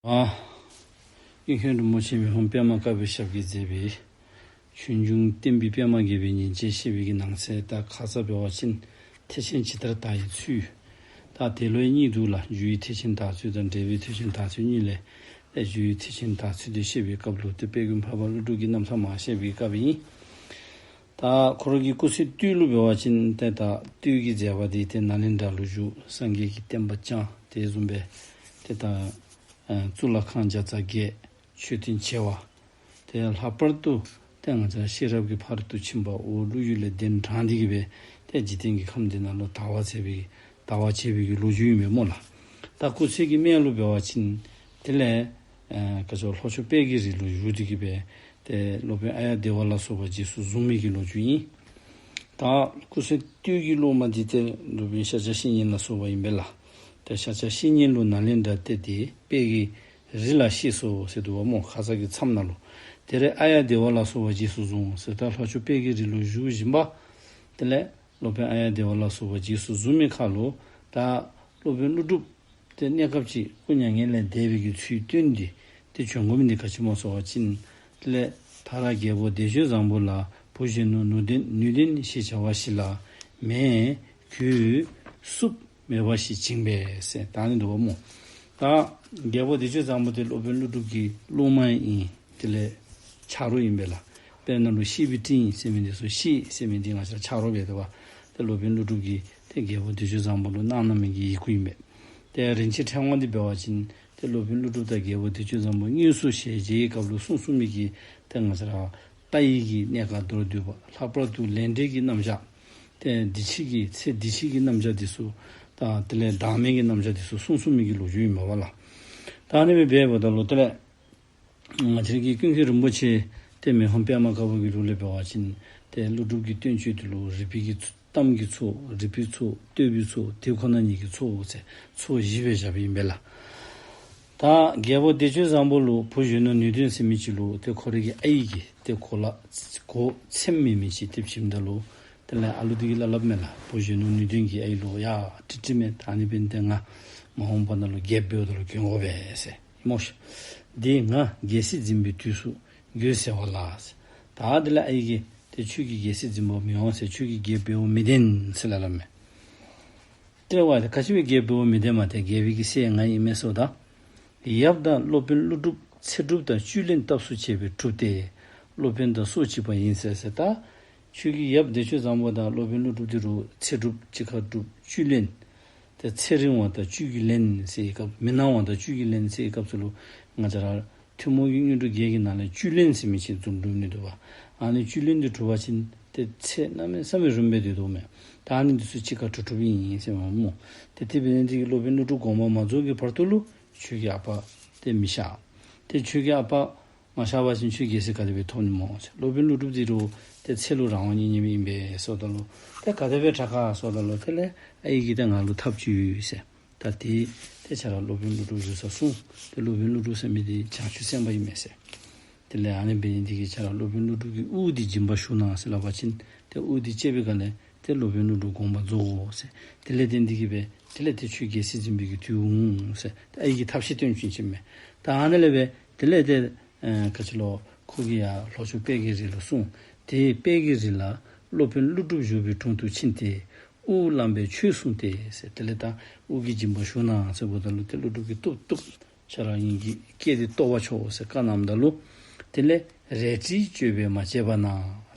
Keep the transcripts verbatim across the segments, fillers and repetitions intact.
ཨ། ཀུན་མཁྱེན་རིན་པོ་ཆེ་མི་ཕམ་པདྨ་དཀར་པོའི་ཞབས་ཀྱིས་མཛད་པའི་ཆོས་འབྱུང་བསྟན་པའི་པདྨ་རྒྱས་པའི་ཉིན་བྱེད་ཅེས་པའི་གི་ནང་གསེས་ད་ཁ་ཙ་འབད་བ་ཅིན་ཐེག་ཆེན་ཇི་ལྟར་དར་བའི་ཚུལ། ད་དེ་ལུ་ཡང་གཉིས་འདུག་ལགས། རྒྱུ་ཡི་ཐེག་ཆེན་དར་ཚུལ་དང་འབྲས་བུའི་ཐེག་ཆེན་དར་ཚུལ་གཉིས་ལས། ད་རྒྱུ་ཡི་ཐེག་ཆེན་དར་ཚུལ་དེ་བཤད་པའི་སྐབས་ལུ་ཏེ་དཔལ་མགོན་འཕགས་པ་ཀླུ་སྒྲུབ་ཀྱི་རྣམ་ཐར་མར་བཤད་པའི་སྐབས་ཨིན། ད་ཁོ་ར་གི་སྐུ་ཚེ་སྟོད་ལུ་འབད་བ་ཅིན་ཏེ་ད་སྟོད་ཀྱི་མཛད་པ་འདི་ཏེ་ནཱ་ལེནྡྲ་ལུ་བཞུགས། སངས་རྒྱས་ཀྱི་བསྟན་པ་བསྐྱངས། དེ་བཟུམ་སྦེ་ཏེ་ད་ཨ་གཙུག་ལག་ཁང་བརྒྱ་རྩ་བརྒྱད། མཆོད་རྟེན་བྱེ་བ། ཏེ་ལྷག་པར་དུ་ཏེ་ང་བཅས་ཤེས་རབ་ཀྱི་ཕ་རོལ་ཏུ་ཕྱིན་པ་འོ་ཀླུ་ཡུལ་ལས་གདན་དྲངས་ཏེ་གི་སྦེ་ཏེ་འཇིག་རྟེན་གྱི་ཁམས་འདི་ནང་ལུ་དར་བར་བྱེད་པའི་དར་བར་བྱེད་པའི་གི་ལོ་རྒྱུས་ཨིན་པས་སྨོ་ལགས། ད་སྐུ་ཚེ་གི་སྨད་ལུ་འབད་བ་ཅིན་དེ་ལས་ཨ་ག་ཅི་ལྷོ་ཕྱོགས་དཔལ་གྱི་རི་ལུ་བཞུགས་ཏེ་གི་སྦེ་ཏེ་སློབ་དཔོན་ཨཱརྱ་དེ་ཝ་ལ་སོགས་པ་རྗེས་སུ་བཟུང་མི་གི་ལོ་རྒྱུས་ཨིན། ད་སྐུ་ཚེ་སྟོད་ཀྱི་སློབ་མ་འདི་ཏེ་སློབ་དཔོན་ཤཱཀྱ་བཤེས་གཉེན་ལ་སོགས་པ་ཨིན་པས་ལགས། ཏེ་ཤཱཀྱ་བཤེས་གཉེན་ལུ་ནཱ་ལེནྡྲ་གཏད་དེ་དཔལ་གྱི་རི་ལ་གཤེགས་སོ་ཟེར་འདུག་པ་སྨོ། ཁ་ཙ་གི་མཚམས་ནང་ལུ། དེ་ལས་ཨཱརྱ་དེ་ཝ་ལ་སོགས་པ་རྗེས་སུ་བཟུང་ཟེར། ད་ལྷོ་ཕྱོགས་དཔལ་གྱི་རི་ལུ་བཞུགས་བཞིན་པ། དེ་ལས་སློབ་དཔོན་ཨཱརྱ་དེ་ཝ་ལ་སོགས་པ་རྗེས་སུ་བཟུང་མི་ཁར་ལུ་ད་སློབ་དཔོན་ཀླུ་སྒྲུབ་ཏེ་གནས་སྐབས་ཅིག་སྐུ་མྱ་ངན་ལས་འདས་པའི་གི་ཚུལ་སྟོན་ཏེ་ཏེ་བྱོན་དགོ་མི་འདི་ག་ཅི་སྨོ་ཟེར་བ་ཅིན། དེ་ལས་ད་ར་རྒྱལ་པོ་བདེ་སྤྱོད་བཟང་པོ་ལ། བུ་གཞོན་ནུ་ནུས་ལྡན་ནུས་ལྡན་ཞེས་བྱ་བ་ཞིག་ལ། མེ་གོས་སྲུབས་མེ་འབར་ཞིག་བྱིན་པས་ཟེར་ད་ཨ་ནི་འདུག་པ་སྨོ། ད་རྒྱལ་པོ་བདེ་སྤྱོད་བཟང་པོ་འདི་སློབ་དཔོན་ཀླུ་སྒྲུབ་ཀྱི་སློབ་མ་ཨིན། དེ་ལས་ཆ་རོགས་ཨིན་པས་ལགས། དཔེར་ན་ལུ་བཤེས་པའི་སྤྲིངས་ཟེར་མི་འདི་ཚུ་བཤེས་ཟེར་མི་འདི་ང་བཅས་ཆ་རོགས་འབད་དོ་བ། ཏེ་སློབ་དཔོན་ཀླུ་སྒྲུབ་ཀྱིས་ཏེ་རྒྱལ་པོ་བདེ་སྤྱོད་བཟང་པོ་ལུ་གནང་གནང་མི་གི་ཡི་གུ་ཨིན་པས། ཏེ་རིན་ཆེན་ཕྲེང་བ་འདི་འབད་བ་ཅིན་ཏེ་སློབ་དཔོན་ཀླུ་སྒྲུབ་དང་རྒྱལ་པོ་བདེ་སྤྱོད་བཟང་པོ་དངོས་སུ་ཞལ་མཇལ་བའི་སྐབས་ལུ་གསུངས་གསུངས་མི་གི་ཏེ་ང་བཅས་ར་ལྟ་བའི་གི་གནས་སྐབས་མདོར་བསྡུས་པ། ལྷག་པར་དུ་ལས་འབྲས་ཀྱི་རྣམ་གཞག། ཏེ་འདི་ཕྱི་གི་ཚེ་འདི་ཕྱི་གི་རྣམ་གཞག་འདི་ཚུ་དང་དེ་ལས་བདག་མེད་ཀྱི་རྣམ་གཞག་འདི་ཚུ་གསུངས་གསུངས་མི་གི་ལོ་རྒྱུས་ཨིན་པས་ལགས། ད་ཨ་ནི་སྦེ་འབདཝ་ད་ལུ་དེ་ལས་ང་བཅས་ཀྱི་ཀུན་མཁྱེན་རིན་པོ་ཆེ་ཏེ་མི་ཕམ་པདྨ་དཀར་པོ་གི་ལུགས་ལས་འབད་བ་ཅིན་ཏེ་ཀླུ་སྒྲུབ་ཀྱི་བསྟན་བཅོས་འདི་ལུ་རིག་པའི་གི་གཏམ་གྱི་ཚོགས། རིག་པའི་ཚོགས། བསྟོད་པའི་ཚོགས། དེ་ཁོ་ན་ཉིད་ཀྱི་ཚོགས་ཟེར་ཚོགས་བཞི་སྦེ་བཞག་པའི་ཨིན་པས་ལགས། ད་རྒྱལ་པོ་བདེ་སྤྱོད་བཟང་པོ་ལུ་བུ་གཞོན་ནུ་ནུས་ལྡན་ཟེར་མི་ཅིག་ལུ་ཏེ་ཁོ་རའི་གི་ཨའི་གིས་ཏེ་གོ་ལ་གོ་ཚེམ་མེད་མི་ཅིག་ཏེ་བྱིནམ་ད་ལུ་དེ་ལས་ཨ་ལུ་འདི་གིས་སླབ་སླབ་མས་ལགས། བུ་གཞོན་ནུ་ནུས་ལྡན་གྱི་ཨའི་ལུ་ཡ་ཀྲིག་ཀྲི་མས། ད་ཨ་ནི་འབདན་ཏེ་ང་མ་འོངས་པ་ནང་ལུ་རྒྱལཔོ་འབདཝ་ད་ལུ་གྱོན་དགོ་པས་ཟེར། ཨིན་སྨོ་ཤ། འདི་ང་རྒྱལ་སྲིད་འཛིན་པའི་དུས་སུ་དགོས་ཟེར་བ་ལགས་ཟེར། ད་དེ་ལས་ཨའི་གིས་ཏེ་ཁྱོད་ཀྱིས་རྒྱལ་སྲིད་འཛིན་པར་མི་འོང་ཟེར། ཁྱོད་ཀྱིས་རྒྱལཔོ་འབདཝ་མི་བདེན་ཟེར་སླབ་སླབ་མས། དྲི་བ་དེ་ག་ཅི་སྦེ་རྒྱལཔོ་འབདཝ་མི་བདེན་མས། ཏེ་རྒྱལ་པོའི་གི་སྲས་ང་ཨིན་མས་ཟེརཝ་ད། ཡབ་དང་སློབ་དཔོན་ཀླུ་སྒྲུབ་ཚེ་སྒྲུབ་དང་བཅུད་ལེན་སྟབས་སུ་བྱས་པའི་གྲུབ་སྟེ། སློབ་དཔོན་དང་སྲོག་གཅིག་པ་ཡིན་ཟེར་ཟེར། ད་ཁྱོད་ཀྱི་ཡབ་བདེ་སྤྱོད་བཟང་པོ་དང་སློབ་དཔོན་ཀླུ་སྒྲུབ་འདི་རུ་ཚེ་སྒྲུབ་གཅིག་ཁར་སྒྲུབ་བཅུད་ལེན། ཏེ་ཚེ་རིང་བ་དང་བཅུད་ཀྱིས་ལེན་ཟེར་བའི་སྐབས་མི་སྣང་བ་དང་བཅུད་ཀྱིས་ལེན་ཟེར་བའི་སྐབས་སུ་ལུ་ང་བཅས་ར་ཐུན་མོང་གི་སྔོན་འགྲོ་བརྒྱད་ཀྱི་ནང་ལས་བཅུད་ལེན་ཟེར་མི་ཅིག་འཛོམས་འཛོམས་ནི་འདུག་པ། ཨ་ནི་བཅུད་ལེན་འདི་གྲུབ་པ་ཅིན་ཏེ་ཚེ་གནམ་མེད་ས་མེད་རིངམོ་སྦེ་སྡོད་དོ་མས། ད་ཨ་ནི་འདི་ཚུ་གཅིག་ཁར་གྲུབ་གྲུབ་ཨིན་ཟེར་མས་སྨོ། ཏེ་དེ་འབད་ནི་འདི་གིས་སློབ་དཔོན་ཀླུ་སྒྲུབ་དགོངས་པ་མ་རྫོགས་ཀྱི་བར་དུ་ལུ་ཁྱོད་ཀྱི་ཨ་པ་ཏེ་མི་གཤགས། ཏེ་ཁྱོད་ཀྱི་ཨ་པ་མ་གཤགས་པ་ཅིན་ཁྱོད་རྒྱལ་སྲིད་ག་དེ་སྦེ་ཐོབ་ནི་སྨོ་ཟེར། སློབ་དཔོན་ཀླུ་སྒྲུབ་འདི་རུ་ཏེ་ཚེ་ལུ་རང་དབང་རྙེད་རྙེད་མི་ཨིན་པས་ཟེརཝ་ད་ལུ་ཏེ་ག་དེ་སྦེ་དྲག་ག་ཟེརཝ་ད་ལུ་དེ་ལས་ཨའི་གིས་ཏེ་ང་ལུ་ཐབས་ཅིག་ཡོད་ཟེར། ད་དེ་ཏེ་ཁྱོད་ར་སློབ་དཔོན་ཀླུ་སྒྲུབ་བཞུགས་སར་སོང་། ཏེ་སློབ་དཔོན་ཀླུ་སྒྲུབ་ཟེར་མི་འདི་བྱང་ཆུབ་སེམས་དཔའ་ཨིན་མས་ཟེར། དེ་ལས་ཨ་ནི་འབད་ནི་འདི་གིས་ཁྱོད་ར་སློབ་དཔོན་ཀླུ་སྒྲུབ་ཀྱི་དབུ་འདི་སྦྱིན་པ་ཞུ་གནང་ཟེར་སླབ་པ་ཅིན་ཏེ་དབུ་འདི་བཅད་པའི་སྒང་ལས་ཏེ་སློབ་དཔོན་ཀླུ་སྒྲུབ་དགོངས་པ་རྫོགས་འོང་ཟེར། དེ་ལས་ཏེ་འདི་གིས་སྦེ་དེ་ལས་ཏེ་ཁྱོད་རྒྱལ་སྲིད་འཛིན་པའི་གི་དུས་འོང་ཟེར། ཏེ་ཨའི་གིས་ཐབས་ཤེས་སྟོན་བྱིན་བྱིནམ་མས། ད་ཨ་ནི་ལས་སྦེ་དེ་ལས་ཏེ་ཨེ་ག་ཅི་ལོ་ཁོ་གིས་ཡར་ལྷོ་ཕྱོགས་དཔལ་གྱི་རི་ལུ་སོང་། ཏེ་དཔལ་གྱི་རི་ལ་སློབ་དཔོན་ཀླུ་སྒྲུབ་བཞུགས་པའི་དྲུང་དུ་ཕྱིན་ཏེ། དབུ་བླངས་པས་ཆོས་གསུངས་ཏེ་ཟེར། དེ་ལས་ད་དབུ་གི་སྦྱིན་པ་ཞུ་གནང་ཟེརཝ་ད་ལུ་ཏེ་ཀླུ་སྒྲུབ་ཀྱིས་བཏུབ་བཏུབ། ཁྱོད་ར་ངེ་གི་སྐད་འདི་བཏོག་པར་ཤོག་ཟེར་བཀའ་གནངམ་ད་ལུ། དེ་ལས་རལ་གྲིའི་ལྕོགས་པས་མ་བཅད་པ་ན་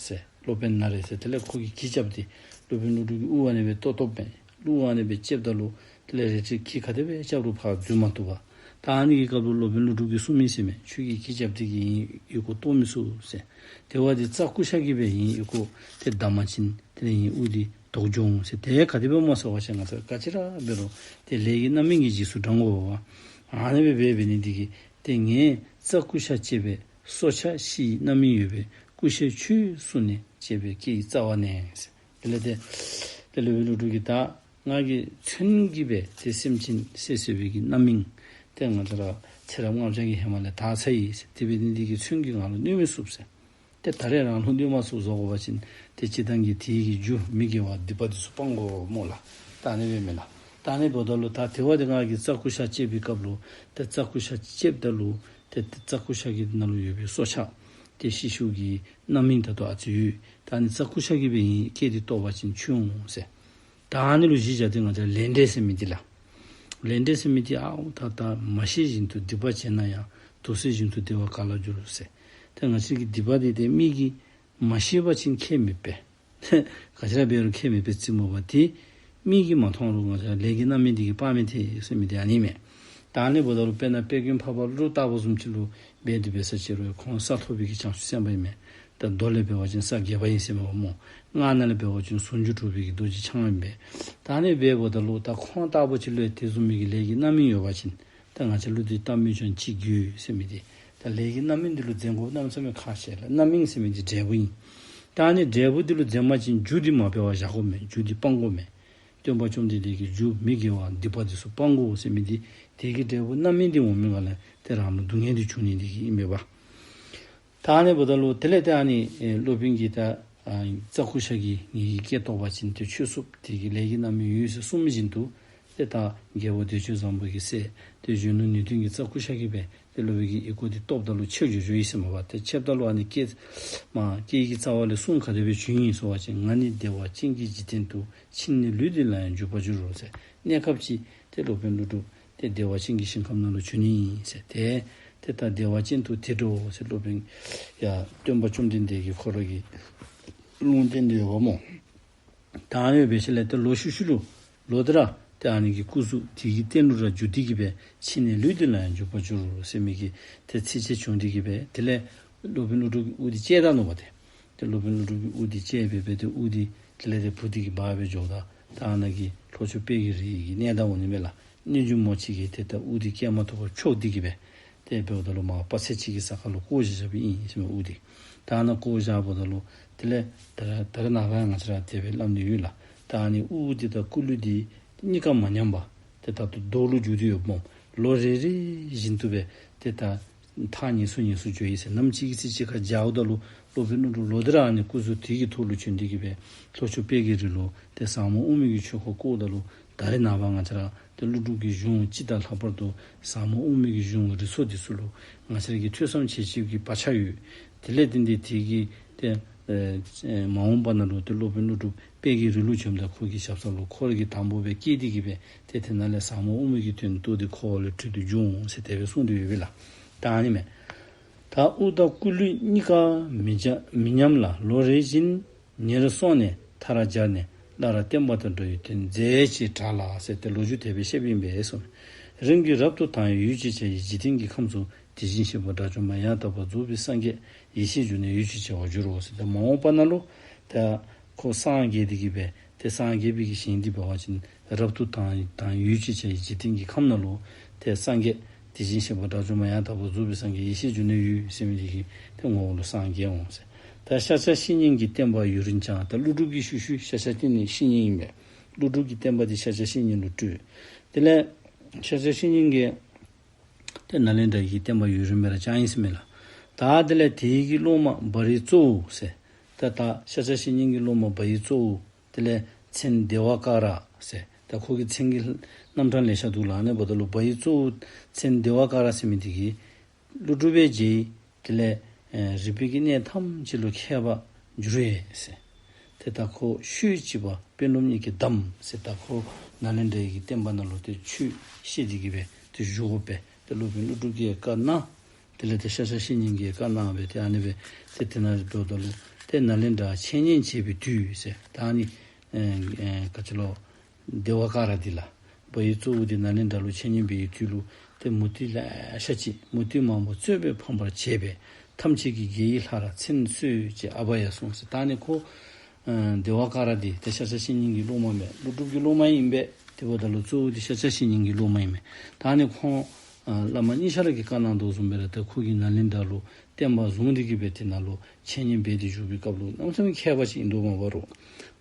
ཟེར། སློབ་དཔོན་ན་རེ་ཟེར། དེ་ལས་ཁོ་གིས་གྱི་རྐྱབ་སྟེ་སློབ་དཔོན་ཀླུ་སྒྲུབ་ཀྱི་དབུ་ཨ་ནི་སྦེ་བཏོག་བཏོགཔ་མས། དབུ་ཨ་ནི་སྦེ་བཅདཔ་ད་ལུ་དེ་ལས་རལ་གྲི་གིས་ག་དེ་སྦེ་རྐྱབ་རུང་ཕར་འཛུལ་མ་བཏུབ་པར། ད་ཨ་ནི་གི་སྐབས་ལུ་སློབ་དཔོན་ཀླུ་སྒྲུབ་ཀྱིས་གསུངས་མི་ཟེར་མས། ཁྱོད་ཀྱིས་གྱི་རྐྱབ་སྟེ་གིས་ཨིན་ཡི་གུ་བཏོག་མི་ཚུགས་ཟེར། དེ་བ་འདི་རྩྭ་ཀུ་ཤ་གིས་སྦེ་ཨིན་ཡི་གུ་ཏེ་བསྡམ་པ་ཅིན་དེ་ལས་ཨིན་དབུ་འདི་བཏོག་འགྱོ་འོང་ཟེར། དེ་ག་དེ་སྦེ་སྨོ་ཟེར་བ་ཅིན་ང་བཅས་ག་ཅི་ར་འབད་རུང་ཏེ་ལས་ཀྱི་རྣམ་སྨིན་གྱིས་རྗེས་སུ་འབྲང་དགོ་པས། ཨ་ནི་སྦེ་འབད་འབད་ནི་འདི་གིས་ཏེ་ངས་རྩྭ་ཀུ་ཤ་བཅད་པས་སྲོག་ཆགས་ཤི་ཡི་རྣམ་སྨིན་ཡོད་པས། ཀུ་ཤའི་ཆོས་གསུངས་ནས་བཅད་པའི་སྐད་ཡིག་རྩ་བ་ནས་ཟེར། དེ་ལས་ཏེ་ཏེ་སློབ་དཔོན་ཀླུ་སྒྲུབ་ཀྱིས་ད་ང་གིས་མཚོན་གྱིས་སྦེ་ཏེ་སེམས་ཅན་བསད་བསད་པའི་གི་རྣམ་སྨིན་ཏེ་ང་བཅས་ར་ཚེ་རབས་ལྔ་བརྒྱ་གི་ཧེ་མ་ལས་དག་ཚར་ཡི་ཟེར། དེ་འབད་ནི་འདི་གིས་མཚོན་གྱིས་ང་ལུ་གནོད་མི་ཚུགས་ཟེར། ཏེ་ད་རེས་རང་ལུ་གནོད་མ་ཚུགས་བཟོ་དགོ་པ་ཅིན་ཏེ་སྤྱིར་བཏང་གི་དེ་གི་རྒྱུ་མི་དགེ་བ་སྡིག་པ་འདི་ཚུ་སྤང་དགོ་སྨོ་ལགས། ད་ཨ་ནི་སྦེ་མས་ལགས། ད་ཨ་ནི་འབདཝ་ད་ལུ་ད་དེ་བ་དེ་ང་གིས་རྩྭ་ཀུ་ཤ་བཅད་པའི་སྐབས་ལུ་ཏེ་རྩྭ་ཀུ་ཤ་བཅདཔ་ད་ལུ་ཏེ་ཏེ་རྩྭ་ཀུ་ཤ་གི་ནང་ལུ་ཡོད་པའི་སྲོག་ཆགས་ཏེ་ཤི་ཤུལ་གྱི་རྣམ་སྨིན་ད་ལྟོ་ཨ་ཙི་ཡོད། ད་ཨ་ནི་རྩྭ་ཀུ་ཤ་གིས་སྦེ་ཨིན་སྐད་དེ་བཏོག་པ་ཅིན་ཆུ་འོང་ཟེར། ད་ཨ་ནི་ལུ་གཞི་བཞག་སྟེ་ང་བཅས་ལས་འབྲས་ཟེར་མི་འདི་ལགས། ལས་འབྲས་ཟེར་མི་འདི་ཨའོ་ད་ད་མ་ཤེས་བཞིན་དུ་སྡིག་པ་བྱས་ན་ཡང་དུག་སེལ་བཞིན་དུ་བདེ་བ་ག་ལ་འགྱུར་ཟེར། ཏེ་ང་བཅས་ཀྱི་སྡིག་པ་འདི་ཏེ་མིག་གིས་མ་ཤེས་པ་ཅིན་ཁྱད་མེད་པས། ག་ཅི་ར་འབད་རུང་ཁྱད་མེད་པས་ཟེར་མོ་པ་ཏེ། མིག་གིས་མ་མཐོང་རུང་ང་བཅས་ལས་ཀྱི་རྣམ་སྨིན་འདི་གིས་དཔག་མི་ཐེག་ཟེར་མི་འདི་ཨ་ནི་མས། ད་ཨ་ནི་འབདཝ་ད་ལུ་དཔེར་ན་དཔལ་མགོན་འཕགས་པ་ཀླུ་སྒྲུབ་ལྟ་བུ་བཟུམ་ཅིག་ལུ་འབད་དེ་འབད་ས་ཅིག་རུང་ཁོང་ས་ཐོབ་པའི་གི་བྱང་ཆུབ་སེམས་དཔའ་ཨིན་མས། ད་མདོ་ལས་འབད་བ་ཅིན་ས་བརྒྱད་པ་ཨིན་ཟེར་མོ་སྨོ། སྔགས་ནང་ལས་འབད་བ་ཅིན་ཟུང་འཇུག་གྲུབ་པའི་གི་རྡོ་རྗེ་འཆང་ཨིན་པས། ད་ཨ་ནི་འབདཝ་ད་ལུ་ད་ཁོང་ལྟ་བུ་ཅིག་ལུ་ཡང་དེ་བཟུམ་མའི་གི་ལས་ཀྱི་རྣམ་སྨིན་ཡོད་པ་ཅིན་ད་ང་བཅས་ཀླུ་འདི་ལྟ་སྨོས་ཀྱང་ཅི་དགོས་ཟེར་མི་འདི། ད་ལས་ཀྱི་རྣམ་སྨིན་འདི་ལུ་འཛེམ་དགོཔ་གནམ་མེད་ས་མེད་ཁག་ཆེ་ལགས། རྣམ་སྨིན་ཟེར་མི་འདི་འབྲས་བུ་ཨིན། ད་ཨ་ནི་འབྲས་བུ་འདི་ལུ་འཛེམ་པ་ཅིན་རྒྱུ་འདི་མ་འབད་བར་བཞག་དགོ་མས། རྒྱུ་འདི་སྤང་དགོ་མས། སྟོན་པ་བཅོམ་ལྡན་འདས་ཀྱིས་རྒྱུ་མི་དགེ་བ་སྡིག་པ་འདི་ཚུ་སྤང་དགོ་ཟེར་མི་འདི། དེ་གི་འབྲས་བུ་རྣམ་སྨིན་འདི་འོང་མི་ག་ལས་ཏེ་རང་ལུ་སྡུག་བསྔལ་འདི་འབྱུང་ནི་འདི་གིས་ཨིན་མས་པ། ད་ཨ་ནི་འབདཝ་ད་ལུ་དེ་ལས་ཏེ་ཨ་ནི་ཨེ་སློབ་དཔོན་གྱིས་ད་ཨ་རྩྭ་ཀུ་ཤ་གིས་ངེ་གི་སྐད་བཏོག་པ་ཅིན་ཏེ་ཆོས་སུ་དེ་གི་ལས་ཀྱི་རྣམ་སྨིན་ཡོད་ཟེར་གསུངས་བཞིན་དུ་ཏེ་ད་རྒྱལ་པོ་བདེ་སྤྱོད་བཟང་པོ་གི་སྲས་ཏེ་གཞོན་ནུ་ནུས་ལྡན་གྱིས་རྩྭ་ཀུ་ཤ་གིས་སྦེ་ཏེ་སློབ་དཔོན་གྱི་ཨོལ་ཀོ་འདི་བཏོགཔ་ད་ལུ་ཆད་འགྱོ་འགྱོཝ་ཨིན་ཟེར་མོ་པ། ཏེ་ཆདཔ་ད་ལུ་ཨ་ནི་སྐད་མ་སྐད་ཀྱི་རྩ་བ་ལས་གསུང་ག་དེ་སྦེ་བྱོན་ཡི་ཟེར་བ་ཅིན་ང་ནི་བདེ་བ་ཅན་གྱི་འཇིག་རྟེན་དུ། ཕྱིན་ནས་ལུས་འདི་ལ་ཡང་འཇུག་པར་འགྱུར་རོ་ཟེར། གནས་སྐབས་ཅིག་ཏེ་སློབ་དཔོན་ཀླུ་སྒྲུབ་ཏེ་བདེ་བ་ཅན་གྱི་ཞིང་ཁམས་ནང་ལུ་བྱོན་ནི་ཨིན་ཟེར། ཏེ་ཏེ་ད་བདེ་བ་ཅན་དུ་དེ་འགྲོ་ཟེར་སློབ་དཔོན་ཡ་སྟོན་པ་བཅོམ་ལྡན་འདས་ཀྱིས་ཁོ་ར་གི་ལུང་བསྟན་ཏེ་ཡོདཔ་སྨོ། ད་ཨ་ནི་སྦེ་ཞིནམ་ལས་ཏེ་ལོག་ཤུལ་ཤུལ་ལུ་ལོག་སྟེ་ར་ཏེ་ཨ་ནི་གི་སྐུ་གཟུགས་དེ་གི་རྟེན་ལུ་ར་འགྱུར་ཏེ་གི་སྦེ་ཕྱིན་ནས་ལུས་འདི་ལ་ཡང་འཇུག་པར་འགྱུར་ཟེར་མི་གི་ཏེ་ཚིགས་བཅད་བྱུང་སྟེ་གི་སྦེ་དེ་ལས་སློབ་དཔོན་ཀླུ་སྒྲུབ་ཀྱི་དབུ་འདི་བཅད་ད་ནུག་པ་ཏེ། ཏེ་སློབ་དཔོན་ཀླུ་སྒྲུབ་ཀྱི་དབུ་འདི་བཅད་སྦེ་སྦེ་ཏེ་དབུ་འདི་དེ་ལས་ཏེ་བུ་འདི་གིས་འབག་སྦེ་འགྱོཝ་ད་ད་ཨ་ནཱ་གི་ལྷོ་ཕྱོགས་དཔལ་གྱི་རི་གི་གནས་བདག་འོང་ནི་མས་ལགས། གནོད་སྦྱིན་མོ་ཅིག་གིས་ཏེ་ད་དབུ་འདི་བཀལ་མ་ཐུབ་པར་འཕྱོག་སྟེ་གི་སྦེ་ཏེ་འབདཝ་ད་ལུ་མར་དཔག་ཚད་ཅིག་གི་ས་ཁར་ལུ་བཀོ་བཞག་བཞགཔ་ཨིན་ཟེར་མས་དབུ་འདི། ད་ཨ་ནཱ་བཀོ་བཞགཔ་ད་ལུ་དེ་ལས་ད་རེས་ད་རེས་ནངས་པ་ཡང་ང་བཅས་ར་དེ་སྦེ་སླབ་ནི་ཡོད་ལགས། ད་ཨ་ནི་དབུ་འདི་དང་སྐུ་ལུས་འདི་གཉིས་ཀ་མ་ཉམས་པར་ཏེ་ད་ལྟོ་རྡོ་ལུ་འགྱུར་ཏེ་ཡོདཔ་སྨོ། ལོ་རེ་རེ་བཞིན་དུ་སྦེ་ཏེ་ད་ཐག་ཉེ་སུ་ཉེ་སུ་འགྱོ་ཡི་ཟེར། ནམ་ཅིག་གི་ཚེ་ཅིག་ཁར་འཇའ་འོད་ད་ལུ་སློབ་དཔོན་ཀླུ་སྒྲུབ་ལོག་སྟེ་ར་ཨ་ནི་སྐུ་གཟུགས་དེ་གི་ཐོག་ལུ་བྱོན་ཏེ་གི་སྦེ་ལྷོ་ཕྱོགས་དཔལ་གྱི་རི་ལུ་ཏེ་ཟབ་མོ་དབུ་མའི་གི་ཆོས་འཁོར་བསྐོརཝ་ད་ལུ་ད་རེས་ནངས་པ་ང་བཅས་ར་ཏེ་ཀླུ་སྒྲུབ་ཀྱི་གཞུང་སྤྱི་དང་ལྷག་པར་དུ་ཟབ་མོ་དབུ་མའི་གི་གཞུང་རིགས་ཚོགས་འདི་ཚུ་ལུ་ང་བཅས་ར་གིས་ཐོས་བསམ་བྱེད་བྱེད་ཀྱི་བག་ཆགས་ཡོད། དེ་ལས་བརྟེན་ཏེ་དེ་གི་ཏེ་ཨེ་མ་འོངས་པ་ནང་ལུ་ཏེ་སློབ་དཔོན་ཀླུ་སྒྲུབ་དཔལ་གྱི་རི་ལུ་བྱོནམ་ད་ཁོ་གི་ཞབས་ས་ལུ་ཁོ་ར་གིས་དང་པོ་སྦེ་སྐྱེས་ཏེ་གི་སྦེ་ཏེ་དེ་ནང་ལས་ཟབ་མོ་དབུ་མའི་གི་དོན་རྟོགས་ཏེ་འཁོར་བ་ལས་གྲོལ་ཏེ་འབྱུང་ཟེར་དེ་སྦེ་གསུངས་ཏེ་ཡོད་པས་ལགས། ད་ཨ་ནི་མས། ད་དབུ་དང་སྐུ་ལུས་གཉིས་ཀ་མི་འཇའ་མི་ཉམས་ལ། ལོ་རེ་བཞིན་ཉེར་སོང་ནས་མཐར་སྦྱར་ནས། སླར་བསྟན་པ་དང་འགྲོ་བའི་དོན་མཛད་ཅེས་གྲགས་ལ་ཟེར་ཏེ་ལོ་རྒྱུས་དེ་སྦེ་བཤདཔ་ཨིན་པས་གསུངས། རིམ་གྱིས་རབ་ཏུ་དྭངས་ཡུལ་གྱི་བྱ་ཡི་འཇིག་རྟེན་གྱི་ཁམས་སུ་དེ་བཞིན་གཤེགས་པ་དགྲ་བཅོམ་པ་ཡང་དག་པར་རྫོགས་པའི་སངས་རྒྱས་ཡེ་ཤེས་འབྱུང་གནས་ཡུལ་གྱི་བྱ་བར་འགྱུར་རོ་ཟེར་ཏེ་མ་འོངས་པ་ནང་ལུ་ཏེ་ཁོ་སངས་རྒྱས་ཏེ་གི་སྦེ་ཏེ་སངས་རྒྱས་པའི་གི་ཞིང་འདི་འབད་བ་ཅིན་རབ་ཏུ་དྭངས་དྭངས་ཡུལ་གྱི་བྱ་ཡི་འཇིག་རྟེན་གྱི་ཁམས་ནང་ལུ་ཏེ་སངས་རྒྱས་དེ་བཞིན་གཤེགས་པ་དགྲ་བཅོམ་པ་ཡང་དག་པར་རྫོགས་པའི་སངས་རྒྱས་ཡེ་ཤེས་འབྱུང་གནས་ཡུལ་ཟེར་མི་འདི་གི་ཏེ་ངོ་བོ་ལུ་སངས་རྒྱས་འོང་ཟེར། ད་ཤཱཀྱ་བཤེས་གཉེན་གྱི་བསྟན་པ་ཡུན་རིང་བསྐྱངས། ད་ཀླུ་སྒྲུབ་ཀྱི་ཤུལ་ཤུལ་ཤཱཀྱ་བཤེས་གཉེན་ཨིན་པས། ཀླུ་སྒྲུབ་ཀྱི་བསྟན་པ་འདི་ཤཱཀྱ་བཤེས་གཉེན་ལུ་སྤྲོད། དེ་ལས་ཤཱཀྱ་བཤེས་གཉེན་གྱིས་ཏེ་ནཱ་ལེནྡྲ་གི་བསྟན་པ་ཡུན་རིང་སྦེ་ར་བསྐྱངས་ཡི་ཟེར་མས་ལགས། ད་དེ་ལས་དེ་གི་སློབ་མ་བ་རི་གཙོ་བོ་ཟེར། ད་ད་ཤཱཀྱ་བཤེས་གཉེན་གྱི་སློབ་མ་བ་རི་གཙོ་བོ་དེ་ལས་མཚན་བདེ་བ་ཀ་ར་ཟེར། ད་ཁོ་གི་མཚན་གྱི་རྣམ་གྲངས་ལེ་ཤ་འདུག་ལགས། ཨ་ནི་འབདཝ་ད་ལུ་བ་རི་གཙོ་བོ་མཚན་བདེ་བ་ཀ་ར་ཟེར་མི་འདི་གིས་ཀླུ་སྒྲུབ་པའི་རྗེ་དེ་ལས་ཨེ་རིག་པའི་གི་གནས་ཐམས་ཅད་ལུ་མཁས་པ་འགྱུར་བས་ཟེར། ཏེ་ད་ཁོ་ཤུལ་གཅིག་པ་དཔོན་སློབ་གཉིས་ཀྱིས་བསྡམས་ཟེར། ད་ཁོ་ནཱ་ལེནྡྲ་གི་བསྟན་པ་ནང་ལུ་ཏེ་ཆོས་བཤད་དེ་གི་སྦེ་ཏེ་བཞུགས་དགོ་པས། ཏེ་སློབ་དཔོན་ཀླུ་སྒྲུབ་ཀྱིས་བཀའ་གནང་། དེ་ལས་ཏེ་ཤཱཀྱ་བཤེས་གཉེན་གྱིས་བཀའ་གནང་སྦེ་ཏེ་ཨ་ནི་སྦེ་ཏེ་དེ་ནང་འགྱོཝ་ད་ལུ་ཏེ་ནཱ་ལེནྡྲ་འཆད་ཉན་བྱེད་པའི་དུས་ཟེར། ད་ཨ་ནི་ཨེ་ཨེ་ག་ཅི་ལོ། བདེ་བ་ཀ་ར་འདི་ལགས། བ་རི་གཙོ་བོ་འདི་ནཱ་ལེནྡྲ་ལུ་འཆད་ཉན་འབད་བའི་དུས་ལུ་ཏེ་མུ་སྟེགས་ལེ་ཤ་ཅིག་མུ་སྟེགས་མང་པོ་རྩོད་པས་ཕམ་པར་བྱས་པས། ཐམས་ཅད་ཀྱིས་དགེ་བའི་ལྷར་མཚན་གསོལ་ཅེས་ཨ་བྷ་ཡ་གསུངས་ཟེར། ད་ཨ་ནི་ཁོ་ཨ་བདེ་བ་ཀ་ར་འདི་ཏེ་ཤཱཀྱ་བཤེས་གཉེན་གྱི་སློབ་མ་མས། ཀླུ་སྒྲུབ་ཀྱི་སློབ་མ་ཨིན་པས། དེ་འབདཝ་ད་ལུ་གཙོ་བོ་འདི་ཤཱཀྱ་བཤེས་གཉེན་གྱི་སློབ་མ་ཨིན་མས། ད་ཨ་ནི་ཁོང་ཨ་བླ་མ་གཉིས་ཆ་ར་གིས་བཀའ་གནང་དོ་བཟུམ་སྦེ་ར་ཏེ་ཁོ་གིས་ནཱ་ལེནྡྲ་ལུ་བསྟན་པ་བཟུང་སྟེ་གི་སྦེ་དེ་ནང་ལུ་འཆད་ཉན་འབད་དེ་བཞུགས་པའི་སྐབས་ལུ་གནམ་མེད་ས་མེད་མཁས་པ་ཅིག་ཨིན་དོ་མ་པ་རོ།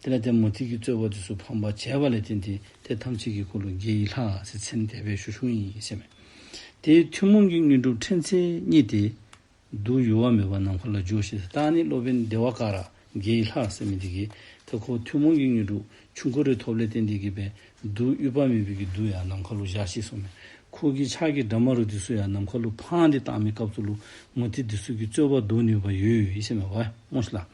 དེ་ལས་ཏེ་མུ་སྟེགས་ཀྱི་རྩོད་པ་འདི་ཚུ་ཕམ་པར་བྱས་པ་ལས་བརྟེན་ཏེ་ཏེ་ཐམས་ཅད་ཀྱིས་ཁོ་ལུ་དགེ་བའི་ལྷ་ཟེར་མཚན་དེ་སྦེ་ཞུ་ཞུཝ་ཨིན་ཟེར་མས། ཏེ་ཐུན་མོང་གི་དངོས་གྲུབ་ཕྲན་ཚེགས་རྙེད་དེ། གདུགས་ཡུར་བ་མེད་པར་ནམ་མཁའ་ལ་འགྱོ་ཞེས་ཟེར། ད་ཨ་ནི་སློབ་དཔོན་བདེ་བ་ཀ་ར་དགེ་བའི་ལྷ་ཟེར་མི་འདི་གིས་ད་ ད་ཁོ་ཐུན་མོང་གི་དངོས་གྲུབ་ཆུང་ཀུ་རེ་ཐོབ་ལས་བརྟེན་ཏེ་གི་སྦེ་བདུད་དབུལ་བ་མེད་པའི་གི་བདུད་ཡང་ནམ་མཁའ་ལུ་བཞག་ཤི་སོང་མས། ཁོ་གི་ཕྱག་གི་དགྲ་མ་རུ་འདི་ཚུ་ཡང་ནམ་མཁའ་ལུ་འཕང་སྟེ་བཏང་མི་སྐབས་སུ་ལུ་མུ་སྟེགས་འདི་ཚུ་གི་རྩོད་པ་བཟློག་ནུས་པ་ཡོད་ཡོད་ཟེར་མས་པ་སྨོ་ཤི་ལགས།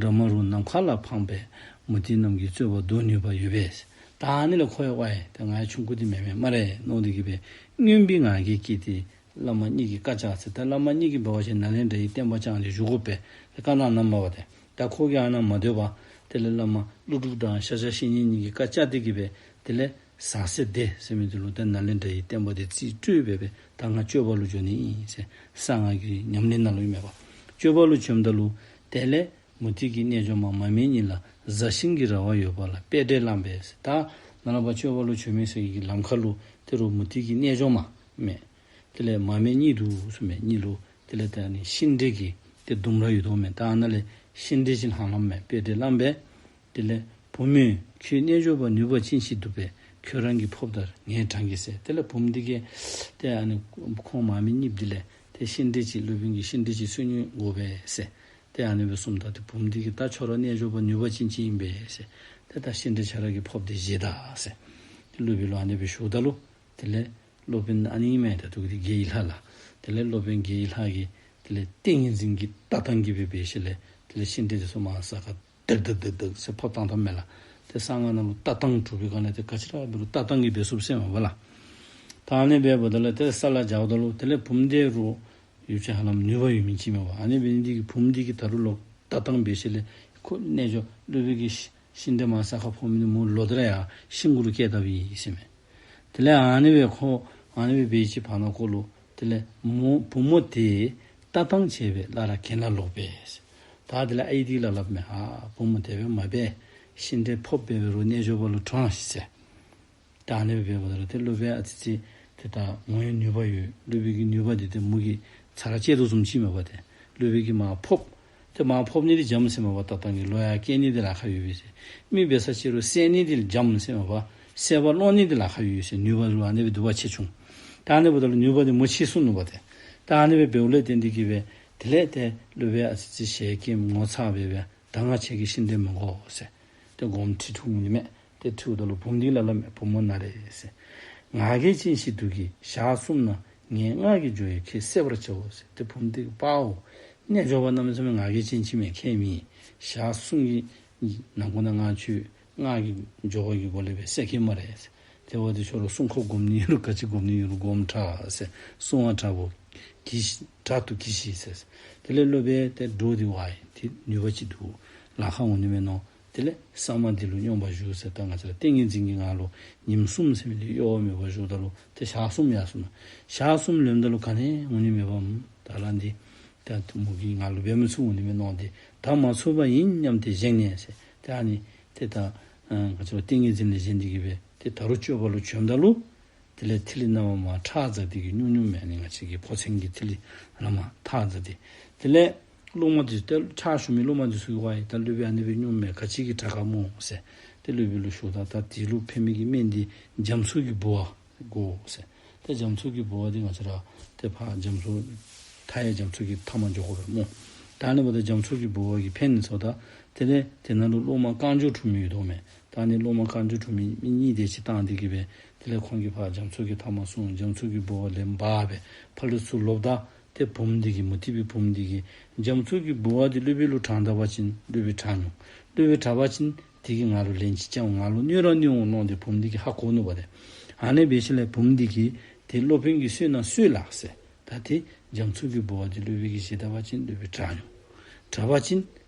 དགྲ་མ་རུ་ནམ་མཁའ་ལ་འཕངས་པས། མུ་སྟེགས་རྣམས་ཀྱི་རྩོད་པ་བཟློག་ནུས་པ་ཡོད་པས། ད་ཨ་ནི་ལས་ཁོ་ཡང་ཝའི་ད་ང་ཡང་ཆུང་ཀུ་འདི་མེན་མས་སྨ་རེ་མནོ་སྟེ་གི་སྦེ་མངོན་པའི་ངག་གིས་བསྐྱེད་དེ་བླ་མ་གཉིས་ཀྱིས་བཀའ་བཅག་ཟེར། ད་བླ་མ་གཉིས་ཀྱིས་འབད་བ་ཅིན་ནཱ་ལེནྡྲ་ཡི་བསྟན་པ་བསྐྱངས་ཏེ་བཞུགས་དགོ་པས་ཟེར་བཀའ་གནང་གནངམ་མས་པ་ཏེ། ད་ཁོ་གིས་ཨ་ནཱ་མ་སྡོད་པར་དེ་ལས་བླ་མ་ཀླུ་སྒྲུབ་དང་ཤཱཀྱ་བཤེས་གཉེན་གཉིས་ཀྱིས་བཀའ་བཅག་སྟེ་གི་སྦེ་དེ་ལས་ཟ་སྲེ་སྡེ་ཟེར་མི་འདི་ལུ་ད་ནཱ་ལེནྡྲ་ཡི་བསྟན་པ་འདི་རྩིས་སྤྲོད་སྦེ་སྦེ་ད་ང་སྤྱོད་པ་ལུ་འགྱོ་ནི་ཨིན་ཟེར་གསང་སྔགས་ཀྱི་ཉམས་ལེན་ནང་ལུ་ཨིན་མས་པ། སྤྱོད་པ་ལུ་བྱོནམ་ད་ལུ་དེ་ལས་མུ་སྟེགས་ཀྱི་རྣལ་འབྱོར་མ་མར་མེ་གཉིས་ལ་བཟའ་ཤིང་གི་ར་བ་ཡོད་པ་ལ་པད་འདྲེས་བླངས་པས་ཟེར། ད་ནཱ་ལས་ཕར་སྤྱོད་པ་ལུ་བྱོན་མི་ཚུ་གི་ལམ་ཁར་ལུ་དེ་རུ་མུ་སྟེགས་ཀྱི་རྣལ་འབྱོར་མ་མས། དེ་ལས་མར་མེ་གཉིས་འདུག་ཟེར་མས། གཉིས་ལུ་དེ་ལས་ད་ཨ་ནི་ཤིང་འབྲས་ཀྱི་དེ་ལྡུམ་ར་ཡོད་དོ་མས། ད་ཨ་ནཱ་ལས་ཤིང་འབྲས་ཅིག་ལྷང་ལྷང་མས། པད་འདྲེས་བླངས་པས། དེ་ལས་བུ་མོས་ཁྱོད་རྣལ་འབྱོར་པ་ནུས་པ་ཅན་ཞིག་འདུག་པས། ཁྱོད་རང་གིས་ཕབ་ད་ངས་དྲང་གེ་ཟེར། དེ་ལས་བུམོ་འདི་གིས་ཏེ་ཨ་ནི་ཁོང་མར་མེ་གཉིསཔ་འདི་ལས་ཏེ་ཤིང་འབྲས་ཅིག་སློབ་དཔོན་གྱིས་ཤིང་འབྲས་ཅིག་སུན་དགོ་པས་ཟེར། ཏེ་ཨ་ནི་སྦེ་གསུངམ་ད་ཏེ་བུམོ་འདི་གིས་ད་ཁྱོད་ར་རྣལ་འབྱོར་པ་ནུས་པ་ཅན་ཅིག་ཨིན་པས་ཟེར། ཏེ་ད་ཤིང་འབྲས་ཁྱོད་ར་གིས་ཕབ་སྟེ་བཞེས་ད་ཟེར། ཏེ་སློབ་དཔོན་ལུ་ཨ་ནི་སྦེ་ཞུཝ་ད་ལུ་དེ་ལས་སློབ་དཔོན་ཨ་ནི་ཨིན་མས། ད་དུང་གི་དེ་དགེ་བའི་ལྷ་ལགས། དེ་ལས་སློབ་དཔོན་དགེ་བའི་ལྷ་གིས་དེ་ལས་ཏིང་ངེ་འཛིན་གྱི་ལྟ་སྟངས་ཀྱིས་སྦེ་འབད་ཞིནམ་ལས་དེ་ལས་ཤིང་འབྲས་དེ་ཚུ་མར་ས་ཁར་དག་དག་དག་དག་ཟེར་ཕབ་བཏང་བཏངམ་མས་ལགས། ཏེ་གསང་སྔགས་ནང་ལུ་ལྟ་སྟངས་གྲུབ་པའི་སྒང་ལས་ཏེ་ག་ཅི་ར་འབད་རུང་ལྟ་སྟངས་ཀྱིས་འབད་ཚུགས་ཟེར་མས་པ་ལགས། ད་ཨ་ནི་སྦེ་འབདཝ་ད་ལུ་ཏེ་ས་ལ་སྦྱརཝ་ད་ལུ་དེ་ལས་བུམོ་དེ་རུ་ཡུདཔ་ཅིག་ཧ་ལམ་ནུས་པ་ཡོད་མི་ཅིག་མས་པ། ཨ་ནི་འབད་ནི་འདི་གིས་བུམོ་འདི་གིས་ད་རུང་ལོག་ལྟ་སྟངས་འབད་ཞིནམ་ལས་ཁོ་རྣལ་འབྱོར་སློབ་དཔོན་གྱིས་ཤིང་འབྲས་མར་ས་ཁར་ཕབ་མི་འདི་མོ་ལོག་སྟེ་ར་ཡར་ཤིང་གུ་ལུ་བཀལ་བཏང་པའི་ཨིན་ཟེར་མས། དེ་ལས་ཨ་ནི་སྦེ་ཁོ་ཨ་ནི་སྦེ་འབད་ཅི། བར་ན་ཁོ་ལུ་དེ་ལས་མོ་བུམོ་དེ་ལྟ་སྟངས་བྱས་པས་སླར་གྱེན་ལ་ལོག་པས། ད་དེ་ལས་ཨའི་འདི་ལུ་སླབ་མས། ཨ་བུམོ་དེ་སྦེ་མ་འབད། ཤིང་འབྲས་ཕབ་འབད་འབད་རུང་རྣལ་འབྱོར་པ་ལུ་དྲང་ཤིག་ཟེར། ད་ཨ་ནི་སྦེ་འབདཝ་ད་ལུ་ཏེ་སློབ་དཔོན་ཨ་ཙི་ཙི་ཏེ་ད་ངོ་བོའི་ནུས་པ་ཡོད། སློབ་དཔོན་གྱི་ནུས་པ་འདི་ཏེ་མོ་གིས་ཚར་ར་བཅད་དོ་བཟུམ་ཅིག་མས་པ་ཏེ། སློབ་དཔོན་གྱིས་མར་ཕབ། ཏེ་མར་ཕབ་ནི་འདི་འཇམ་ཟེར་མས་པ། ལྟ་སྟངས་ཀྱིས་ལོག་ཡར་བཀལ་ནི་འདི་ལཱ་ཁག་ཡོད་པས་ཟེར། མི་འབད་ས་ཅིག་རུང་བསད་ནི་འདི་འཇམ་ཟེར་མས་པ། བསད་པ་སློང་ནི་འདི་ལཱ་ཁག་ཡོད་ཟེར། ནུས་པ་ལུ་ཨ་ནི་སྦེ་འདུ་བ་ཆེ་ཆུང་། ད་ཨ་ནི་འབདཝ་ད་ལུ་ནུས་པ་འདི་མོ་ཆེ་སོང་ནུག་པ་ཏེ། ད་ཨ་ནི་སྦེ་འབདཝ་ལས་བརྟེན་ཏེ་གི་སྦེ་དེ་ལས་ཏེ་སློབ་དཔོན་ཨ་ཙི་ཙི་ཞལ་སྐྱེམས་ངོ་ཚ་སྦེ་སྦེ་ད་ང་ཁྱེད་ཀྱི་ཤིང་འབྲས་མི་དགོ་ཟེར། ཏེ་དགོངསམ་ཁྲེལ་འཁྲུལ་འོང་ནི་མས། ཏེ་ཁྲེལཝ་ད་ལུ་བུམོ་འདི་ལུ་སླབ་མས། བུམོ་ན་རེ་ཟེར། ང་རྒྱལ་ཅན་ཞིག་འདུག་གི། ཞག་གསུམ་ན་ངའི་སྔགས་ཀྱི་སྦྱོར་བས་ཁྱེད་བསད་པར་བྱའོ་ཟེར། ཏེ་བུམོ་འདི་གིས་པའོ། རྣལ་འབྱོར་པ་གནམ་མེད་ས་མེད་ང་རྒྱལ་ཅན་ཅིག་མས། ཁྱད་མེད། ཞག་གསུམ་གྱི་ནང་འཁོད་ན་ང་ཁྱོད་སྔགས་ཀྱི་སྦྱོར་བ་གི་སྒོ་ལས་སྦེ་བསད་གེ་སྨ་རེ་ཟེར། དེ་འབདཝ་ད་ཁྱོད་ར་སྲུང་འཁོར་སྒོམ་ནི་ཡོད་རུང་ག་ཅི་སྒོམ་ནི་ཡོད་རུང་སྒོམ་དྲག་ཟེར། སྲུང་བ་དྲག་པོ་གྱིས་ཤིག། དྲག་ཏུ་གྱིས་ཤིག་ཟེར། དེ་ལས་སློབ་དཔོན་ཏེ་འདྲོག་སྟེ་ཝའི་ཏེ་ནུས་པ་ཅིག་འདུག། ལཱ་ཁག་འོང་ནི་མས་མནོ། དེ་ལས་ས་མ་འདི་ལུ་སྙོམས་པར་བཞུགས་ཟེར། ད་ང་བཅས་ར་ཏིང་ངེ་འཛིན་གྱི་ངང་ལུ་ཉིནམ་གསུམ་ཟེར་མི་འདི་གཡོ་བ་མེད་པར་བཞུགསཔ་ད་ལུ་ཏེ་ཞག་གསུམ་ཡར་སོང་ནུག། ཞག་གསུམ་ལོནམ་ད་ལུ་ག་ནི་འོང་ནི་མེད་པ་སྨོ། ད་རང་འདི་ད་མོ་གི་ངང་ལུ་འབད་མི་ཚུགས་འོང་ནི་མས་མནོ་སྟེ་ད་མ་ཚུགས་པ་ཡིན་སྙམ་སྟེ་བཞེངས་ནས་ཟེར། ཏེ་ཨ་ནི་ཏེ་ད་ཨ་ང་བཅས་ར་ཏིང་ངེ་འཛིན་ལས་བཞེངས་ཏེ་གི་སྦེ་ཏེ་ད་རུང་སྤྱོད་པ་ལུ་བྱོནམ་ད་ལུ་དེ་ལས་ཐིག་ལེ་སྣ་བ་མར་ཁྲག་འཛག་སྟེ་གི་སྨྱུང་སྨྱུངམ་མས། ཨ་ནི་ང་བཅས་ཀྱི་ཕོ་མཚན་གྱི་ཐིག་ལེ་ར་མར་ཁྲག་འཛག་སྟེ། དེ་ལས་སློབ་མ་འདི་ཚུ་ཏེ་ཕྱག་ཞུ་མི་སློབ་མ་འདི་ཚུ་གིས་ཝའི་ད་སློབ་དཔོན་ཨ་ནི་སྦེ་སྨྱུངམ་མས། ག་ཅི་གི་དྲག་ག་སྨོ་ཟེར། ཏེ་སློབ་དཔོན་ལུ་ཞུཝ་ད་ད་དེ་ལུ་ཕན་མི་གི་སྨན་འདི་རྒྱ་མཚོ་གི་ལྦུ་བ་དགོ་ཟེར། ཏེ་རྒྱ་མཚོ་གི་ལྦུ་བ་འདི་ང་བཅས་ར་ཏེ་ཕར་རྒྱ་མཚོ་མཐའ་ཡས་རྒྱ་མཚོ་གི་མཐའ་མར་འགྱོ་དགོ་པས་སྨོ། ད་ཨ་ནི་འབདཝ་ད་རྒྱ་མཚོ་གི་ལྦུ་བ་གིས་ཕན་ནི་ཚུ་ད་དེ་ལས་དེ་ནང་ལུ་སློབ་མ་རྐང་མགྱོགས་འཁྲུངས་མི་ཡོད་དོ་མས། ད་ཨ་ནི་སློབ་མ་རྐང་མགྱོགས་འཁྲུངས་མི་མི་གཉིས་དེ་ཅིག་བཏང་སྟེ་གི་སྦེ་དེ་ལས་ཁོང་གིས་ཕར་རྒྱ་མཚོ་གི་མཐའ་མར་སོང་། རྒྱ་མཚོ་གི་ལྦུ་བ་ལེན་འབག་སྦེ་ཕར་ལས་ཚུར་ལོགཔ་ད་ཏེ་བུམོ་འདི་གིས་མུ་སྟེགས་པའི་བུམོ་འདི་གིས་རྒྱ་མཚོ་གི་ལྦུ་བ་འདི་སློབ་དཔོན་ལུ་དྲངས་ད་པ་ཅིན་སློབ་དཔོན་དྲག་ནུག། སློབ་དཔོན་དྲག་པ་ཅིན་དེ་གིས་ང་ལུ་ལན་ཅིག་རྐྱབ་འོང་། ང་ལུ་གནོད་ར་གནོད་འོང་མནོ་སྟེ་བུམོ་འདི་གིས་ཧ་གོ་ནུག་པ་ཏེ། ཨ་ནི་འབད་ཞིནམ་ལས་བུམོ་འདི་གིས་ཏེ་སློབ་དཔོན་གྱིས་གསོལ་ན་གསོལ་ལགས་ཟེར། ད་ཏེ་རྒྱ་མཚོ་གི་ལྦུ་བ་འདི་སློབ་དཔོན་གྱིས་བཞེས་ད་པ་ཅིན་སློབ་དཔོན་དྲག་ནུག། དྲག་པ་ཅིན་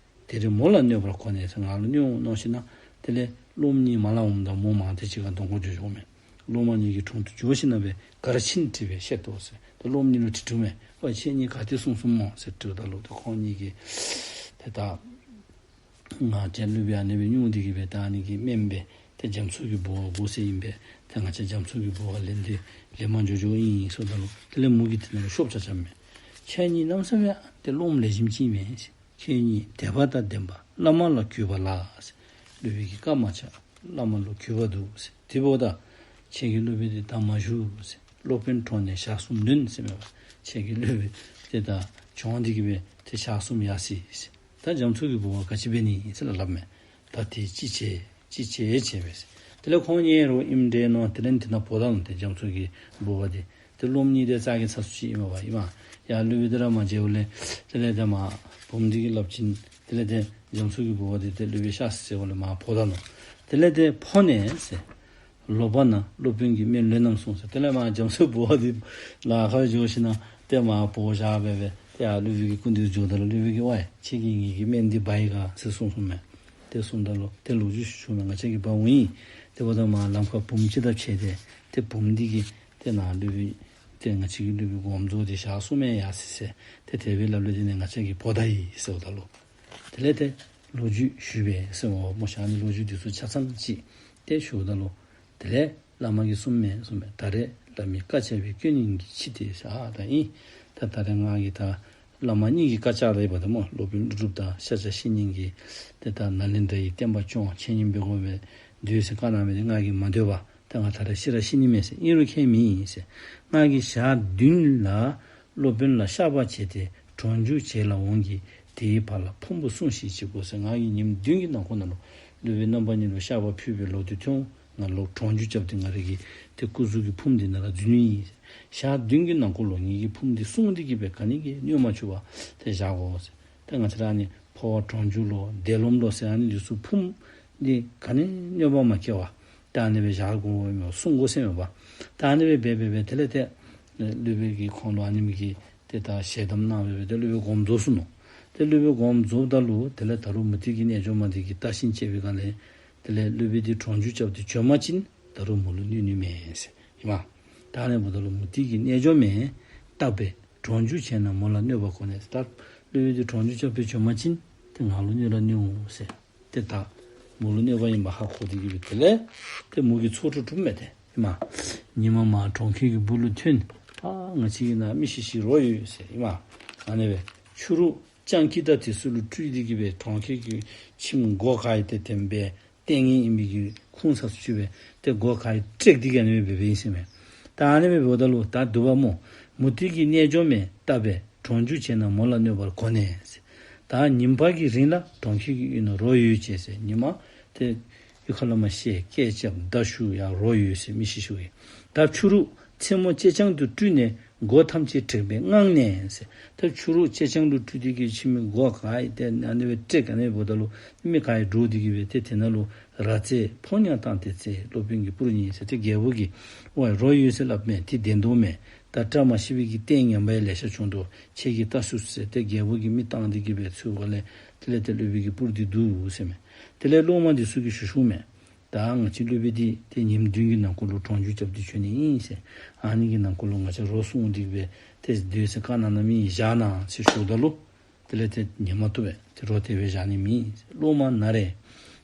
དེ་རིང་མོ་ལ་གནོད་པར་གོ་ནས་ཟེར། ང་ལུ་གནོད་འོང་མནོ་ཞིནམ་ལས་དེ་ལས་སློབ་མ་གཉིས་མར་ལས་འོངམ་ད་མོ་མང་ཐལ་ཅིག་ཁར་གདོང་ཁར་འགྱོ་འགྱོཝ་མས། སློབ་མ་གཉིས་ཀྱི་དྲུང་དུ་འགྱོ་ཞིནམ་ལས་ག་ར་ཕྱིན་དྲིས་པས་ཤེས་ཏོ་ཟེར། ཏེ་སློབ་མ་གཉིས་ལུ་དྲི་དྲིཝ་མས། ཨོ་ཁྱེད་གཉིས་ག་ཏེ་སོང་སོངམ་སྨོ་ཟེར་དྲིཝ་ད་ལུ་ཏེ་ཁོང་གཉིས་ཀྱིས་ཏེ་ད་ང་བཅས་སློབ་དཔོན་ཨ་ནི་སྦེ་སྨྱུང་སྟེ་གི་སྦེ་ད་ཨ་ནི་གི་སྨན་སྦེ་ཏེ་རྒྱ་མཚོ་གི་ལྦུ་བ་དགོ་ཟེར་ཨིན་པས། ཏེ་ང་བཅས་རྒྱ་མཚོ་གི་ལྦུ་བ་ལེན་ཏེ་ལེན་པར་འགྱོ་འགྱོཝ་ཨིན་ཟེརཝ་ད་ལུ་དེ་ལས་མོ་གིས་དེ་ནང་ལུ་ཤོབ་རྐྱབ་རྐྱབ་མས། ཁྱེད་གཉིས་གནམ་མེད་ས་མེད་ཏེ་སློབ་མ་ལེགས་ཤོམ་ཅིག་མས། ཁྱེད་གཉིས་དད་པ་དང་ལྡན་པ་བླ་མ་ལ་གུས་པ་ལགས་ཟེར། སློབ་དཔོན་གྱིས་བཀའ་མ་བཅག། བླ་མ་ལུ་གུས་པ་འདུག་ཟེར། དེ་འབདཝ་ད་ཁྱེད་ཀྱི་སློབ་དཔོན་འདི་ད་མ་བཞུགས་ཟེར། སློབ་དཔོན་གྲོངས་ནས་ཞག་གསུམ་ལོན་ཟེར་མས་པ། ཁྱེད་ཀྱི་སློབ་དཔོན་འདི་ད་གྲོངས་ཏེ་གི་སྦེ་ཏེ་ཞག་གསུམ་ཡར་སོ་ཡི་ཟེར། ད་རྒྱ་མཚོ་གི་ལྦུ་བ་ག་ཅི་འབད་ནི་ཨིན་ཟེར་སླབ་མས། ད་དེ་ཅི་བྱེད་ཅི་བྱེད་བྱེད་པས། དེ་ལས་ཁོང་གཉིས་རོགས་ཨིནམ་འདྲས་མནོ། དེ་ལས་དེ་ནང་འབོ་ད་ནུག། ཏེ་རྒྱ་མཚོ་གི་ལྦུ་བ་དེ། ཏེ་སློབ་མ་གཉིས་དེ་རྩ་གི་ཚ་སུ་ཅིག་ཨིན་མས་པ་ཨིན་མས། ཡར་སློབ་དཔོན་དེ་ར་མར་འགྱོཝ་ལས་དེ་ལས་ཏེ་མར་བུམོ་དེ་གིས་སླབ་ཅིན་དེ་ལས་ཏེ་རྒྱ་མཚོ་གི་ལྦུ་བ་དེ་ཏེ་སློབ་དཔོན་ཤ་ཟེརཝ་ལས་མར་འབོ་ད་ནུག། དེ་ལས་ཏེ་འཕོ་ནས་ཟེར། ལོག་པ་ན་སློབ་དཔོན་གྱིས་སྨན་ལེན་རྣམས་གསུངས་ཟེར། དེ་ལས་མར་རྒྱ་མཚོ་ལྦུ་བ་དེ་ལ་ཁར་འགྱོ་ཞིནམ་ཏེ་མར་བོ་བཞག་སྦེ་སྦེ་ཏེ་ཡར་སློབ་དཔོན་གྱི་སྐུ་མདུན་འགྱོཝ་ད་ལུ་སློབ་དཔོན་གྱིས་ཝའི་ཁྱེད་ཀྱིས་ངེ་གི་སྨན་འདི་འབག་ཡི་ག་ཟེར་གསུངས་གསུངསམ་མས། ཏེ་གསུངམ་ད་ལུ་ཏེ་ལོ་རྒྱུས་ཞུ་ཞུཝ་མས། ང་བཅས་ཀྱིས་འབག་འོང་ཡི། ཏེ་འབདཝ་ད་མར་ལམ་ཁར་བུམོ་ཅིག་དང་ཕྱད་དེ་ཏེ་བུམོ་འདི་གིས་ཏེ་ནཱ་སློབ་དཔོན་ཏེ་ང་བཅས་ཀྱི་སློབ་དཔོན་སྒོམ་རྫོགས་འདི་ཞག་གསུམ་ཡར་སོ་ཡི་ཟེར། ཏེ་དེ་སྦེ་སླབ་ལས་དེ་ནས་ང་བཅས་ཀྱིས་འབོ་ད་ཡི་ཟེརཝ་ད་ལུ། དེ་ལས་ཏེ་ལོ་རྒྱུས་ཞུ་བས་ཟེར་མས་པ་སྨོ། ཞག་ནི་ལོ་རྒྱུས་འདི་ཚུ་ཆ་ཚང་ཅིག་ཏེ་ཞུཝ་ད་ལུ། དེ་ལས་བླ་མ་གིས་གསུངམ་མས་གསུངམ་མས། ད་རེས་བླ་མའི་བཀའ་བཅག་པའི་སྐྱོན་ཡིན་གྱི་ཕྱིར་ཏེ་ཟེར། ཨ་ད་ཨིན། ད་ད་རེས་ང་གིས་ད་བླ་མ་གཉིས་ཀྱིས་བཀའ་བཅག་ད་ཡི་པ་ད་སྨོ། སློབ་དཔོན་ཀླུ་སྒྲུབ་དང་ཤཱཀྱ་བཤེས་གཉེན་གྱིས་ཏེ་ད་ནཱ་ལེནྡྲ་ཡི་བསྟན་པ་སྐྱོང་འཆད་ཉན་འབད་དགོ་པས་སྡོད་ཟེར་བཀའ་གནང་མི་དེ་ང་གིས་མ་འདོད་པར་ད་ང་ད་རེས་ཤི་ར་ཤི་ནི་མས་ཟེར། ཨིན་རུང་ཁྱད་མེད་ཟེར། ང་གིས་ཞག་བདུན་ལ་སློབ་དཔོན་ལ་བཤགས་པ་བྱས་ཏེ་གྲོང་འཇུག་བྱེད་ལ་འོང་གི། དེའི་བར་ལ་ཕུང་པོ་བསྲུང་ཞིག་ཅིག་དགོ་ཟེར། ང་གིས་ཉིནམ་བདུན་གྱི་ནང་འཁོད་ནང་ལུ་སློབ་དཔོན་རྣམ་པ་གཉིས་ལུ་བཤགས་པ་ཕུལ་བའི་ལོག་སྟེ་ཐོན། ང་ལོག་གྲོང་འཇུག་རྐྱབ་སྟེ་ང་རའི་གི་ཏེ་སྐུ་གཟུགས་ཀྱི་ཕུངམ་འདི་ནཱ་ར་འཛུལ་ནི་ཨིན་ཟེར། ཞག་བདུན་གྱི་ནང་འཁོད་ལུ་ངེ་གི་ཕུངམ་འདི་བསྲུང་སྟེ་གི་སྦེ་ག་ནི་གིས་གནོད་མ་བཅུག་པར་ཏེ་བཞག་དགོ་ཟེར། ཏེ་ང་བཅས་ར་ཨ་ནི་འཕོ་བ་གྲོང་འཇུག་ལོ་འདས་ལོངམ་ལོ་ཟེར་ཨ་ནི་འདི་ཚུ་ཕུངམ་འདི་ག་ནི་གནོད་པ་མ་བཀལ་བར་ད་ཨ་ནི་སྦེ་བཞག་དགོ་མས། བསྲུང་དགོ་ཟེར་མས་པ། ད་ཨ་ནི་སྦེ་འབད་འབད་འབད་དེ་ལས་ཏེ་སློབ་དཔོན་གྱིས་ཁོང་ལུ་ཨ་ནེམ་གྱི་ཏེ་ད་ཞལ་གདམས་གནང་སྦེ་འབད་དེ་སློབ་དཔོན་སྒོམ་རྫོགས་སོ་ནུག། ཏེ་སློབ་དཔོན་སྒོམ་རྫོགསཔ་ད་ལུ་དེ་ལས་ད་རུང་མུ་སྟེགས་ཀྱི་རྣལ་འབྱོར་མ་འདི་གིས་བརྟག་ཞིབ་དཔྱད་པའི་སྒང་ལས་དེ་ལས་སློབ་དཔོན་འདི་གྲོང་འཇུག་རྐྱབ་སྟེ་བྱོན་པ་ཅིན་ད་རུང་མོ་ལུ་གནོད་ནི་མས་ཟེར་ཨིན་མས། ད་ཨ་ནི་འབདཝ་ད་ལུ་མུ་སྟེགས་ཀྱི་རྣལ་འབྱོར་མས་བརྟགས་པས། གྲོང་འཇུག་བྱས་ན་མོ་ལ་གནོད་པ་གོ་ནས། ད་སློབ་དཔོན་འདི་གྲོང་འཇུག་རྐྱབ་སྟེ་བྱོན་པ་ཅིན་ཏེ་ང་ལུ་གནོད་ར་གནོད་འོང་ཟེར། ཏེ་ད་མོ་ལུ་གནོད་པ་ཨིན་པ་ཧ་གོ་སྟེ་གི་སྦེ་དེ་ལས་ཏེ་མོ་གིས་ཚོགས་དྲུག་གྲུབ་མས་ཏེ་ཨིན་མས། ཉིན་མ་མར་གྲོང་ཁྱེར་གྱི་སྦུག་ལུ་ཐོན། ཨ་ང་བཅས་ཀྱི་ནང་མི་ཤི་ཤི་རོ་ཡོད་ཟེར་ཨིན་མས། ཨ་ནི་སྦེ་ཕྱི་རུ་སྤྱང་ཀི་དང་དེ་ཚུ་ལུ་སྤྲུལ་ཏེ་གི་སྦེ་གྲོང་ཁྱེར་གྱི་ཁྱིམ་སྒོ་ཁ་ཡི་ཏེ་དེམ་སྦེ་ལྟས་ངན་ཨིན་པའི་གི་ཁུངས་ས་སུ་ཅིག་སྦེ་ཏེ་སྒོ་ཁ་ཡི་བྲེག་སྟེ་གི་ཨ་ནི་སྦེ་འབད་འབདཝ་ཨིན་ཟེར་མས། ད་ཨ་ནི་སྦེ་འབདཝ་ད་ལུ་ད་འདུག་པ་སྨོ། མུ་སྟེགས་ཀྱི་རྣལ་འབྱོར་མས་བརྟགས་པས། གྲོང་འཇུག་བྱས་ན་མོ་ལ་གནོད་པར་གོ་ནས་ཟེར། ད་ཉིན་པ་གི་རིང་ལ་གྲོང་ཁྱེར་གྱི་ཡུལ་ན་རོ་ཡོད་ཅེས་ཟེར། ཉིན་མ་ཏེ་གཡུས་ཁ་ལས་མར་བཤལ་སྐད་རྐྱབ་མདའ་གཞུ་ཡར་རོ་ཡོད་ཟེར་མི་ཤི་ཤི་ཡོད། ད་ཕྱི་རུ་མཚན་མོ་ཅེ་སྤྱང་དུ་སྤྲུལ་ནས་སྒོ་ཐམས་ཅད་བྲེགས་པས་དངངས་ནས་ཟེར། ད་ཕྱི་རུ་ཅེ་སྤྱང་དུ་སྤྲུལ་ཏེ་གི་ཁྱིམ་གྱི་སྒོ་ཁ་ཡི་ཏེ་ཨ་ནི་སྦེ་བྲེག་ཨ་ནི་འབདཝ་ད་ལུ་མི་ག་ཡང་འདྲོག་སྟེ་གི་སྦེ་ཏེ་དེ་ནང་ལུ་ར་རྩེ་ཕོ་ཉ་བཏང་སྟེ་རྩེ་སློབ་དཔོན་གྱི་སྤུར་ནི་ཟེར། ཏེ་རྒྱལ་པོ་གིས་ཝའི་རོ་ཡོད་ཟེར་སླབ་མས། ཏེ་བདེན་དོ་མས། ད་བཀྲ་མ་ཤིས་པའི་གི་ལྟས་ངན་པ་ཡང་ལེ་ཤ་བྱུང་དོ། ཁྱེད་ཀྱིས་བལྟ་ཤོག་ཟེར་ཏེ་རྒྱལ་པོ་གིས་མི་བཏང་སྟེ་གི་སྦེ་ཚུར་འབག་ལས་དེ་ལས་ཏེ་སློབ་དཔོན་གྱི་སྤུར་འདི་བསྡུ་ཟེར་མས། དེ་ལས་སློབ་མ་འདི་ཚུ་གིས་ཞུ་ཞུཝ་མས། ད་ང་བཅས་སློབ་དཔོན་འདི་ཏེ་ཉིནམ་བདུན་གྱི་ནང་འཁོད་ལུ་གྲོང་འཇུག་རྐྱབ་སྟེ་བྱོན་ནི་ཨིན་ཟེར། ཨ་ནི་གི་ནང་འཁོད་ལུ་ང་བཅས་རོ་བསྲུང་སྟེ་གི་སྦེ་ཏེ་སྡོད་ཟེར་བཀའ་གནང་གནང་མི་བཞག་གནང་ཟེར་ཞུཝ་ད་ལུ་དེ་ལས་ཏེ་ཉན་མ་བཏུབ་པས། ཏེ་རོ་དེ་སྦེ་བཞག་ནི་མེད། སློབ་མ་ན་རེ།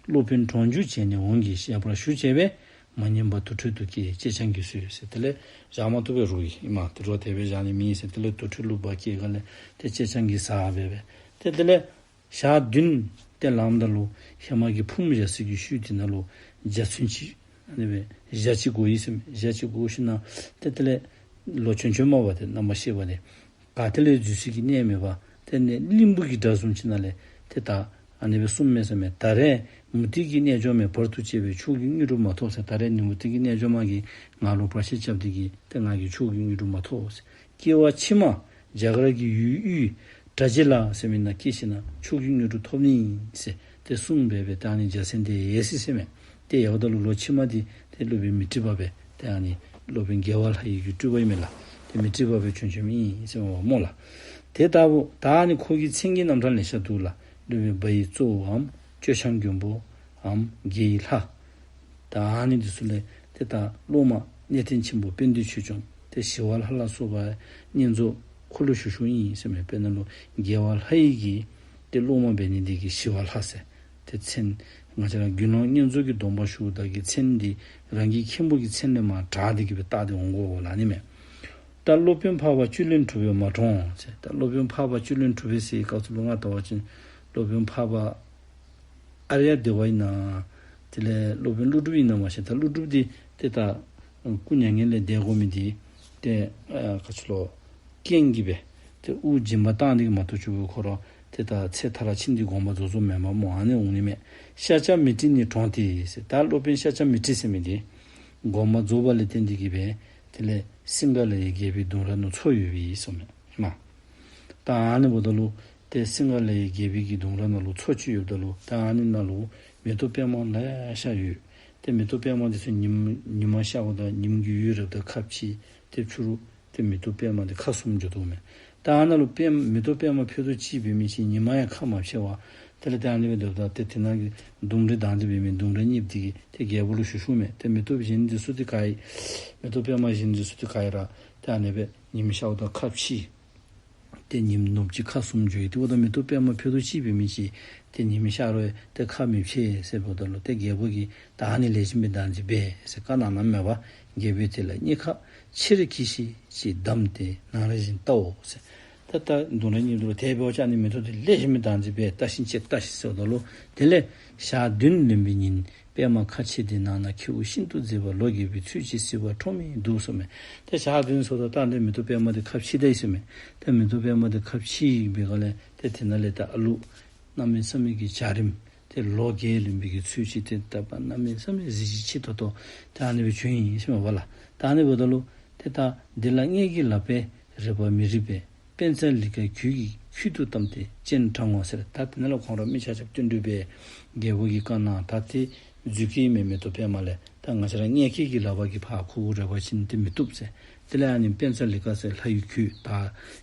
སློབ་དཔོན་གྲོང་འཇུག་བྱས་ནས་འོང་གི་ཞེས་པར་ཞུ་བྱས་པས། མ་ཉན་པར་དུར་ཁྲོད་དུ་སྐྱེལ་ཅེས་ཀྱང་གིས་གསོལ་ཟེར། དེ་ལས་བཞག་མ་བཏུབ་པས་རོ་ཡི་ཨིན་མས། ཏེ་རོ་དེ་སྦེ་བཞག་ནི་མེད་ཟེར། དེ་ལས་དུར་ཁྲོད་ལུ་འབག་སྐྱེལ་ག་ལས་ཏེ་ཅེས་ཀྱང་གིས་ཟ་སྦེ་སྦེ་ཏེ་དེ་ལས་ཞག་བདུན་ཏེ་ལངམ་ད་ལུ་ཧེ་མ་གི་ཕུངམ་བཞག་སའི་གི་ཤུལ་དེ་ནང་ལུ་འཇའ་ཚོན་ཅིག་ཨ་ནི་སྦེ་འཇའ་ཅིག་བསྒོར་ཡི་ཟེར་མས། འཇའ་ཅིག་བསྒོར་ཞིནམ་ཏེ་དེ་ལས་ལོག་བྱོན་བྱོནམ་མས་པ། ཏེ་རྣམ་པར་ཤེས་པ་དེ་ག་ཏེ་ལས་འཛུལ་སའི་གི་གནས་མེད་པར་ཏེ་ནི་གླིང་བུ་གི་སྒྲ་བཟུམ་ཅིག་ནང་ལས་ཏེ་ད་ཨ་ནི་སྦེ་གསུངམ་མས་ཟེར་མས། ད་རེས་མུ་སྟེགས་ཀྱི་རྣལ་འབྱོར་མས་བར་དུ་གཅོད་པས་ཕྱོགས་ཀྱི་དངོས་གྲུབ་མ་ཐོབ་ཟེར། ད་རེས་ནི་མུ་སྟེགས་ཀྱི་རྣལ་འབྱོར་མ་གིས་ང་ལུ་བར་ཆད་རྐྱབ་སྟེ་གི་ཏེ་ང་གིས་ཕྱོགས་ཀྱི་དངོས་གྲུབ་མ་ཐོབ་ཟེར། སྐྱེ་བ་ཕྱི་མ་རྒྱ་གར་གྱི་ཡུལ་དབུས་གྲ་རྗེ་ལ་ཟེར་མི་ནང་སྐྱེས་ཞིནམ་ཕྱོགས་ཀྱི་དངོས་གྲུབ་ཐོབ་ནི་ཟེར་ཏེ་གསུངས་སྦེ་སྦེ་ད་ཨ་ནི་འཇའ་ཚོན་དེ་ཡལ་སོ་ཡི་ཟེར་མས། ཏེ་ཡལཝ་ད་ལུ་ལོག་ཕྱི་མ་འདི་ཏེ་སློབ་དཔོན་མཻ་ཏྲི་པ་སྦེ་ཏེ་ཨ་ནི་སློབ་དཔོན་རྒྱལ་བ་ལྷ་ཡི་གི་སྤྲུལ་པ་ཨིན་མས་ལགས། ཏེ་མཻ་ཏྲི་པ་སྦེ་བྱོན་བྱོནམ་ཨིན་ཟེར་མས་པ་སྨོ་ལགས། ཏེ་ད་འབདཝ་ད་ཨ་ནི་ཁོ་གི་མཚན་གྱི་རྣམ་གྲངས་ལེ་ཤ་འདུག་ལགས། སློབ་དཔོན་བ་ཡི་གཙོ་བོའམ་སྤྱོད་འཆང་མགོན་པོའམ་དགེ་ཡི་ལྷ། ད་ཨ་ནི་འདི་ཚུ་ལས་ཏེ་ད་སློབ་མ་གནས་བརྟན་ཆེན་པོ་དཔལ་ལྡན་ཆོས་སྐྱོང་ཏེ་ཞི་བ་ལྷ་ལ་སོགས་པ་བསྙེན་རྫོགས་འཁོར་ལོ་ཞུ་ཞུཝ་ཨིན་ཟེར་མས། དཔེར་ན་ལུ་རྒྱལ་བ་ལྷ་ཡི་གི་ཏེ་སློབ་མ་འབད་ནི་འདི་གིས་ཞི་བ་ལྷ་ཟེར་ཏེ་མཚན་ང་བཅས་ར་དགེ་སློང་བསྙེན་རྫོགས་ཀྱི་སྡོམ་པ་ཞུཝ་ད་གི་མཚན་འདི་རང་གི་མཁན་པོ་གི་མཚན་ལས་མར་དྲངས་ཏེ་གི་སྦེ་བཏགས་ཏེ་འོང་དགོ་ལགས་ཨ་ནི་མས། ད་སློབ་དཔོན་འཕགས་པ་བཅུད་ལེན་གྲུབ་པས་མ་གྲོངས་ཟེར། ད་སློབ་དཔོན་འཕགས་པ་བཅུད་ལེན་གྲུབ་པས་ཟེར་བའི་སྐབས་སུ་ལུ་ང་བལྟ་བ་ཅིན་སློབ་དཔོན་འཕགས་པ་ཨཱརྱ་དེ་བ་ཨིན་ན། དེ་ལས་སློབ་དཔོན་ཀླུ་སྒྲུབ་ཨིན་ན་མ་ཤེས། ད་ཀླུ་སྒྲུབ་འདི་ཏེ་ད་སྐུ་མྱ་ངན་ལས་འདས་དགོ་མི་འདི་ཏེ་ཨ་ག་ཅི་ལོ་རྐྱེན་གྱིས་སྦེ་ཏེ་དབུགས་འབྱིན་པ་བཏང་སྟེ་གི་མ་གཏོགས་ཁོ་ར་ ཏེ་ད་ཚེ་མཐར་ཕྱིན་ཏེ་དགོངས་པ་རྫོགས་རྫོགསཔ་མེན་པར་སྨོ། ཨ་ནི་འོང་ནི་མས། ཤཱཀྱ་མཻ་ཏྲི་ནི་གྲོངས་ཏེ་ཟེར། ད་སློབ་དཔོན་ཤཱཀྱ་མཻ་ཏྲི་ཟེར་མི་འདི་དགོངས་པ་རྫོགས་པ་ལས་བརྟེན་ཏེ་གི་སྦེ་དེ་ལས་སིང་ག་ལ་ཡའི་རྒྱལ་པོའི་ལྡུམ་ར་ནང་འཚོ་ཡོདཔ་ཨིན་ཟེར་མས། ཨིན་མས། ད་ཨ་ནི་འབདཝ་ད་ལུ་ཏེ་སིང་ག་ལ་ཡའི་རྒྱལ་པོའི་གི་ལྡུམ་ར་ནང་ལུ་འཚོ་ཅི་ཡོདཔ་ད་ལུ་ད་ཨ་ནི་ནང་ལུ་མེ་ཏོག་པདྨ་ལེ་ཤ་ཡོད། ཏེ་མེ་ཏོག་པདྨ་འདི་ཚུ་ཉིམ་ཉིམ་ཤརཝ་ད་ཉིམ་གྱི་འོད་རབ་ད་ཁ་ཕྱེ། ཏེ་ཕྱི་རུ་ཏེ་མེ་ཏོག་པདྨ་འདི་ཁ་ཟུམ་འགྱོ་དོ་མས། ད་ཨ་ནཱ་ལུ་པདྨ་མེ་ཏོག་པདྨ་ཕུད་རྡོག་གཅིག་འབད་མི་ཅིག་ཉིམ་ཡང་ཁ་མ་ཕྱེ་བར་དེ་ལས་ཏེ་ཨ་ནི་སྦེ་སྡོདཔ་ད་ཏེ་དེ་ནང་གི་ལྡུམ་རའི་བདག་འཛིན་འབད་མི་ལྡུམ་ར་གཉེརཔ་འདི་གིས་ཏེ་རྒྱལ་པོ་ལུ་ཞུ་ཞུཝ་མས། ཏེ་མེ་ཏོག་གཞན་འདི་ཚུ་ཏེ་ག་ཨིན། མེ་ཏོག་པདྨ་གཞན་འདི་ཚུ་ཏེ་ག་ཨིན་ར། ཏེ་ཨ་ནི་སྦེ་ཉིམ་ཤརཝ་ད་ཁ་ཕྱེ། ཏེ་ཉིམ་ནུབ་ཅིག་ཁ་ཟུམ་འགྱོ་ཡི། ཏེ་འབདཝ་ད་མེ་ཏོག་པདྨ་ཕུད་རྡོག་གཅིག་འབད་མི་ཅིག་ཏེ་ཉིམ་ཤར་རུང་ཏེ་ཁ་མི་ཕྱེ་ཟེར་འབདཝ་ད་ལུ་ཏེ་རྒྱལ་པོ་གིས་ད་ཨ་ནི་ལེགས་ཤོམ་སྦེ་བདག་འཛིན་འབད་ཟེར་བཀའ་གནང་གནངམ་མས་པ། རྒྱལ་པོས་དེ་ལ་སྙེག་ཁ་ཆེར་གྱིས་ཤིག་ཅེས་བསྡམས་ཏེ་ནང་ར་བཞིན་བལྟའོ་ཟེར། ད་ད་ལྡུམ་ར་གཉེརཔ་འདི་ལུ་དེ་འབདཝ་ཅིན་ཨ་ནི་མེ་ཏོག་འདི་ལེགས་ཤོམ་སྦེ་བདག་འཛིན་འབད། བལྟ་ཞིནམ་ཅིག་བལྟ་ཞིག་ཟེརཝ་ད་ལུ་དེ་ལས་ཞག་བདུན་ལོན་པའི་ཉིན་པདྨ་ཁ་ཕྱེ་སྟེ་ནང་ན་ཁྱེའུ་ཤིན་ཏུ་མཛེས་པ་ལོ་རྒས་པའི་ཚུལ་གྱིས་གཟིར་བ་ཁྲོ་མོས་འདུག་ཟེར་མས། ཏེ་ཞག་བདུན་སོང་ད་ད་ཏེ་མེ་ཏོག་པདྨ་འདི་ཁ་ཕྱེ་ད་ཡི་ཟེར་མས། ཏེ་མེ་ཏོག་པདྨ་འདི་ཁ་ཕྱེ་བའི་སྒང་ལས་ཏེ་དེ་ནང་ལས་ད་ཨ་ལུ་གནམ་མེད་ས་མེད་ཀྱི་འཇའ་རིསམོ་ཏེ་ལོ་རྒས་ལོན་པའི་གི་ཚུལ་ཅིག་ཏེ་ད་པ་གནམ་མེད་ས་མེད་གཟི་བརྗིད་ཆེ་ཏོག་ཏོ་ཏེ་ཨ་ནི་སྦེ་བྱུང་ཡི་ཟེར་མས་པ་ལགས། ད་ཨ་ནི་འབདཝ་ད་ལུ་ཏེ་ད་འདི་ལ་མངལ་གྱི་ལག་པས་རེག་པར་མི་རིགས་པས། པཉྩ་ལི་ཀ་གོས་ཀྱིས་ཁྱུད་དུ་བསྡམས་ཏེ་སྤྱན་དྲང་ངོ་ཟེར། ད་དེ་ནང་ལུ་ཁོང་ར་མི་ཆ་ཁྱབ་བསྟུན་གྲོས་འབད། རྒྱལ་པོ་གིས་བཀའ་གནང་ད་ཏེ་འཛུལ་གྱི་མེད་མེ་ཏོག་པདྨ་ལས། ད་ང་བཅས་ར་མངལ་སྐྱེས་ཀྱི་ལག་པ་གིས་ཕར་ཁུ་བོ་རེག་པ་ཅིན་ཏེ་མི་བཏུབ་ཟེར། དེ་ལས་ཨ་ནི་པཉྩ་ལི་ཀ་ཟེར་ལྷ་ཡི་གོས་ད་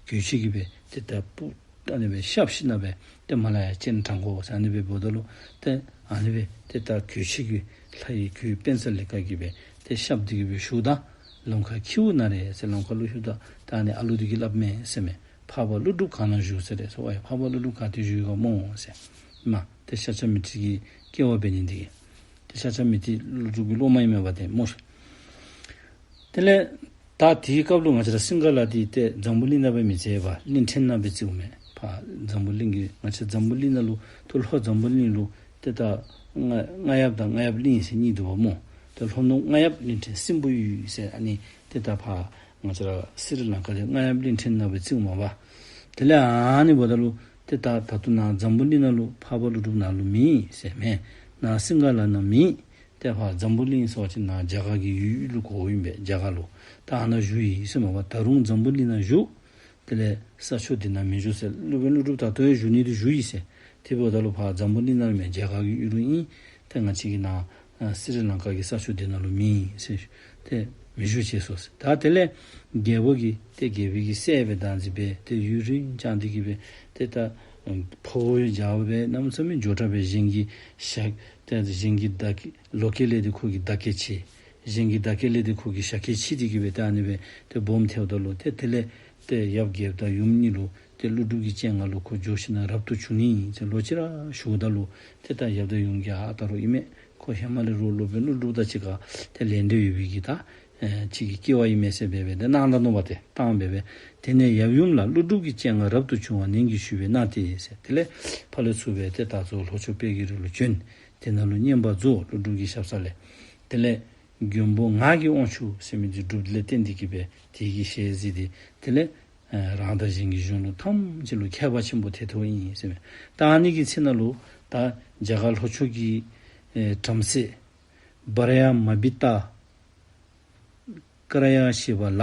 གོས་ཆེན་གྱིས་སྦེ་ཏེ་ད་སྤུ་ཨ་ནི་སྦེ་ཤབ་ཞིནམ་སྦེ་ཏེ་མར་ལས་ཡར་སྤྱན་དྲང་དགོ་ཟེར་ཨ་ནི་སྦེ་འབདཝ་ད་ལུ་ཏེ་ཨ་ནི་སྦེ་ཏེ་ད་གོས་ཆེན་གྱིས་ལྷ་ཡི་གོས་པཉྩ་ལི་ཀ་གིས་སྦེ་ཏེ་ཤབ་འདི་གིས་སྦེ་ཞུཝ་ད་ལམ་ཁར་ཁྱེའུ་ན་རེ་ཟེར་ལམ་ཁར་ལུ་ཞུཝ་ད་ད་ཨ་ནི་ཨ་ལུ་འདི་གིས་སླབ་མས་ཟེར་མས། འཕགས་པ་ཀླུ་སྒྲུབ་གང་ན་བཞུགས་ཟེར་རེ་ཟེར་བ་ཡ། འཕགས་པ་ཀླུ་སྒྲུབ་ག་ཏེ་བཞུགས་ཡོད་ག་སྨོ་ཟེར། མ་ཏེ་ཤཱཀྱ་མཻ་ཏྲི་གི་སྐྱེ་བ་འབད་ནི་འདི་གིས་ཏེ་ཤཱཀྱ་མཻ་ཏྲི་ཀླུ་སྒྲུབ་ཀྱི་སློབ་མ་ཨིན་མས་པ་ཏེ་སྨོ་ཤ། དེ་ལས་ད་དེའི་སྐབས་ལུ་ང་བཅས་ར་སིང་ག་ལ་འདི་ཏེ་འཛམ་བུ་གླིང་ནང་སྦེ་མི་མཛད་པར་གླིང་ཕྲན་ནང་སྦེ་བརྩིཝ་མས། ཕར་འཛམ་བུ་གླིང་གི་ང་བཅས་འཛམ་བུ་གླིང་ནང་ལུ་ཏེ་ལྷོ་འཛམ་བུ་གླིང་ལུ་ཏེ་ད་རྔ་རྔ་ཡབ་དང་རྔ་ཡབ་གླིང་ཟེར་གཉིས་འདུག་པ་སྨོ། ཏེ་ལྷོ་ནུབ་རྔ་ཡབ་གླིང་ཕྲན་སྲིན་པོའི་ཡུལ་ཟེར་ཨ་ནི་ཏེ་ད་ཕར་ང་བཅས་ར་སི་རི་ལང་ཀ་འདི་རྔ་ཡབ་གླིང་ཕྲན་ནང་སྦེ་བརྩིཝ་མས་པ། དེ་ལས་ཨ་ནི་འབདཝ་ད་ལུ་ཏེ་ད་ད་ལྟོ་ནཱ་འཛམ་བུ་གླིང་ནང་ལུ་འཕགས་པ་ཀླུ་སྒྲུབ་ནཱ་ལུ་མེད་ཟེར་མས། ནཱ་སིང་ག་ལ་ནང་མེད། ཏེ་ཕར་འཛམ་བུ་གླིང་ཟེར་བ་ཅིན་ནཱ་རྒྱ་གར་གྱི་ཡུལ་ལུ་གོཝ་ཨིན་པས། རྒྱ་གར་ལུ་ད་ཨ་ནཱ་བཞུགས་ཡི་ཟེར་མས་པ། ད་རུང་འཛམ་བུ་གླིང་ནང་བཞུགས། དེ་ལས་ས་ཕྱོགས་འདི་ནང་མི་བཞུགས་ཟེར། སློབ་དཔོན་ཀླུ་སྒྲུབ་ད་ལྟོ་ཡང་བཞུགས་ནི་འདི་བཞུགས་ཡི་ཟེར། དེ་འབདཝ་ད་ལུ་ཕར་འཛམ་བུ་གླིང་ནང་མེན་རྒྱ་གར་གྱི་ཡུལ་ལུ་ཨིན། ཏེ་ང་བཅས་ཀྱི་ནཱ་ཨ་སི་རི་ལང་ཀ་གི་ས་ཕྱོགས་འདི་ནང་ལུ་མེད་ཟེར། ཏེ་མི་བཞུགས་བྱས་སོ་ཟེར། ད་དེ་ལས་རྒྱལ་པོ་གིས་ཏེ་རྒྱལ་པོ་གི་སྲས་སྦེ་བདག་འཛིན་འབད་ཏེ་ཡུན་རིང་བསྐྱངས་ཏེ་གི་སྦེ་ཏེ་ད་འཕོ་བ་རྒྱས་པ་སྦེ་གནམ་མེད་ས་མེད་མགྱོགས་དྲགས་སྦེ་གཞན་གྱི་ཤ་ཏེ་གཞན་གྱི་བདག་ལོ་སྐལ་ལས་ཏེ་ཁོ་གི་བདག་སྐལ་ཆེ། གཞན་གྱི་བདག་སྐལ་ལས་ཏེ་ཁོ་གི་ཤ་སྐལ་ཆེ་སྟེ་གི་སྦེ་ཏེ་ཨ་ནི་སྦེ་ཏེ་སྦོམ་ཐལཝ་ད་ལུ་ཏེ་དེ་ལས་ཏེ་ཡབ་རྒྱལཔོ་དང་ཡུམ་གཉིས་ལུ་ཏེ་ཀླུ་སྒྲུབ་ཀྱི་སྤྱན་སྔར་ལུ་ཁོ་འགྱོ་ཞིནམ་ལས་རབ་ཏུ་བྱུང་ནི་ཨིན་ཟེར་ལོག་ཅི་ར་ཞུཝ་ད་ལུ་ཏེ་ད་ཡབ་དང་ཡུམ་གྱིས་ཨ་ད་རུང་ཨིན་མས། ཁོ་ཧེ་མ་ལས་ར་སློབ་དཔོན་ཀླུ་སྒྲུབ་དང་གཅིག་ཁར་ཏེ་ལེན་འབྲེལ་ཡོད་པའི་གི་ད་ཨེ་གཅིག་གི་སྐྱེ་བ་ཨིན་མས་ཟེར་སྦེ་སྦེ་ཏེ་གནང་ད་ནུག་པ། ཏེ་བཏང་སྦེ་སྦེ་དེ་ནས་ཡབ་ཡུམ་ལ་ཀླུ་སྒྲུབ་ཀྱི་སྤྱན་སྔར་རབ་ཏུ་བྱུང་བ་ནན་གྱིས་ཞུས་པས་གནང་སྟེ་ཟེར། དེ་ལས་ཕར་ལས་ཚུར་སྦེ་ཏེ་ད་ཚུར་ལྷོ་ཕྱོགས་དཔལ་གྱི་རི་ལུ་བྱོན། དེ་ནང་ལུ་བསྙེན་པར་རྫོགས། ཀླུ་སྒྲུབ་ཀྱི་ཞབས་ས་ལས། དེ་ལས་མགོན་པོ་ངག་གི་དབང་ཕྱུག་ཟེར་མི་འདི་སྒྲུབ་ལས་བརྟེན་ཏེ་གི་སྦེ་དེ་གི་ཞལ་གཟིགས་ཏེ་དེ་ལས་ཨེ་རང་དང་གཞན་གྱི་གཞུང་ལུགས་ཐམས་ཅད་ལུ་མཁས་པ་ཆེན་པོ་ཐལ་ཐལཝ་ཨིན་ཟེར་མས། ད་ཨ་ནི་གི་ཚེ་ན་ལུ་ད་རྒྱ་གར་ལྷོ་ཕྱོགས་ཀྱི་ཨེ་བྲམ་ཟེ་བཱ་ར་ཡ་མ་བི་ཏ་ཀ་ར་ཡ་ཞེས་པ་ལ་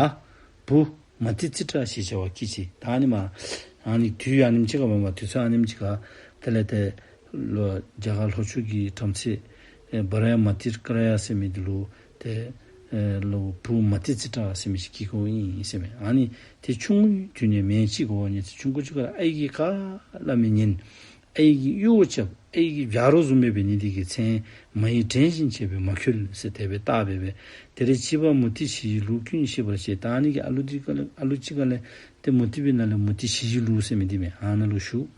བུ་མ་ཏི་ཙི་ཏྲ་ཞེས་བྱ་བ་སྐྱེས་ཅི། ད་ཨ་ནི་མ་ཨ་ནི་དུས་ཨ་ནེམ་ཅིག་ཁར་མ་མ་དུས་ཚོད་ཨ་ནེམ་ཅིག་ཁར་དེ་ལས་ཏེ་ལོ་རྒྱ་གར་ལྷོ་ཕྱོགས་ཀྱི་བྲམ་ཟེ་ཨེ་བཱ་ར་ཡ་མ་ཏི་ཀ་ར་ཡ་ཟེར་མི་འདི་ལུ་ཏེ་ཨེ་ལོ་བུ་མ་ཏི་ཙི་ཏྲ་ཟེར་མི་ཅིག་སྐྱེས་ཀྱི་ཨིན་ཟེར་མས། ཨ་ནི་ཏེ་ཆུང་ཀུའི་དུས་ནས་མེན་ཅིག་གོ་ནི་ཆུང་ཀུ་ཅིག་ཁར་ཨའི་གིས་ག་སླབ་མི་ཉན། ཨའི་གིས་གཡོག་རྐྱབ། ཨའི་གིས་བྱ་རོག་བཟུམ་སྦེ་འབད་ནི་འདི་གིས་མཚན་མ་ཡི་བྲན་བཞིན་བྱས་པས་མ་འཁོལ་ཟེར་དེ་སྦེ་བཏགས་སྦེ་སྦེ། དེར་བྱིས་པ་མུ་ཏིག་བཞི་ཡི་ལུགས་ཀུན་ཤེས་པར་བྱས། ད་ཨ་ནི་གི་ཨ་ལུ་འདི་ག་ལས་ཨ་ལུ་ཅིག་ག་ལས་ཏེ་མུ་ཏིག་པའི་ནང་ལས་མུ་ཏིག་བཞི་ཡི་ལུགས་ཟེར་མི་འདི་མས། ཨ་ནཱ་ལུ་ཞུགས།